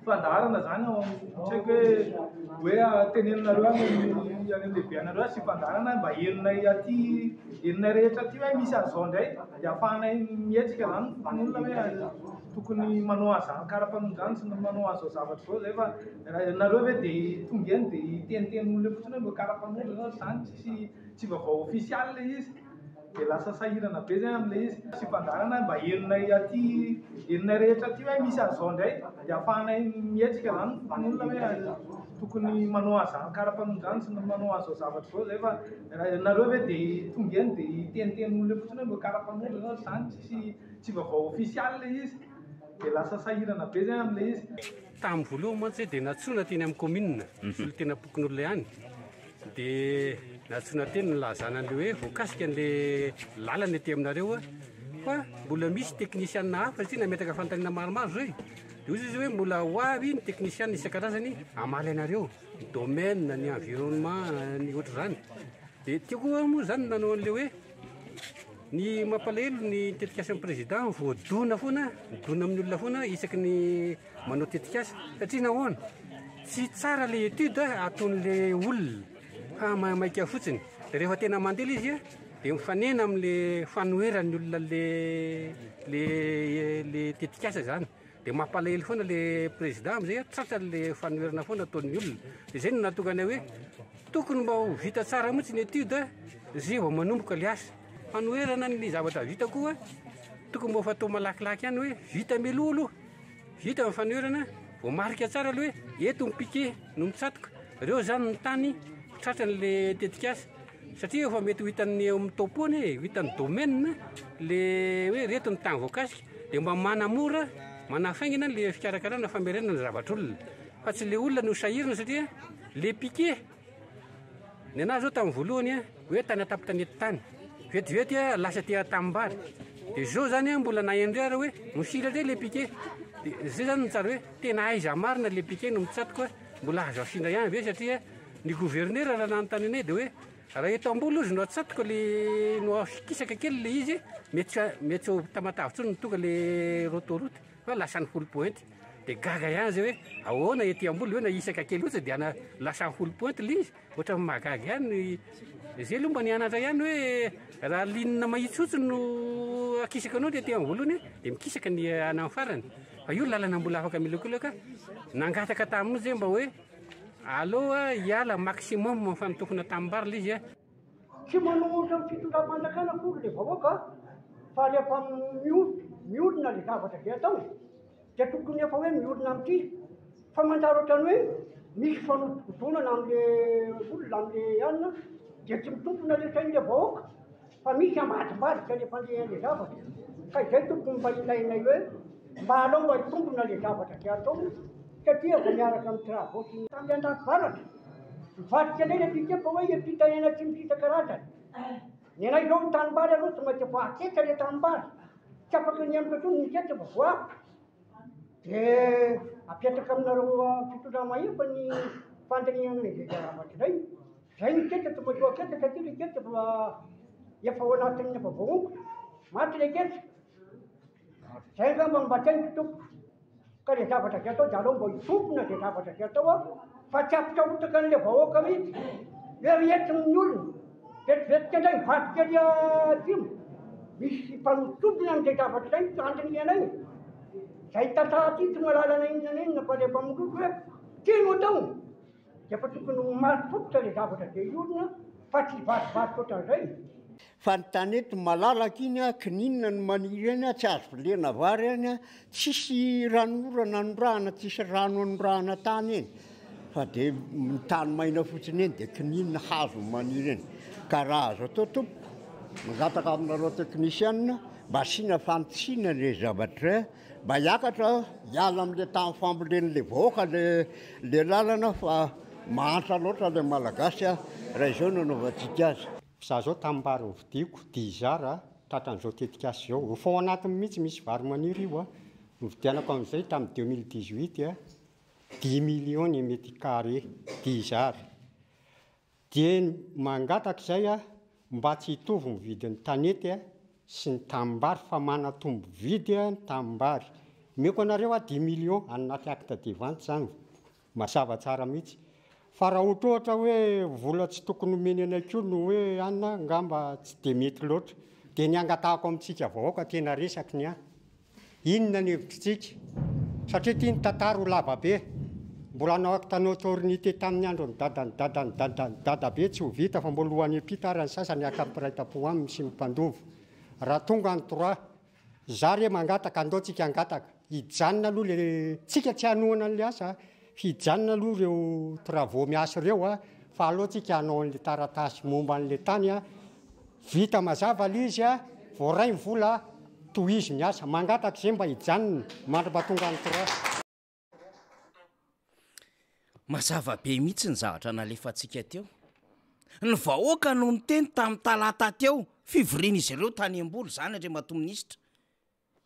S8: fandaharana zany ao amin'ny tsy haiko hoe hoe teneninareo any amin'ny any amin'ny lehibe anareo asio fandaharana mba henonay aty henonay rehetra aty hoe misy an'izao indray de ahafahanay mihetsika zany ny olona hoe tokony manao an'izany karapanondro zany sy manao an'izao zavatra izao zay fa Raha ianareo ve dia tonga eny dia hiteniteny olona eo fotsiny hoe mba karapanondro ianao zany tsisy tsy vaovao ofisialy ilay izy. Dia lasa sahirana be zay amin'ilay izy. Sy fandaharana mba henonay aty, henonay rehetra aty hoe misy an'izao indray dia ahafahanay mihetsika izany ny olona hoe tokony manao an'izany karapanondro izany sy manao an'izao zavatra izao izay fa raha nareo ve dia tonga eny dia hiteniteny olona eo fotsiny hoe mba karapanondro izany izany tsisy tsy vaovao ofisialy ilay izy dia lasa sahirana be zay amin'ilay izy.
S9: Tamin'ny voalohany mantsy dia nantsoina teny amin'ny kaominina, solontenam-pokonolona ihany. Dia nantsoina teny nilazana an'ilay hoe voakasika an'ilay lalana ety aminareo fa mbola misy teknisiana hafa satria nametraka fanontaniana maromaro zay. Dia hoy izy hoe mbola ho avy ny teknisiana isan-karazany hamaly anareo, ny domaine, ny environnement, ny ohatr'izany. Dia teo koa moa zany nanao an'ilay hoe ny mampalahelo ny tetikasan'ny président voadona foana, midona amin'ny olona foana isaky ny manao tetikasa satria nahoana? Tsy tsara le étude ataon'le olona fa maimaika fotsiny, de rehefa tena mandeha le izy a de mifanena am'le fanoheran'ny olona le le le tetikasa zany, de mampalahelo foana le président am'zay a tratran'le fanoherana foana ataon'ny olona, de zay no nahatonga anay hoe tokony mba ho vita tsara mihitsy ny étude zay vao manomboka le asa, fanoherana ny zavatra vita koa tokony mba ho fatao malakilaky ihany hoe vita mialoha aloha. Vita ny fanoherana, voamarika tsara aloha hoe eto ny piquet no mitsatoka, ireo izany ny tany tratran'le tetikasa satria efa mety ho hitan'ny eo amin'ny topo anie e, ho hitan'ny domaine le hoe ireto ny tany voakasika dia mba manamora, manafaingana le fikarakarana famerenana ny zavatr'olona fa tsy le olona no sahirana satria le piquet Ny anahy zao tamin'ny voalohany a, hoe tany an-tampon-tanety tany, vetivety a lasa aty an-tanimbary, de zao zany a mbola naheno ary hoe mifila ndray le piquet, de zay zany no tsara hoe tena aiza marina le piquet no mitsatoka, mbola azo afindra ihany ve satria ny gouverneur raha nanontany anay de hoe raha eto ambony ozy no atsatoka le no afikisaka kely le izy mety tsy mety tsy ho Tamatave intsony no tonga le autoroute fa lasa any Foulpointe. De gaga ihany zay hoe ahoana ety ambony hoe nahisaka kely fotsiny de ana lasa Foulpointe le izy, ohatran'ny mahagaga ihany, zay aloha mba nianatra ihany hoe raha ligne mahitsy fotsiny no akisaka anao ny aty amin'ny voalohany de mikisaka ny any amin'ny farany, fa io lalana mbola afaka milokiloka, nangataka taminy zay mba hoe aleo hiala maximum amin'ny fanotofana tanimbary le izy a.
S5: Tsy manohitra ny fitondram-panjakana akory le vahoaka fa rehefa miorina le zavatra izay atao dia tokony efa hoe miorina amin'ity fa manjary ohatran'ny hoe misy fanodikodonana amin'le olona amin'le anona dia tsy mitombina le sain'le vahoaka fa misy ambadimbadika le fandehan'le zavatra ka izay tokony mba ilainay hoe mba aleo mba hitombina le zavatra izay atao satria vao miaraka amin'ny travaux sy ny tany andafy varatra Mivadika indray ilay pique fa hoe hiampita atsimo sy isan-karazany. Ny anay izao ny tanimbary aloha tsy maintsy voaketsa ilay tanimbary. Tsy afaka ny hihemotra intsony ny ketsa fa voa. Dia apetraka aminareo fitondrana mahefa ny fandinihana izay zavatra izay. Izay ny ketsa tsy maintsy voaketsa satria ilay ketsa efa efa ao anatin'ny efa voahongotra. Maty ilay ketsa. Izay angamba no mba teniko tompoko. Ka le zavatra izay atao dia aleo mba hitombina izay zavatra izay atao an, fa tsy hampitahotaka an'ilay vahoaka mihitsy hoe ry eto ny olona, vetivetika indray mivadika ery atsimo, misy mpanodinkodina an'izay zavatra izay ny andinihanay, izay tantsaha aty tsy mahalala na inona na inona fa rehefa miroso hoe ity no atao dia efa tokony ho marim-pototra ilay zavatra izay hiorina fa tsy hivadibadika ohatran'izay.
S10: Fa ny tanety malalaka iny a, kininina no maniry eny a, tsy azo volena vary any a, tsisy ranonorana anondrahana, tsisy rano anondrahana tany eny, fa de ny tany maina fotsiny eny de kininina hazo no maniry eny. Ka raha azo atao tompoko, mangataka aminareo teknisianina, mba asiana fanitsiana le zavatra mba hiakatra hiala amle tany fambolen'le vahoaka le le lalana fa mahantra loatra le malagasy a, raha izao no anaovantsika azy.
S11: Za zao tanimbary novidiako dix ar a, tratran'izao tetikasa izao, efa ao anatiny mihitsy misy vary maniry io a, novidianako amin'izay tamin'ny 2018 a, dix millions ny mètre carré, dix ar. Dia mangataka izay a, mba tsy hitovy ny vidin'ny tanety a, sy ny tanimbary fa manatombo vidy ny tanimbary. Omeko anareo aho dix millions any anaty acte de vente zany. Mazava tsara mihitsy. Fa raha ohatra hoe vola tsy tokony omeny anay koa no hoe an angamba tsy dia mety loatra. Dia ny angatahako amintsika vahoaka tena resaky ny ahy. Inona ny hevitritsika? Satria ity ny tantara ho lava be. Mbola hanao acte notornité tamin'ny andron'ny dadan'ny dadan'ny dadan'ny dadabe tsy ho vita fa mbola ho any am-pita ary ny sasany haka ny mpiray tampo aminy sy ny mpandova. Raha tonga ny droit, za re mangataka, andao tsika hangataka, hijanona aloha le, tsika tsy hanohana an'le asa a, hijanona aloha ireo travaux miasa ireo a, fa aleo tsika hanao an'le taratasy momba an'le tany a, vita mazava le izy a, voaray ny vola, tohizo ny asa, mangataka izay mba hijanona mandra-pahatonga ny droit.
S3: Mazava be mihitsy ny zavatra nalefantsika teo. Ny vahoaka no niteny tamin'ny talata teo, fivorian'izy ireo tany Amboly izany Andriamatoa Minisitra.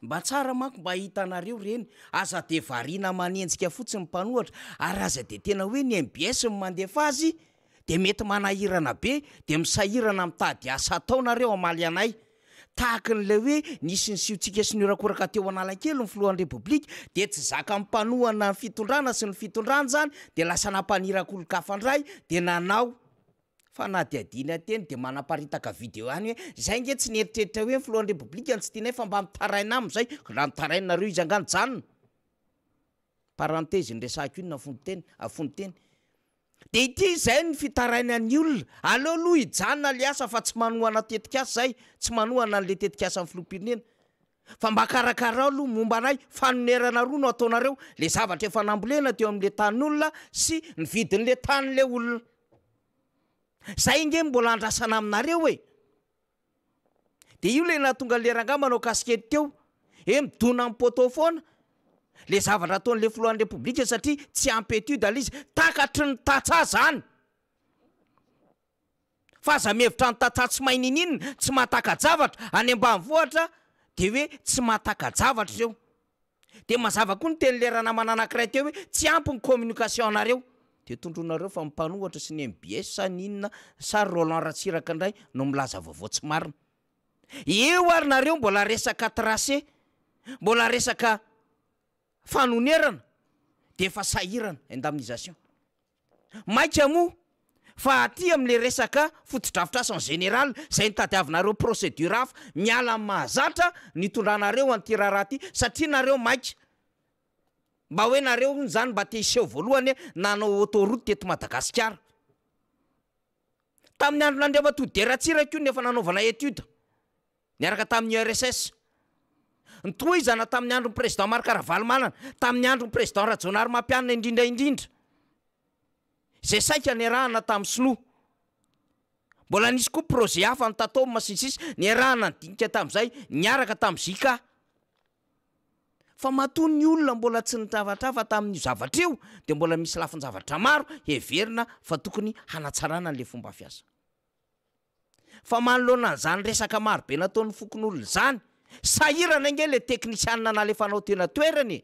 S3: Mba tsara manko mba hitanareo ireny, aza dia variana manenjika fotsiny ny mpanohatra ary aza dia tena hoe ny mbs no mandefa azy dia mety manahirana be dia misahirana mitady asa atao nareo hamaly anay. Tahaky ny ilay hoe nisy nisiotsika sy nihorakoraka teo Analakely ny filohan'ny Repoblika dia tsy zakan'ny mpanohana ny fitondrana sy ny fitondrana izany dia lasa nampaniraka olon-kafa indray dia nanao fanadihadiana teny dia manaparitaka video ihany hoe izay nge tsy nieritreritra hoe ny filohan'ny Repoblika no tsy tianay fa mba mitaraina aminy izay, raha nitaraina nareo izy angaha nijanona? Parenthèse ny resahiko iny na fononteny, fononteny. Dia ity izay ny fitarainan'ny olona, aleo aloha hijanona le asa fa tsy manohana tetikasa izay, tsy manohana an'le tetikasan'ny filoham-pirenena. Fa mba karakarao aloha momba anay, fanonerana roa no ataonareo, le zavatra efa nambolena teo amin'le tanin'olona sy ny vidin'le tanin'le olona. Zay ange no mbola andrasana aminareo e! Dia io ilay nahatonga an'ilay rangahy manao kasikety teo, hoe midona amin'ny poteau foana le zavatra ataon'ilay filohan'ny repoblika satria tsy ampy étude ilay izy, takatry ny tantsaha zany! Fa aza mihevitra ny tantsaha tsy mahay niniana, tsy mahataka-javatra, any ambanivohitra dia hoe tsy mahataka-javatra ireo. Dia mazava koa ny tenin'ilay ranamana anankiray teo hoe tsy ampy ny communication-nareo. Dia tondroinareo fa ny mpanohatra sy ny mbs sa ny inona sa ry Roland Ratsiraka indray no milaza vaovao tsy marina. Eo ary nareo mbola resaka tracé, mbola resaka fanonerana dia efa sahirana, indemnisation. Maika moa fa aty amin'ilay resaka fotodrafitrasa en général izay nitadiavinareo procédure hafa miala amin'ny mahazatra nitondranareo an'ity raharaha ity satria nareo maika mba hoe nareo hono izany mba te hiseho voalohany nanao autoroute teto Madagasikara. Tamin'ny andron'Andriamatoa Didier Ratsiraka io no efa nanaovana étude. niaraka tamin'ny URSS. Nitohizana tamin'ny andron'ny Président Marc Ravalomanana, tamin'ny andron'ny Président Rajaonarimampianina indrindra indrindra, izay saika niarahana tamin'ny Sinoa. Mbola nisy koa projet hafa ny Tatom sy ny sisa, niarahana nidinika tamin'izay, niaraka tamin'ny JK. Fa matoa ny olona mbola tsy nitrafatrafa tamin'io zavatra io, dia mbola misy lafin-javatra maro heverina fa tokony hanatsarana an'ilay fomba fiasa. Fa manoloana an'izany resaka maro be nataon'ny fokonolona izany, sahirana ange ilay teknisianina nalefanao teny an-toerana e!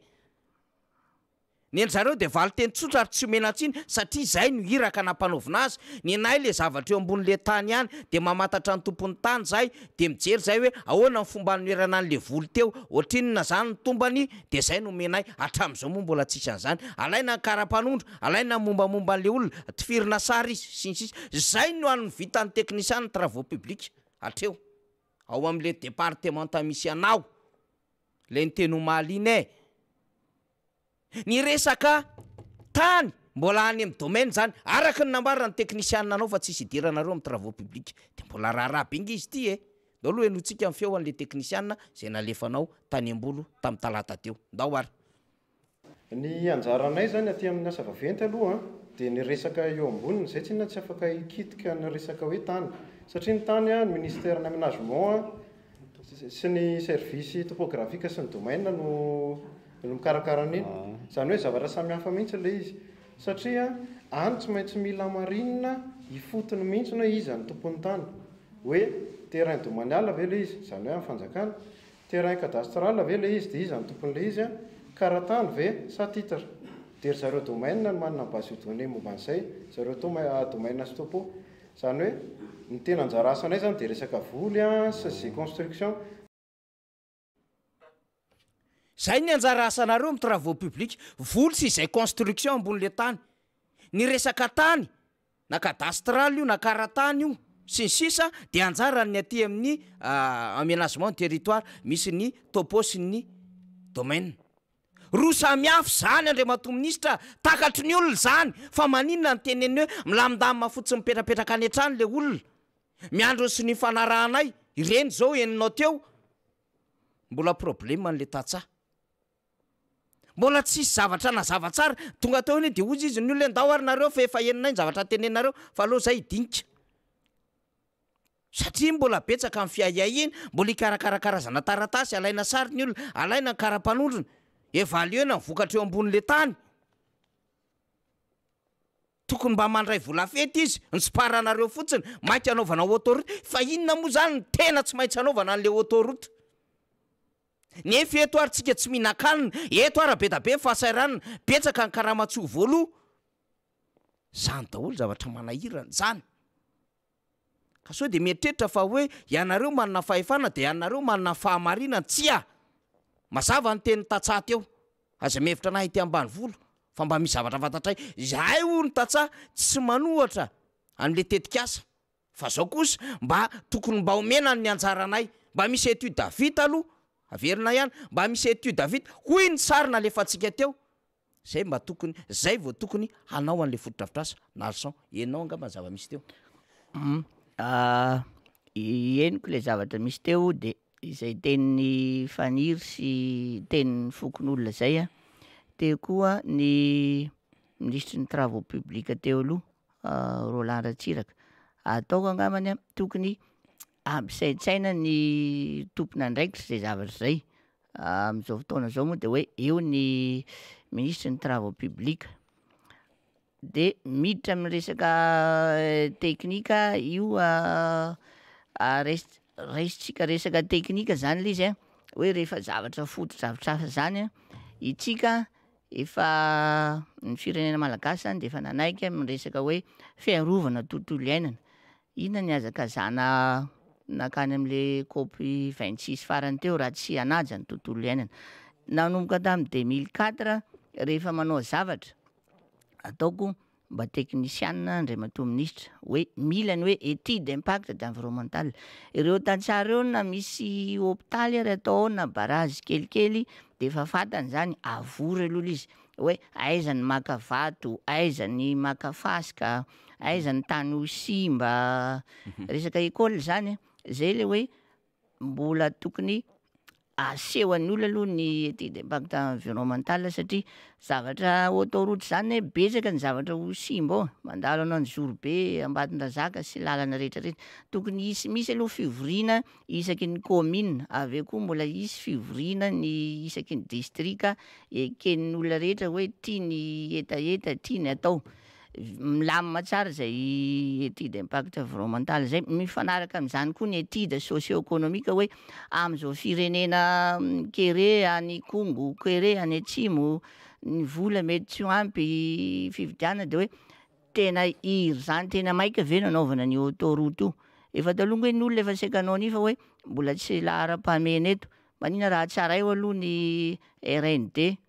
S3: Ny an-dry zareo dia valin-teny tsotra ary tsy omena tsiny satria izay no iraka nampanaovina azy. Ny anay ilay zavatra eo ambonin'ilay tany ihany dia mamantatra ny tompon'ny tany izahay dia mijery izahay hoe ahoana ny fomba anonerana an'ilay voly teo, ohatrinona izany ny tombany dia izay no omenay. Hatramin'izao moa mbola tsisy an'izany. Alaina ny kara-panondro, Alaina ny mombamomba an'ilay olona, tifirina sary izy, sy ny sisa Izay no an'ny vitan'ny teknisian'ny travaux publics hatreo, ao amin'ilay departemanta misy anao, ilay niteny omaly iny e! Ny resaka tany mbola any amin'ny domaine izany, araka ny nambaran'ny teknisianina anao fa tsisy idiranareo amin'ny travaux publics, dia mbola raharaha be nge izy ity e! Ndao aloha henointsika ny feo an'ilay teknisianina izay nalefanao tany Ambolo tamin'ny talata teo. Ndao ary.
S12: Ny anjaranay izany aty amin'ny asa vaventy aloha dia ny resaka eo amboniny, izay tsinona tsy afaka hikitika ny resaka hoe tany satria ny tany ny ministère ny aménagement sy ny service topographique sy ny domaine no no mikarakara an'iny. Izany hoe zavatra samihafa mihitsy ilay izy satria any tsy maintsy mila hamarinina ifotony mihitsy hoe iza no tompon'ny tany, hoe terrain domanial ve ilay izy, izany hoe an'ny fanjakana, Terrain cadastral ve ilay izy dia iza no tompon'ilay izy an? Karatany ve sa titre? Dia ry zareo domaine no manana ny base de données momba an'izay, zareo domaine sy topo. Izany hoe ny tena anjara asanay izany dia resaka voly an sy izay construction.
S3: Izay ny anjara asanareo amin'ny travaux publics, voly sy izay construction ambon'ilay tany. Ny resaka tany na cadastral io na karatany io sy ny sisa dia anjaran'ny aty amin'ny aménagement du territoire misy ny topo sy ny domaine. Roa samy hafa izany Andriamatoa Minisitra, takatry ny olona izany, fa maninona no teneniny hoe milamindamina fotsiny mipetrapetraka any an-trano ilay olona? Miandry ny sonia fanarahanay, ireny izao henonao teo, mbola problème an'ilay tantsaha. Mbola tsisy zavatra nazava tsara, tonga teo anie dia hozy izy ny olona hoe ndao ary nareo fa efa henonay ny zavatra teneninareo fa aleo zay hidinika. Satria mbola betsaka ny fiahiahiana, mbola hikarakara karazana taratasy, alaina sary ny olona, alaina ny kara-panondrona, evaluer-na ny vokatra eo ambonin'ilay tany. Tokony mba mandray vola fety izy, ny tsiparanareo fotsiny, mainka anaovana autoroute, fa inona moa zany no tena tsy maintsy anaovana an'ilay autoroute? Nefa eto ary tsika tsy mihinan-kanina, eto ara be da be ny fahasahiranana, betsaka ny karama tsy ho voaloa. Zany daholo zavatra manahirana zany. Ka sao dia mieritreritra fa hoe ianareo manana fahefana dia ianareo manana fahamarinana, tsia! Mazava ny tenin'ny tantsaha teo, aza mihevitra anah ety ambanivolo fa mba misy zavatra fantatray, izahay hoy ny tantsaha tsy manohatra an'le tetikasa Fa zao kosa mba tokony mba omena ny anjaranay, mba misy etude vita aloha, averina ihany, mba misy etude vita, hoy ny sary nalefantsika teo, zay mba tokony, zay vao tokony hanao an'le fotodrafitrasa, Nalson, enao angamba ny zava-misy teo.
S4: Hum, henoko le zavatra misy teo de izay tenin'i Faniry sy tenin'ny fokonolona zay an, teo koa ny minisitry ny travaux publics teo aloha, Roland Ratsiraka. Ataoko angambany an, tokony ampisaintsaina ny tompon'andraikitra izay zavatra izay, amin'izao fotoana izao moa de hoe eo ny minisitry ny travaux publics, de miditra amin'ny resaka teknika io rais- raisintsika resaka teknika zany le izy an, hoe rehefa zavatra fotodrafitrasa zany an, itsika Efa ny firenena malagasy zany de efa nanaiky amin'ny resaka hoe fiarovana tontolo iainana, inona ny hazakazahana nankany am'le COP 26 farany teo raha tsy hanaja ny tontolo iainana? Nanomboka tamin'ny 2004 rehefa manao zavatra ataoko mba teknisianina Andriamatoa Minisitra hoe mila ny hoe étude d'impact d'environnemental, ireo tantsaha ireo na misy hopitaly ary atao ao na barazy kelikely de efa fantany zany, avory aloha le izy hoe aiza ny maka vato, aiza ny maka fasika, aiza ny tany ho simba, resaka école zany zay le hoe Mbola tokony aseho an'ny olona aloha ny étude d'impact environnemental satria zavatra autoroute zany anie betsaka ny zavatra ho simba ao, mandalo an'Anjozorobe, Ambatondrazaka sy lalana rehetrarehetra, tokony hisy misy aloha fivoriana isaky ny commune, avy eo koa mbola hisy fivoriana ny isaky ny distrika eken'ny olona rehetra hoe ty ny hetaheta, ty ny atao. Milamina tsara izay étude impact environnemental izay, mifanaraka amin'izany koa ny étude socio économique hoe amin'izao firenena kere any Ikongo, kere any atsimo, ny vola mety tsy ho ampy fividianana de hoe tena iry zany tena maika ve no anaovana an'io autoroute io? Efa taloha nge ny olona efa saika hanao an'io fa hoe mbola tsy laharam-pahamehana eto, maninona raha hatsaraio aloha ny RND?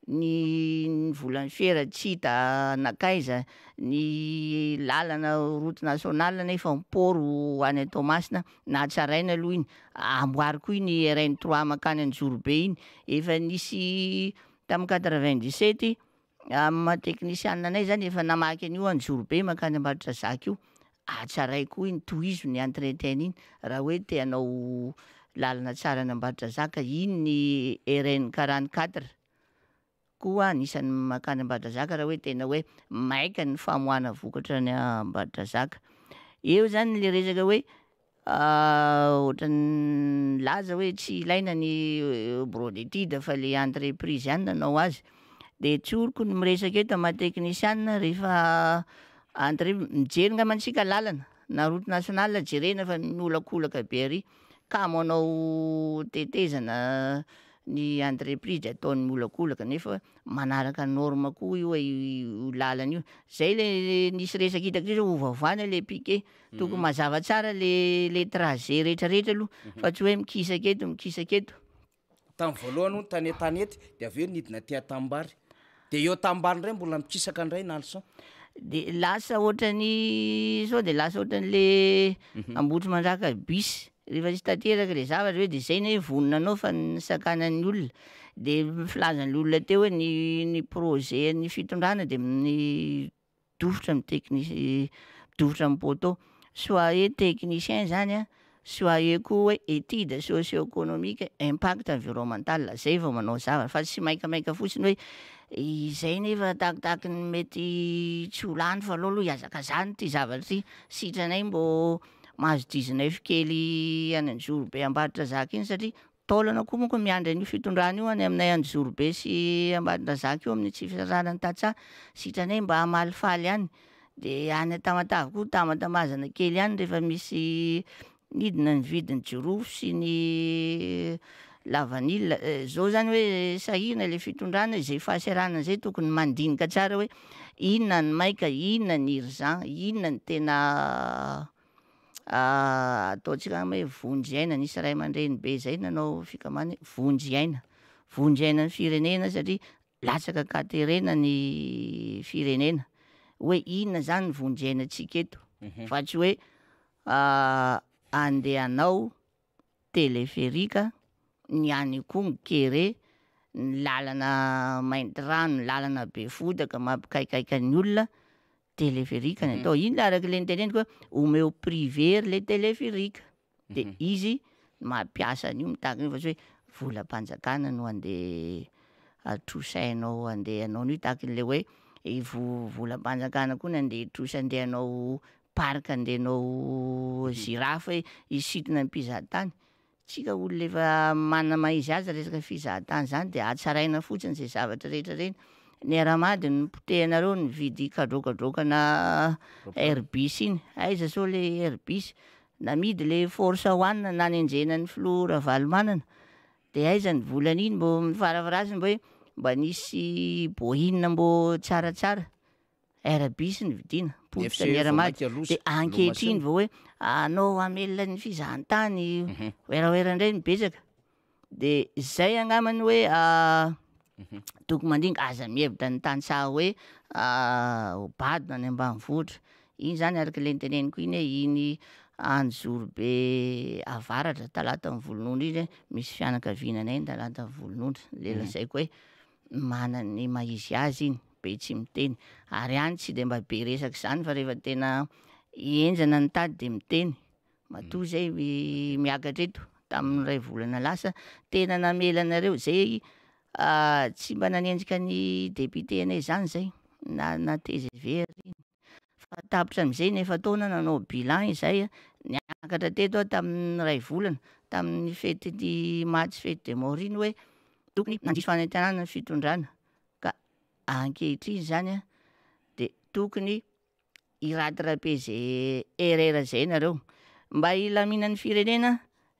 S4: Ny volan'ny fera tsy hita nankaiza, ny lalana route nationale nefa ny port ho any Toamasina nahatsaraina aloha iny, amboary koa iny RN trois mankany Anjozorobe iny, efa nisy tamin'ny 97 amin'ny maha teknisianina anay zany efa namaky an'io Anjozorobe mankany Ambatondrazaka io, hatsaraiko koa iny, tohizo ny entretien iny raha hoe te hanao lalana tsara any Ambatondrazaka, iny ny RN 44 koa anisan'ny mankany Ambatondrazaka raha hoe tena hoe maika ny famoahana vokatra any Ambatondrazaka. Eo zany le resaka hoe ohatran'ny milaza hoe tsy ilaina ny bureau d'étude fa le entreprise ihany nanao azy, de tsoriko ny miresaka eto amin'ny maha teknisiana rehefa entre mijery ngamba antsika lalana na route nationale jerena fa miolakolaka be ary, kamo hanao tetezana ny entreprise de ataony miolakolaka nefa manaraka norme koa io io lalana io, zay le nisy resaka hitako teo zao ovaovana le piquet, tokony mazava tsara le le trajet retraretra aloha fa tsy hoe mikisaka eto mikisaka eto.
S3: Tamin'ny voalohany hono tany an-tanety de avy eo nidina aty an-tanimbary, de eo an-tanimbary indray mbola mikisaka indray Nalson.
S4: De lasa ohatran'ny sao de lasa ohatran'le Ambohitrimanjaka bus. Rehefa tsy tanteraka le zavatra hoe de zay ne vonona anao fa nisakanan'ny olona, de filazan'le olona teo hoe ny ny projet an'ny fitondrana de midofotra amin'ny teknis- midofotra amin'ny poteau, soyez technicien zany a, soyez koa hoe étude socio-économique impact environnemental zay vao manao zavatra fa tsy maikamaika fotsiny hoe izay nefa takitaky ny mety tsy ho lany fa aleo aloha hihazakazahana ty zavatra ty, sitranay mbô Mahazo 19 kely any Anjozorobe Ambatondrazaka iny satria taolana koa manko miandry an'io fitondrana io any aminay Anjozorobe sy Ambatondrazaka io amin'ny tsy fisarahana ny tantsaha, sitranay mba hamalifaly ihany, de any Tamatave koa tamatamazana kely ihany rehefa misy midina ny vidin'ny jirofo sy ny lavanila, zao zany hoe sahirana le fitondrana, izay fahasahiranana zay tokony mandinika tsara hoe Inona ny maika, inona ny urgent, inona ny tena ataontsika angamba hoe vonjy aina, nisy ray aman-dreny be zay nanao fikambanana hoe vonjy aina, vonjy aina ny firenena satria latsaka an-katerena ny firenena, hoe inona zany ny vonjy ainantsika eto fa tsy hoe andeha hanao teleferika, ny any Ikongo kere, ny lalana Maintirano, ny lalana Befotaka mampikaikaika ny olona, teleferika ny atao, iny araka le noteneniko hoe omeo privé ry le teleferika de izy mampiasa an'io mitaky an'io fa tsy hoe volam-panjakana no andeha trosainao andeha hanao an'io tahaky le hoe i vo- volam-panjakana koa no andeha hitrosa andeha hanao parc andeha hanao girafe hisintona ny mpizahatany, tsika olona efa manana maha izy azy resaka fizahatany zany de hatsaraina fotsiny zay zavatra rehetra reny, ny Air Mad no nopotehinareo nividy kadrokadrokana Airbus iny, aiza zao le Airbus, namidy le force one nanenjehana ny filoha Ravalomanana, de aiza ny volan'iny mbô farafaharasiny mba hoe mba nisy Boeing mbô tsaratsara. Airbus no vidiana, potika ny Air Mad, de ankehitriny vao hoe anao hamelona ny fizahantany, werawera ndray no betsaka, de zay angambany hoe tokony mandinika, aza mihevitra ny tantsaha hoe ho bado any ambanivohitra, iny zany araka le noteneniko iny hoe iny Anjozorobe avaratra Talata Mivolonondry iny misy fianakaviana anay any Talata Mivolonondry, le lazaiko hoe manana ny maha izy azy iny. be tsy miteny, ary any tsy de mba be resaka izany fa rehefa tena henjana ny tady de miteny, matoa zay miakatra eto tamin'ny iray volana lasa tena namela anareo zay tsy mba nanenjika ny député anay zany zay na na tgv ary iny fa tapitra am'zay ny efa-taona nanao bilan izahay, niakatra teto aho tamin'ny iray volana tamin'ny fetin'ny match fety des morts iny hoe tokony nandiso fanantenana ny fitondrana Ka ankehitriny zany an, de tokony hi-rattraper ze erreur zay nareo, mba hilaminan'ny firenena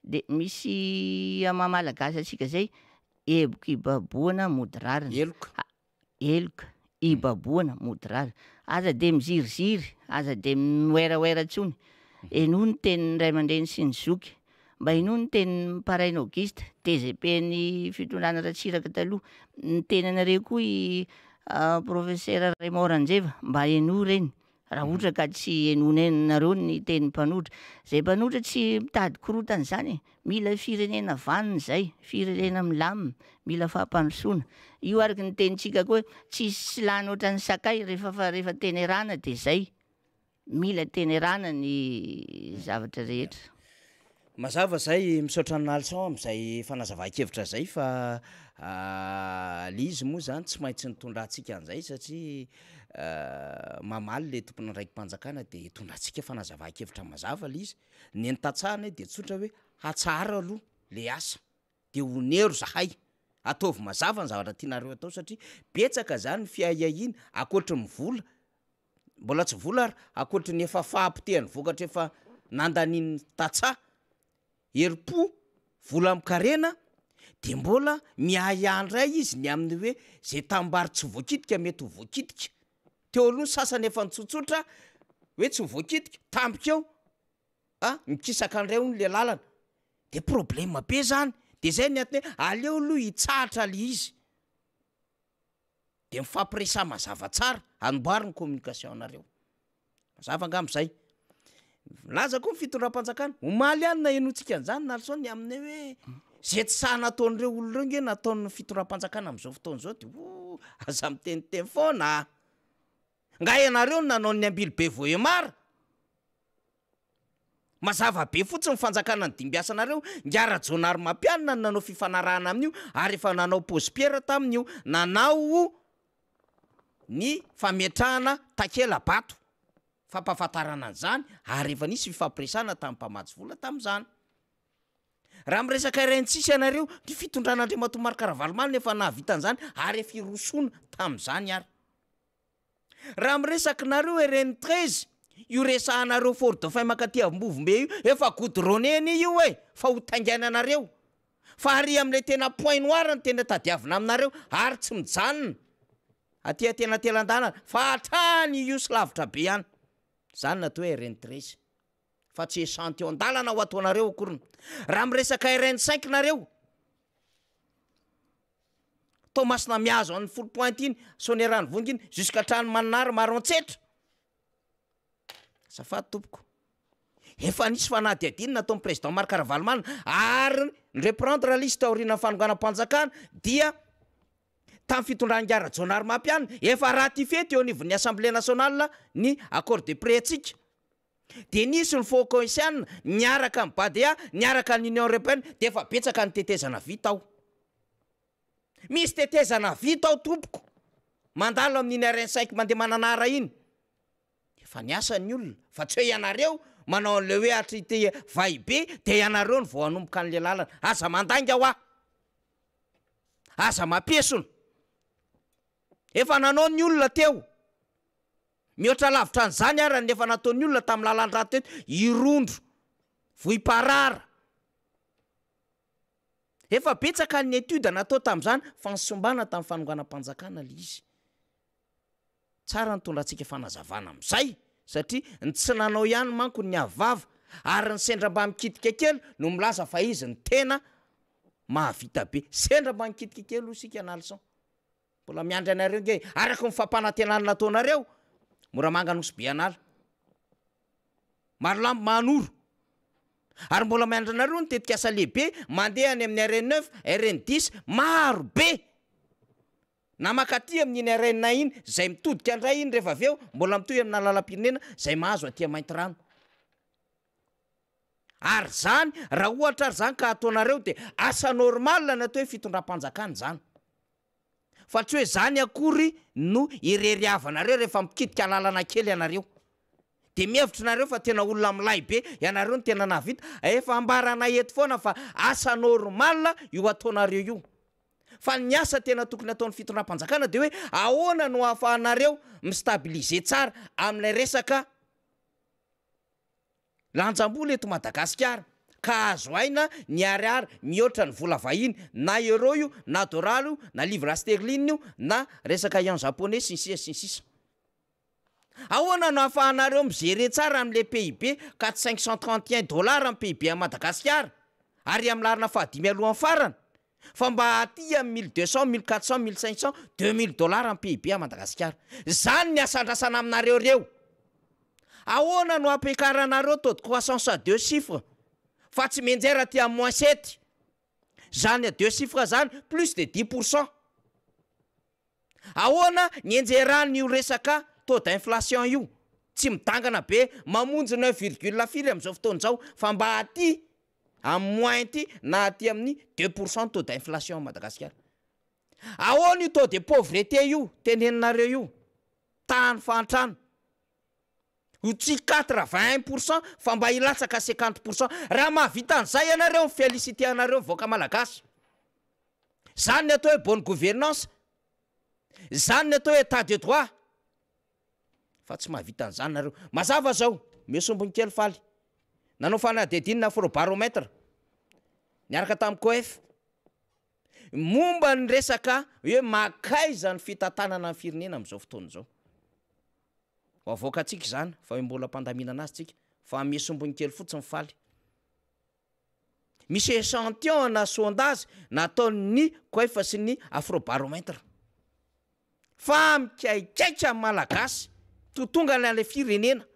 S4: de misy am' maha malagasy antsika zay, heboka ibabohana mody rariny,
S3: Heloka.
S4: heloka ibabohana mody rariny, aza de miziriziry, aza de miwerawera tsony, henoy ny tenin'ny ray aman-dreny sy ny zoky, Mba henoy ny tenin'i Paraina Auguste, TGP-n'ny fitondrana Ratsiraka taloha, niteny anareo koa i Professeur Raymond Ranjeva, mba henoy ireny raha ohatra ka tsy henoinareo ny tenin'ny mpanohitra. Zay mpanohitra tsy mitady korontana izany e, mila firenena vanona izay, firenena milamina, mila fampandrosoana. Io araka ny tenintsika koa hoe tsisy lany ohatran'ny sakay rehefa fa rehefa tenerana de zay. Mila tenerana ny zavatra rehetra.
S3: Mazava zay, misaotra an'i Nalson amin'izay fanazavan-kevitra zay fa le izy moa zany tsy maintsy nitondrantsika an'izay satria mamaly le tompon'andraiki-panjakana de itondrantsika fanazavan-kevitra mazava le izy, ny an'ny tantsaha anie de tsotra hoe hatsaharo aloha le asa de onero zahay, ataovy mazava ny zavatra tianareo atao satria betsaka zany ny fiahiahiana ankoatry ny vola Mbola tsy vola ary, ankoatry ny efa fahapotehan'ny vokatra efa nandanian'ny tantsaha, herim-po, vola amin-karena, dia mbola miahiahy indray izy ny amin'ny hoe izay tanimbary tsy voakitika mety ho voakitika. Teo aloha ny sasany efa nitsotsotra hoe tsy ho voakitika, tampoka eo, a, mikisaka indray hono le lalana. De problème be zany, de zay ny antony hoe aleo aloha hitsahatra le izy. de mifampiresaha mazava tsara, amboary ny communication nareo, mazava angamba zay. Milaza koa ny fitondram-panjakana, omaly ihany nahenoantsika an'izany Nalson ny amin'ny hoe izay tsy sahy nataon'ireo olona ireo nge nataon'ny fitondram-panjakana amin'izao fotoana izao dia oh, aza miteniteny foana a! Nga ianareo no nanao ny Ambilobe Vohemar? Mazava be fotsiny ny fanjakana nodimbiasanareo, Ingahy Rajaonarimampianina no nanao fifanarahana amin'io ary efa nanao pose pierre tamin'io, nanao ny fametrahana takela-bato fampahafantarana an'izany ary efa nisy fifampiresahana tamin'ny mpamatsy vola tamin'izany. Raha miresaka RN6 ianareo, ny fitondran'Andriamatoa Marc Ravalomanana efa nahavita an'izany ary efa hirosoana tamin'izany ary. Raha miresaka nareo RN 13, io resahanareo Fort Dauphin mankaty Ambovombe io, efa goudronné anie io e, fa ho taingainanareo. Fa ary amin'ilay tena point noir no tena tadiavina aminareo ary tsy mijanona aty antenantelan-dalana fa hatrany io sy lavitra be any. Izany no atao hoe RN 13. Fa tsy echantillon an-dalana ho ataonareo akoriny. Raha miresaka RN 5 nareo, Toamasina mihazo an'ny Foulpointe iny, Soanierana-Vonga iny, jusqu'à hatrany Mananara, Maroantsetra. Azafady tompoko. Efa nisy fanadihadiana nataon'ny président Marc Ravalomanana ary ni-reprendre ilay izy taorian'ny fanonganam-panjakana dia tamin'ny fitondran'ingahy Rajaonarimampianina, efa ratifié teo anivon'ny Assemblée nationale ny accord de prêt antsika. Dia nisy ny Fonds Koesiana niaraka amin'ny Badea, niaraka amin'ny Union Européenne, dia efa betsaka ny tetezana vita ao. Misy tetezana vita ao tompoko, mandalo amin'iny RN 5 mandeha Mananara iny. Efa niasa ny olona, fa tsy hoe ianareo manao an'ilay hoe hatr'ity Vahibe dia ianareo no vao hanomboka an'ilay lalana. Aza mandainga hoa! Aza mampiesona! Efa nanao ny olona teo. Mihoatra lavitra an'izany ara ny efa nataon'ny olona tamin'ny lalan-drà teto Irondro, Vohiparara. Efa betsaka ny étude natao tamin'izany fa nisombana tamin'ny fanonganam-panjakana ilay izy. Tsara ny tondrantsika fanazavana amin'izay satria ny tsy nanao ihany manko ny avo vava ary ny sendra mba mikitika kely no milaza fa izy no tena mahavita be. Sendra mba nikitika kely hoy isika Nalson. Mbola miandry anareo nge araka ny fampanantenana nataonareo Moramanga Nosy Be Anala Marolambo Mahanoro ary mbola miandry anareo ny tetikasa lehibe mandeha any amin'ny RN neuf, RN dix, maro be na mankaty amin'iny RN un iny izay mitodika indray iny rehefa avy eo mbola mitohy amina lalam-pirenena izay mahazo aty Maintirano. Ary izany raha ohatra ary izany ka ataonareo dia asa normal ny atao hoe fitondram-panjakana izany. Fa tsy hoe zany akory no ireriavanareo rehefa mikitika lalana kely ianareo. Dia mihevitra nareo fa tena olona milay be, ianareo no tena nahavita. Efa ambaranay eto foana fa asa normal io ataonareo io. Fa ny asa tena tokony ataon'ny fitondram-panjakana dia hoe ahoana no ahafahanareo mi-stabiliser tsara amin'ilay resaka Lanjam-bola eto Madagasikara ka azo aina ny ariary mihoatra ny vola vahiny na euro io na dollars io na livre sterline io na resaka yen japonais sy ny sisa sy ny sisa. Ahoana no ahafahanareo mi-gerer tsara amin'ilay PIB ka tsy 531 dollars ny PIB an'i Madagasikara ary amin'ny laharana fahadimy alohan'ny farany fa mba aty amin'ny 1200, 1400, 1500, 2000 dollars ny PIB an'i Madagasikara. Izany ny asa andrasana aminareo ireo. Ahoana no ampiakaranareo taux de croissance à deux chiffres fa tsy mianjera aty amin'ny moins sept? Zany à deux chiffres zany plus de dix pour cent. Ahoana ny enjeran'io resaka taux d'inflation io? Tsy midangana be mamonjy neuf virgule firy amin'izao fotoana izao fa mba aty amin'ny moins ity na aty amin'ny 2% taux d'inflation à Madagasikara. Ahoana io taux de pauvreté io teneninareo io? Tahan'ny fahantrana. Ho tsy 81% fa mba hilatsaka 50%. Raha mahavita an'izay ianareo, mi-feliciter anareo vahoaka malagasy. Zany ny atao hoe bonne gouvernance. Zany ny atao hoe état de droit. Fa tsy mahavita an'izany nareo. Mazava zao, omeo sombiny kely Faly. Nanao fanadihadiana afrobaromètre niaraka tamin'ny COEF momba ny resaka hoe makaiza ny fitantanana ny firenena amin'izao fotoana izao. Ho avoakantsika izany fa hoe mbola am-pandaminana azy tsika fa ame sombiny kely fotsiny Faly. Misy echantillon na sondage nataon'ny COEF sy ny Afrobaromètre. Fa mikaikaika ny Malagasy to tonga any ilay firenena.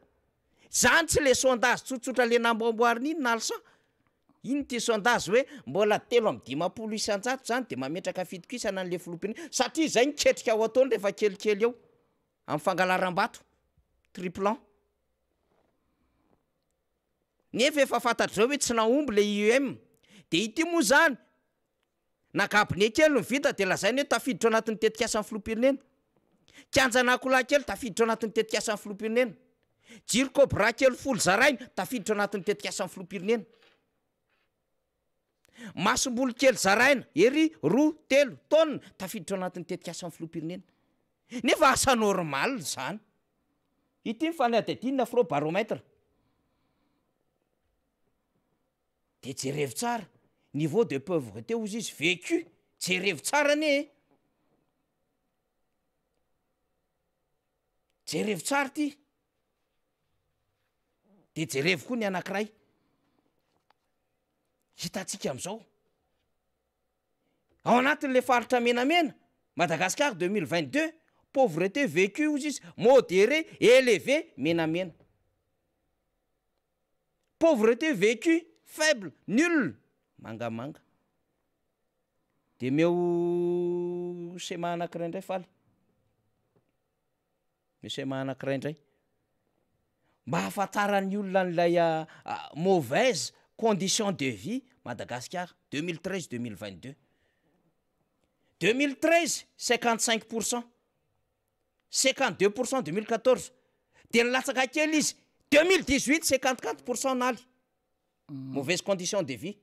S3: Zany tsy le sondage tsotsotra le namboamboarina iny Nalson. Iny ity sondage hoe mbola 53% zany de mametraka fitokisana an'le filoham-pirenena satria zay ny ketrika ho ataony rehefa kelikely eo amin'ny fangalaram-bato triplant. Nefa efa fantatr'izao hoe tsy nahomby le IEM. De ity moa zany na cabinet kely no vita de lazaina hoe tafiditra ao anatin'ny tetikasan'ny filoham-pirenena. Kianjan'akoholahy kely tafiditra ao anatin'ny tetikasan'ny filoham-pirenena. Jiro cobra kely folo zaraina tafiditra ao anatin'ny tetikasan'ny filoham-pirenena. Masomboly kely zaraina ery roa, telo taonina tafiditra ao anatin'ny tetikasan'ny filoham-pirenena. Nefa asa normal izany. Ity ny fanadihadiana afrobaromètre. De jerevo tsara, niveau de pauvreté hozy izy, vécu, jerevo tsara anie e! Jerevo tsara ity, de jerevo koa ny anankiray, hitantsika am'zao, ao anatin'le faritra menamena, Madagascar 2022, pauvreté vécue hozy izy, modéré, élevé, menamena. Pauvreté vécue, faible, nul, mangamanga. De meo schéma anakiray ndray faly. Meo schéma anakiray ndray. Mba ahafantaran'ny olona an'ilay mauvaise condition de vie Madagasikara 2013 2022. 2013, 55 pourcent. 52 pourcent 2014, de nilatsaka kely izy 2018, 54 pourcent naly mauvaise condition de vie,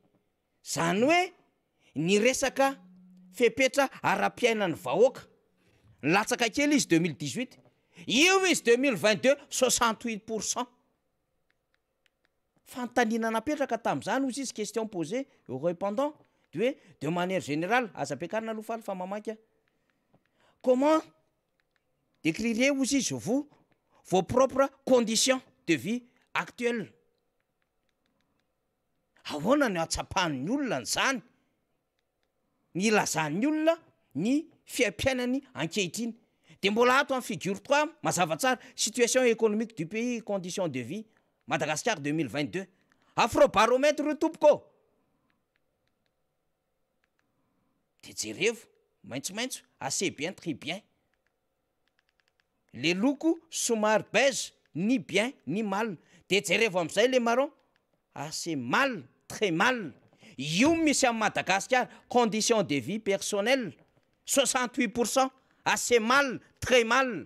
S3: zany hoe ny resaka fepetra ara-piainan'ny vahoaka nilatsaka kely izy 2018, io izy 2022 68 pourcent. Fanontaniana napetraka tam'zany ozy izy, question posée au répondant de hoe de manière générale, aza ampiakarina aloha faly fa mamaky a, comment décririez ozy izy vous vos propres conditions de vie actuelles? Ahoana no atsapahan'ny olona nyzany, ny ilazan'ny olona ny fiaimpiainany ankehitriny? De mbola ato amy figure trois mazava tsara, situation économique du pays, conditions de vie Madagascar 2022, afrobaromètre io tompoko. De jerevo maitsomaitso, assez bien, très bien, le loko somary beige, ni bien ni mal. De jerevo am'izay le marron, assez mal, très mal. Io misy amy Madagasikara, condition de vie personnelle 68 pourcent assez mal, très mal.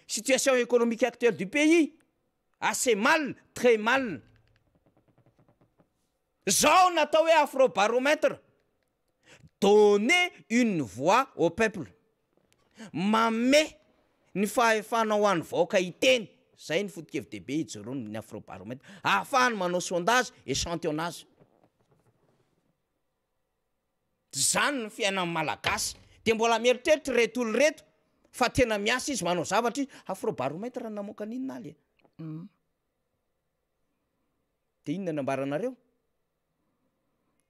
S3: Situation économique actuelle du pays, assez mal, très mal. Zao natao hoe afrobaromètre, donner une voix au peuple, mame ny fahefana ho an'ny vahoaka hiteny. Zay ny foto-kevi-dehibe ijoroany ny afrobaromètre, ahafahany manao sondage échantillonnage. Zany ny fiainan'ny Malagasy. De mbola mieritreritra reto olo reto fa tena miasa izy, manao zavatra izy. Afrobaromètre namoaka an'inona aly e? De inona ny ambaranareo?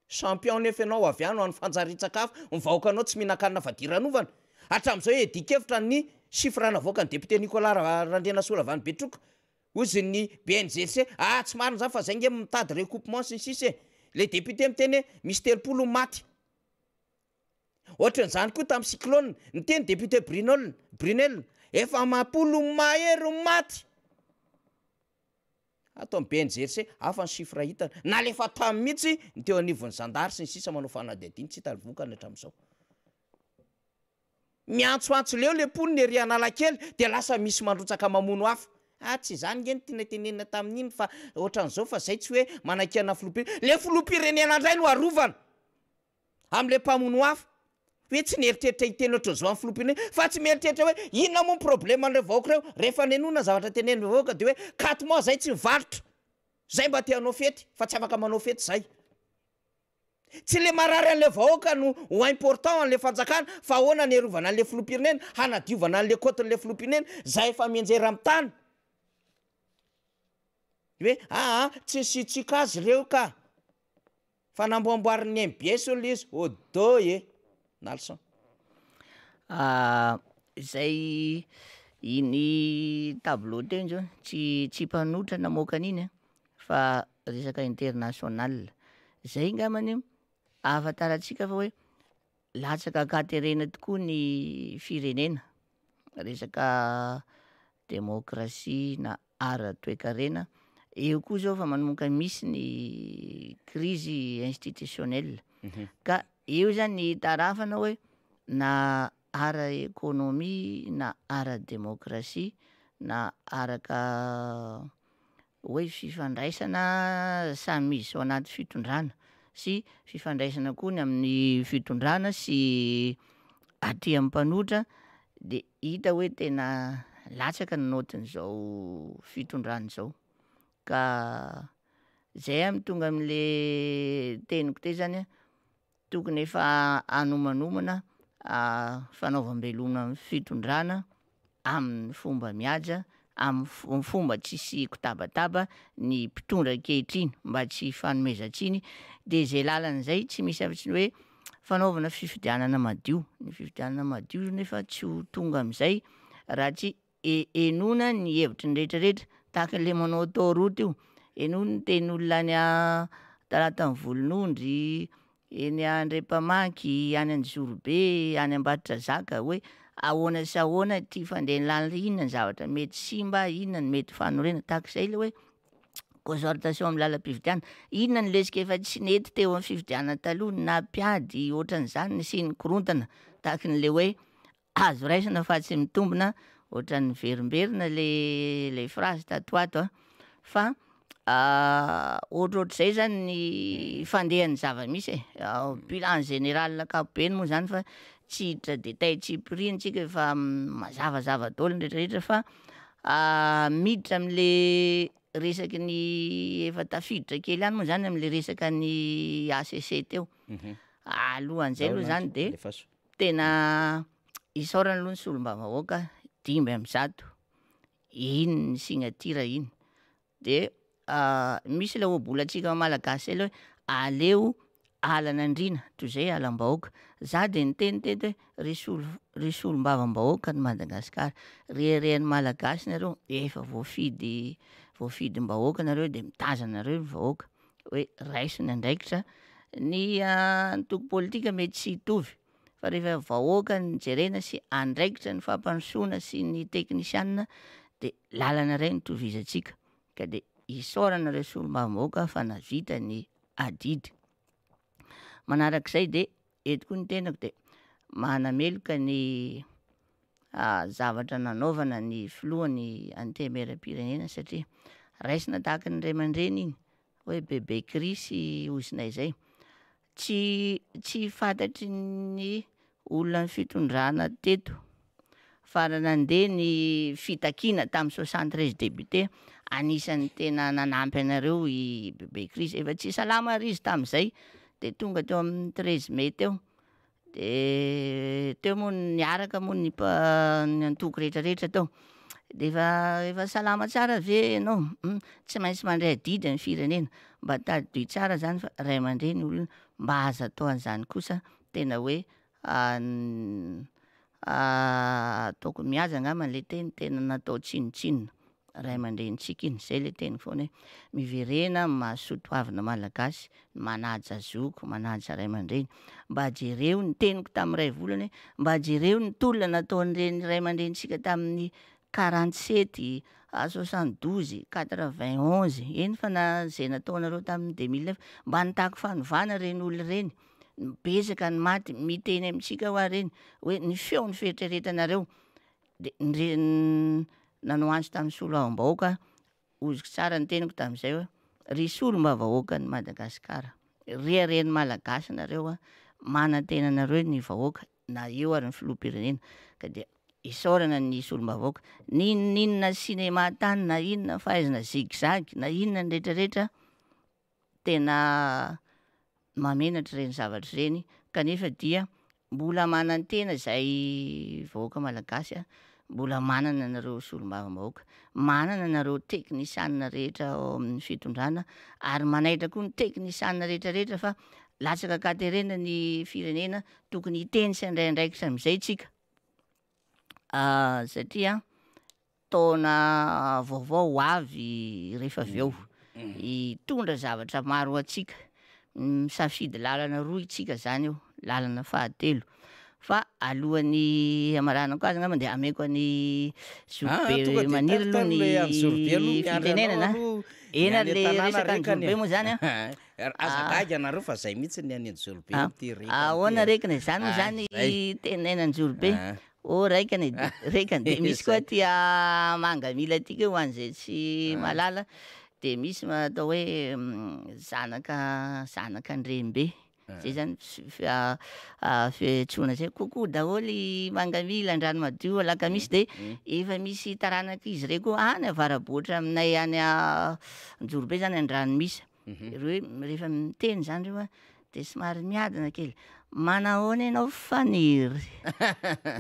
S3: Champion nefa ianao avy any ho an'ny fanjarian-tsakafo, ny vahoakanao tsy mihinan-kanina fadiranovana. Hatramin'izao iadian-kevitra ny chiffre navoakan'ny député Nicolas Randrianasola avy any Betroka. Hozy ny BNGC, ah tsy marina zany fa zay nge mitady recoupement sy ny sisa e. Le député miteny hoe misy 30 ny maty. Ohatran'izany koa tamin'ny cyclone, niteny député Brunol, Brunel, efa amam-polo mahery ny maty. Ato amin'ny BNGRC, hafa ny chiffre hitany. Nalefa tany mihitsy ny teo anivon'ny zandary sy ny sisa manao fanadihadiana, tsy hita ny vokany hatramin'izao. Miantsoantso leo le mponina ery Analakely de lasa misy mandrotsaka mamono afo. Ah tsy izany nge no tiana tenenina tamin'iny fa ohatran'izao fa zay tsy hoe manakiana filoham-pirenena. Le filoham-pirenena indray no arovana am'le mpamono afo. Hoe tsy nieritreritra hiteny ohatran'izao amin'ny filoham-pirenena fa tsy mieritreritra hoe inona moa ny problème an'ireo vahoaka ireo. Rehefa nenoina zavatra tenenin'ny vahoaka de hoe quatre mois zay tsy mivarotra. Zay mba te hanao fety fa tsy afaka manao fety zay. Tsy le marary an'le vahoaka no ho important an'le fanjakana fa ahoana ny arovana an'le filoham-pirenena, hanadiovana an'le côte-n'le filoham-pirenena zay efa mianjera amin'ny tany. Hoe aa tsy nisitrika azy ireo ka fa namboamboarin'ny MBS io le izy odo e Nalson.
S4: Izay. Iny tableau teo iny zao tsy tsy mpanohitra namoaka an'iny an, fa resaka international. Zay ngambany ahafantarantsika fa hoe latsaka an-katerena tokoa ny firenena, resaka demokrasia na ara-toekarena, eo koa zao fa manomboka misy ny crise institutionnelle, ka eo zany ny itarafana hoe na ara-ekônômia na ara-demokrasia na araka hoe fifandraisana samy izy ao anaty fitondrana sy fifandraisana koa ny amin'ny fitondrana sy aty amy mpanohitra de hita hoe tena latsaka ny naotin'izao fitondrana izao, ka zay aho no tonga am'le teniko teo zany a, tokony efa hanomanomana fanaovam-beloma ny fitondrana amin'ny fomba mihaja, amy f- fomba tsisy kitabataba ny mpitondra ankehitriny mba tsy hifanomezan-tsiny, de zay làlana zay tsy misy afa-tsy ny hoe fanaovana fifidianana madio, ny fifidianana madio nefa tsy ho tonga am'zay raha tsy he- henoina ny hevitry ny retraretra tahaka an'le manao autoroute io, henoy ny tenin'olona any Talata volonondry, eny Andriampamaky, any Anjozorobe, any Ambatondrazaka hoe ahoana sy ahoana ty fandehan'ny làlana, inona ny zavatra mety simba, inona ny mety fanorenana, tahak'izay le hoe concertation amy lalam-pifidianana, inona ny lesika efa tsy nety teo amy fifidianana taloha nampiady ohatran'izany nisian'ny korontana tahaky ny le hoe azo raisina fa tsy mitombina, ohatran'ny miverimberina le le phrase tato ho ato a, fa ohatrohatr'izay zany ny fandehan'ny zava-misy e, bilan général ankapobeny moa zany fa tsy hiditra détail tsipiriany tsika efa mazavazava daholo ny retraretra fa miditra am'le resaky ny efa tafiditra kely ihany moa zany am'le resaka ny HCC teo, alohan'izay aloha zany de tena isaorana aloha ny solombavambahoaka 105, iny ny signature iny, de misy le ohabolantsika malagasy zay le hoe aleo halan'andriana toy zay halam-bahoaka, za de niteny teto hoe ry solo- ry solombavambahoakan'i Madagasikara, reharehan'ny Malagasy nareo, efa voafidy voafidim-bahoaka nareo de mitazana anareo ny vahoaka hoe raiso ny andraikitra, ny antoko politika mety tsy hitovy fa rehefa vahoaka no jerena sy andraikitra ny fampandrosoana sy ny teknisiana de làlana ray no itovizantsika ka de isaorana reo solombavambahoaka fa nahavita ny adidy. Manarak'izay de eto koa ny tenako de manameloka ny zavatra nanaovana ny filohan'ny antenimieram-pirenena satria raisina tahaky ny ray aman-dreny iny hoe bebe krisy ozinay zay, tsy tsy fantatry ny olona ny fitondrana teto fa raha nandeha ny fitakiana tamy 73 députés, anisan'ny tena nanampy anareo i bebe krisy, efa tsy salama ary izy tam'zay de tonga teo amin'ny 13 mai teo, de teo moa niaraka moa ny mpa- ny antoko retraretra teo, de efa efa salama tsara ve ianao? Um, tsy maintsy mandray adidy ny firenena, mba tadidio tsara zany fa ray aman-dreny olona, mba aza atao an'izany kosa tena hoe ataoko mihaja angambany le teny, tena natao tsinontsinona, ray aman-drenintsika iny, zay le teniko foana hoe miverena amy maha soa toavina malagasy, manaja zoky, manaja ray aman-dreny, mba jereo ny teniko tam'ray volana hoe mba jereo ny tolona nataon'ireny ray aman-drenintsika tamin'ny 47, 72, 91, eny fa na zay nataonareo tamin'ny 2009, mba nitaky fanovana reny olo reny, betsaka ny maty, miteny amintsika hoa reny hoe ny feon'ny fieritreretanareo, de ndre nanao antso tamin'ny solombavambahoaka, oziko tsara ny teniko tam'zay hoe ry solombavahoakan'i Madagasikara, reharehan'ny Malagasy nareo a, manantena anareo ny vahoaka na eo ary ny filoham-pirenena ka de isaorana ny solombavahoaka, n'inon'inona cinéma tany na inona fahaizana zigzag na inona ny retraretra, tena mahamenatra ireny zavatra ireny kanefa dia mbola manantena zay vahoaka malagasy a, mbola manana anareo solombavambahoaka, manana anareo teknisiana rehetra ao amin'ny fitondrana ary manaitra koa ny teknisiana retraretra fa latsaka an-katerena ny firenena, tokony hiteny sy handray andraikitra am'izay tsika satria. Taona vaovao ho avy rehefa avy eo. Hitondra zavatra maro ho antsika. Misafidy lalana roa itsika zany eo, lalana fahatelo. Fa alohan'ny hamaranako azy angamba de ameko an'i Zokibe Maniry aloha ny fitenenana. Eny ary le resaka Anjorobe moa zany an.
S3: Aza gaga ianareo fa zay mihitsy ny any Anjorobe ity rekany ity.
S4: Ahoana rekany e? Zany moa zany tenenina Anjorobe. Oh raikany e, raikany de misy koa aty Mangamila aty koa ho an'izay tsy mahalala de misy atao hoe zanaka zanak'Andrembe zay zany fiantsoana zay, coucou daholo i Mangamila, Andranomadio, Alakamisy de efa misy taranak'izy reo koa any avarabohitra aminay any Anjorobe zany Andranomisa. Ireo hoe rehefa miteny zany reo a de somary miadana kely, manahoana ianao Faniry?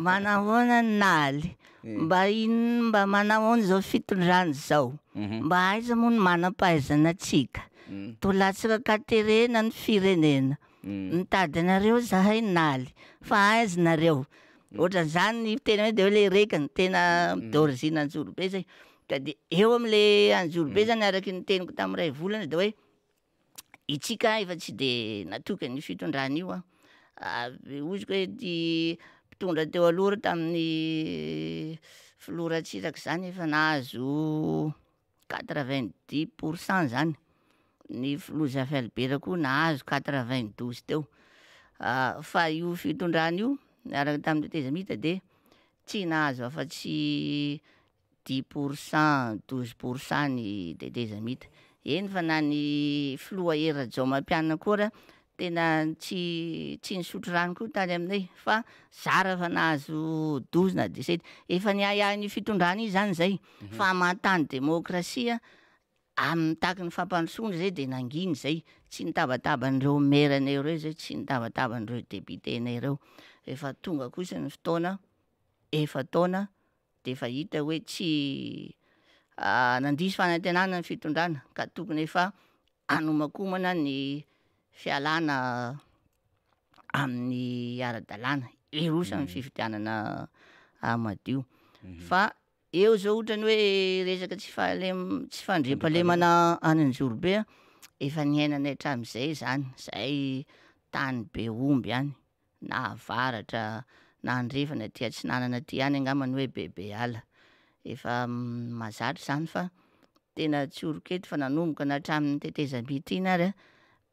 S4: Manahoana Naly? Mba in- mba manahoana izao fitondrana izao? Mba aiza moa ny manam-pahaizana antsika? Toa latsaka an-katerena ny firenena. Mitady anareo zahay Naly, fa aiza nareo? Ohatran'izany ny fiteny hoe de hoe le rekany tena d'origine Anjorobe zay. Ka de eo am'le Anjorobe zany araky ny teniko tamin'ny iray volana de hoe itsika efa tsy de natoky an'io fitondrana io an, oziko hoe ty mpitondra teo aloha reo tamin'ny filoha Ratsiraka zany efa nahazo quatre vingt dix pour cent zany, ny filoha Zafy Albert koa nahazo quatre vingt douze teo, fa io fitondrana io niaraka tamin'ny tetezamita de tsy nahazo afa-tsy dix pour cent, 12 pour cent ny tetezamita, eny fa na ny filoha Hery Rajaomahampianina koa ara tena tsy tsy nisotro rano koa tany aminay fa zara fa nahazo 12 na 17, efa niahiahy an'io fitondrana io zany zay fa aman-tany demokrasia amin'ny mitaky ny fampandrosoana zay de nangina zay, tsy nitabataba an'ireo maire-nay ireo zay, tsy nitabataba an'ireo député-nay ireo, efa tonga kosa ny fotoana efa-taona de efa hita hoe tsy nandiso fanantenana ny fitondrana ka tokony efa hanomakomana ny fialana amin'ny ara-dalàna, hiroso amin'ny fifidianana madio. Fa eo zao ohatrany hoe resaka tsy fahalem- tsy fandriampahalemana any Anjorobe a, efa niainanay hatramin'izay zany, zay tany be omby any. na avaratra na andrefana aty atsinanana aty ihany angamba ny hoe bebe ala, efa mahazatra izany fa tena tsoriko eto fa nanomboka na hatramin'ny tetezamita iny ary a,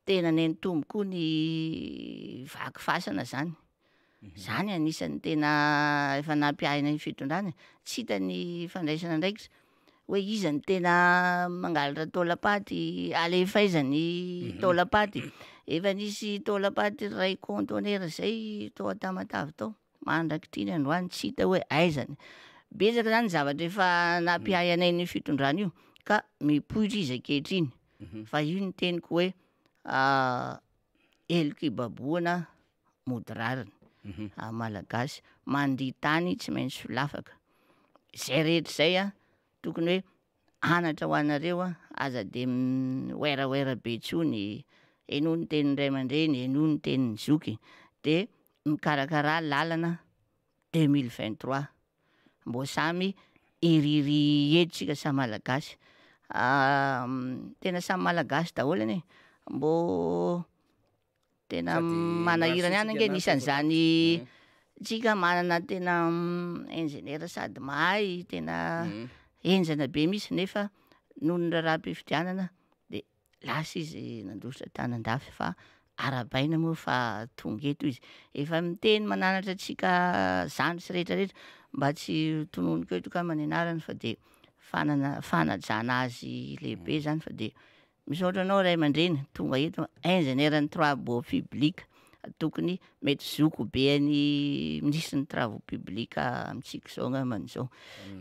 S4: tena niha-nitombo koa ny vaky fasana zany, zany anisan'ny tena efa nampiahiana ny fitondrana e, tsy hita ny fandraisana andraikitra. Hoe iza no tena mangalatra taolam-paty, alefa aiza ny taolam-paty? Efa nisy taolam-paty iray conteneur zay tao Tamatave tao, mandrak'ity ny androany tsy hita hoe aiza ny, betsaka zany ny zavatra efa nampiahy anay an'io fitondrana io ka mipoitra izy ankehitriny, fa io no teniko hoe heloka ibabohana mody rariny, amin'ny Malagasy, mandia tany tsy maintsy solafaka. Zay rehetra zay a tokony hoe anatra ho anareo a, aza de mi-werawera be intsony, henoy ny tenin'ny ray aman-dreny, henoy ny tenin'ny zoky, de mikarakara lalana 2023, mbô samy hirihiry eto tsika samy Malagasy, tena samy Malagasy daholo anie, mbô Tena manahirana ihany ange ny isan'izany tsika manana tena ingénieur sady mahay tena henjana be mihintsy nefa noho ny raharaham-pifidianana de lasa izy nandositra tany an-dafy fa arahabaina moa fa tonga eto izy, efa miteny mananatra antsika zandry sy rehetra rehetra mba tsy ho tononiko eto angamba ny anarany fa de fanana- fanajana azy lehibe zany fa de Misaotra anao ray aman-dreny tonga eto ingénieur ny travaux publics tokony mety zoko be an'ny minisitry ny travaux publics amintsika izao angambany izao,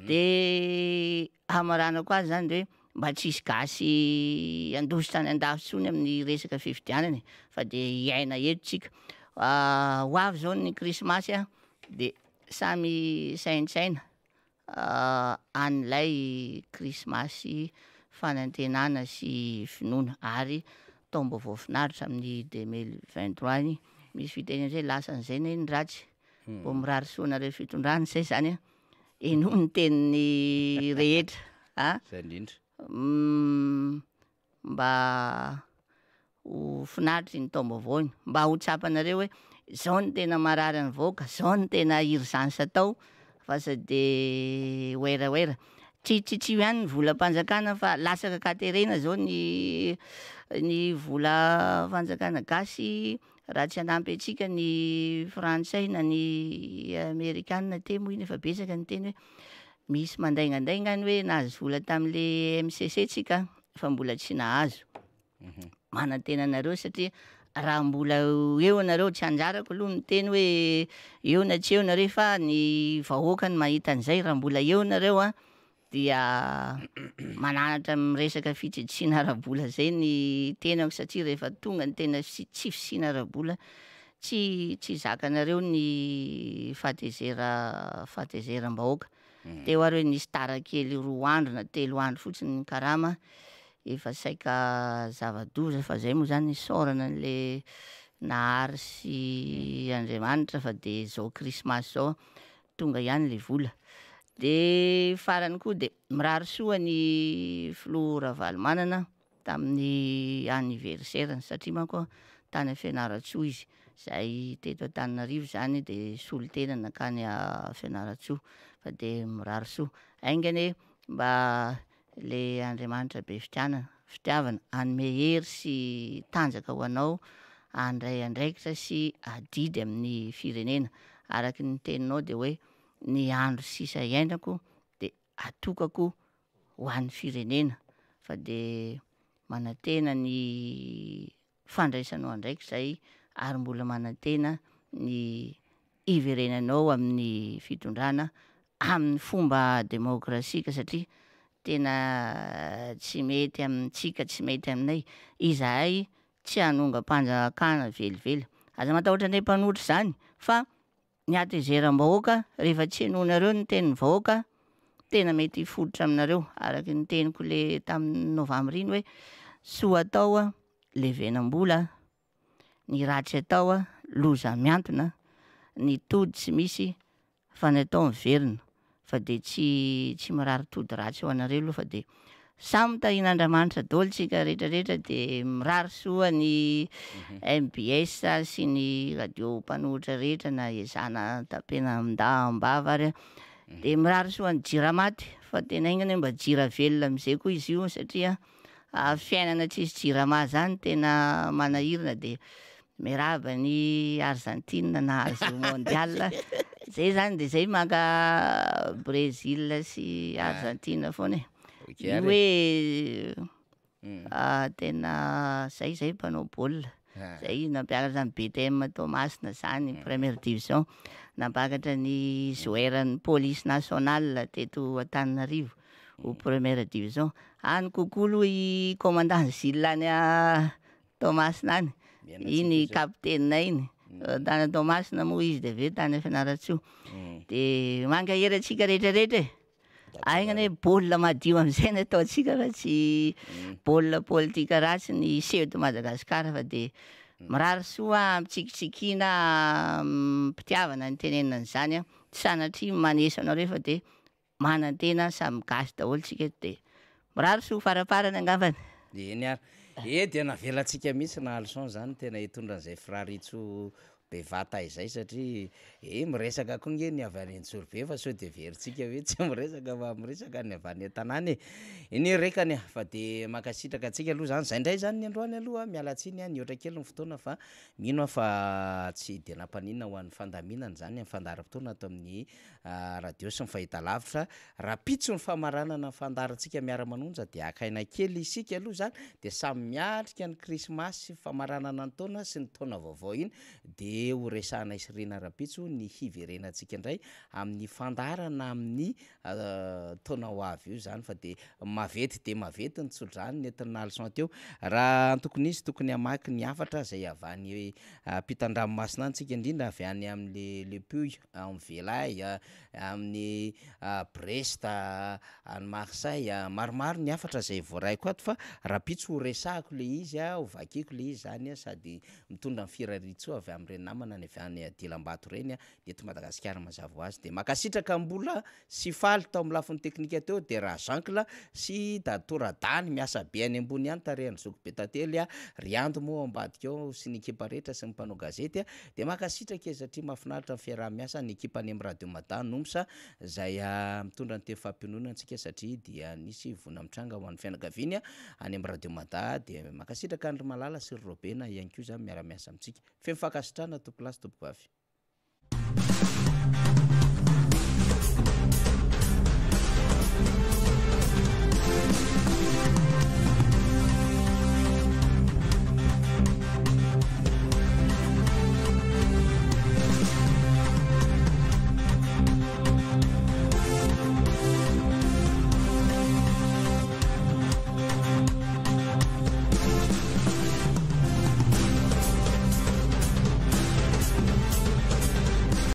S4: de hamaranako azy zany de hoe mba tsisy gasy handositra any andafy intsony amin'ny resaka fifidianana e, fa de hiaina eto tsika, ho avy zao ny krismasy a de samy hisaintsaina an'ilay krismasy fanantenana sy finoana ary taom-baovao finaritra amin'ny 2023 iny, misy fitenena zay hoe lasan'izay anie ny ratsy, vao mirary soa anareo fitondrana zay zany an. Henoy ny tenin'ny rehetra a!
S3: Zay indrindra.
S4: Mba ho finaritra iny taom-baovao iny, mba ho tsapanareo hoe zao no tena marary ny vahoaka, zao no tena urgence atao fa sao de werawera. Tsitsitsio ihany ny volam-panjakana fa latsaka an-katerena zao ny ny vola fanjakana gasy raha tsy hanampy antsika ny frantsay na ny amerikana teo moa iny efa betsaka ny teny hoe misy mandaingandainga any hoe nahazo vola tam'le MCC tsika fa mbola tsy nahazo. Manantena anareo satria raha mbola eo ianareo, tsy anjarako aloha ny miteny hoe eo na tsy eo nareo fa ny vahoaka no mahita an'izay, raha mbola eo nareo an dia mananatra miresaka fitsitsiana ara-bola zay ny tenako satria rehefa tonga ny tena fisi- tsy fisiana ara-bola tsy tsy zakanareo ny fahatezera- fahatezeram-bahoaka. Teo ary hoe nisy tara kely roa andro na telo andro fotsiny ny karama efa saika zava-doza fa zay moa zany isaorana an'le Nahary sy Andriamanitra fa de zao krismasy zao tonga ihany le vola. De farany koa de mirary soa ny filoha Ravalomanana tamin'ny anniversaire-ny satria manko tany Fianarantsoa izy, zahay teto Antananarivo zany de solontena nankany Fianarantsoa fa de mirary soa, ainga anie mba le Andriamanitra be fitianana fitiavana hanome hery sy tanjaka ho anao handray andraikitra sy adidy amin'ny firenena, araky ny teninao de hoe ny andro sisa iainako de atokako ho an'ny firenena fa de manantena ny fandraisanao andraikitra zay ary mbola manantena ny hiverenanao amin'ny fitondrana amin'ny fomba demokrasika satria tena tsy mety amintsika tsy mety aminay izahay tsy hanongam-panjakana velively, aza matahotra anay mpanohitra zany fa Ny hatezeram-bahoaka rehefa tsy henoinareo ny tenin'ny vahoaka tena mety hiforitra aminareo, araka ny teniko le tamin'ny novambra iny hoe soa atao levenam-bola, ny ratsy atao loza miantona, ny tody tsy misy fa ny atao miverina. Fa de tsy tsy mirary tody ratsy ho anareo aloha fa de samy tahian'Andriamanitra daholo tsika rehetra rehetra de mirary soa ny mbs sy ny radio mpanohitra rehetra na ezahana tapena am-bava ary de mirary soa ny jiramaty fa tena enga anie mba jira velona am'zay koa izy io satria fiainana tsisy jirama zany tena manahirana de Miarahaba ny Argentine nahazo mondial, zay zany de zay maka Brésil sy Argentine foana e, io hoe tena zay zay mpanao baolina, zay nampiakatra ny BTM Toamasina zany première division, nampakatra ny joueur n'ny police nationale teto Antananarivo ho première division, any kokoa aloha i commandant Jules any Toamasina any, iny kapiteninay iny, tany Toamasina moa izy de avy eo tany Fianarantsoa, de mankahery antsika rehetra rehetra e, aigna anie baolina madio am'zay no ataontsika fa tsy baolina politika ratsy ny hiseho eto Madagasikara fa de mirary soa am-pitsikitsikiana am-pitiavana ny tenenana an'izany an, tsy sanatria maneso anareo fa de Manantena samy gasy daholo tsika eto de mirary soa faraparany angambany.
S3: Eny ary. E dia navelantsika mihitsy Nahalison zany tena hitondra an'izay firariantsoa bevata izay satria e miresaka koa nge ny avy any Antsorobe fa sao dia heverintsika hoe tsy miresaka fa miresaka ny avy any an-tanàna e. Eny rekany a, fa dia mankasitraka antsika aloha zany. Zay indray zany ny androany aloha, miala tsiny a, nihoatra kely ny fotoana fa mino aho fa tsy dia nampaninona ho an'ny fandaminana izany amin'ny fandaharam-potoana ato amin'ny radio sy ny fahitalavitra. Rahampitso ny famaranana ny fandaharantsika miara-manonja dia haka aina kely isika aloha izany dia samy miatrika ny krismasy sy famaranana ny taona sy ny taona vaovao iny dia ho resahanay sy Rina rahampitso ny hiverenantsika indray amin'ny fandaharana amin'ny taona ho avy io izany fa dia maventy dia maventy ny tsodrano nentin'i Nalson teo. Raha antokon'izy tokony hamaky ny hafatra izay avy any ampitan-dranomasina any tsika indrindra avy any amin'ny Le Puy. Ao amin'ny Velay, amin'ny Brest, any Marseille, maromaro ny hafatra izay voaraiko ato fa rahampitso ho resahako le izy, ho vakiko le izy zany sady mitondra ny firariantsoa avy amin'ireny namana. namana ny avy any Dilambato ireny ny eto Madagasikara mazava ho azy. Dia mankasitraka Mbola sy Faly tao amin'ny lafiny teknika teo dia Rajeancle sy Dadatoa Radany miasa be any ambony any tarehan'ny zoky be tantely ry Ando moa ao ambadika ao sy ny ekipa rehetra sy ny mpanao gazety dia mankasitraka e satria mahafinaritra ny fiaraha-miasa ny ekipa any amin'ny Radio Mada Nomsa izay mitondra ny teny fampiononana antsika satria dia nisy voina mitranga ho an'ny fianakaviany any amin'ny Radio Mada dia mankasitraka an'i ry Malala sy ry Robena ihany koa izany miara-miasa amintsika. Feno fankasitrahana tompokolahy sy tompokovavy.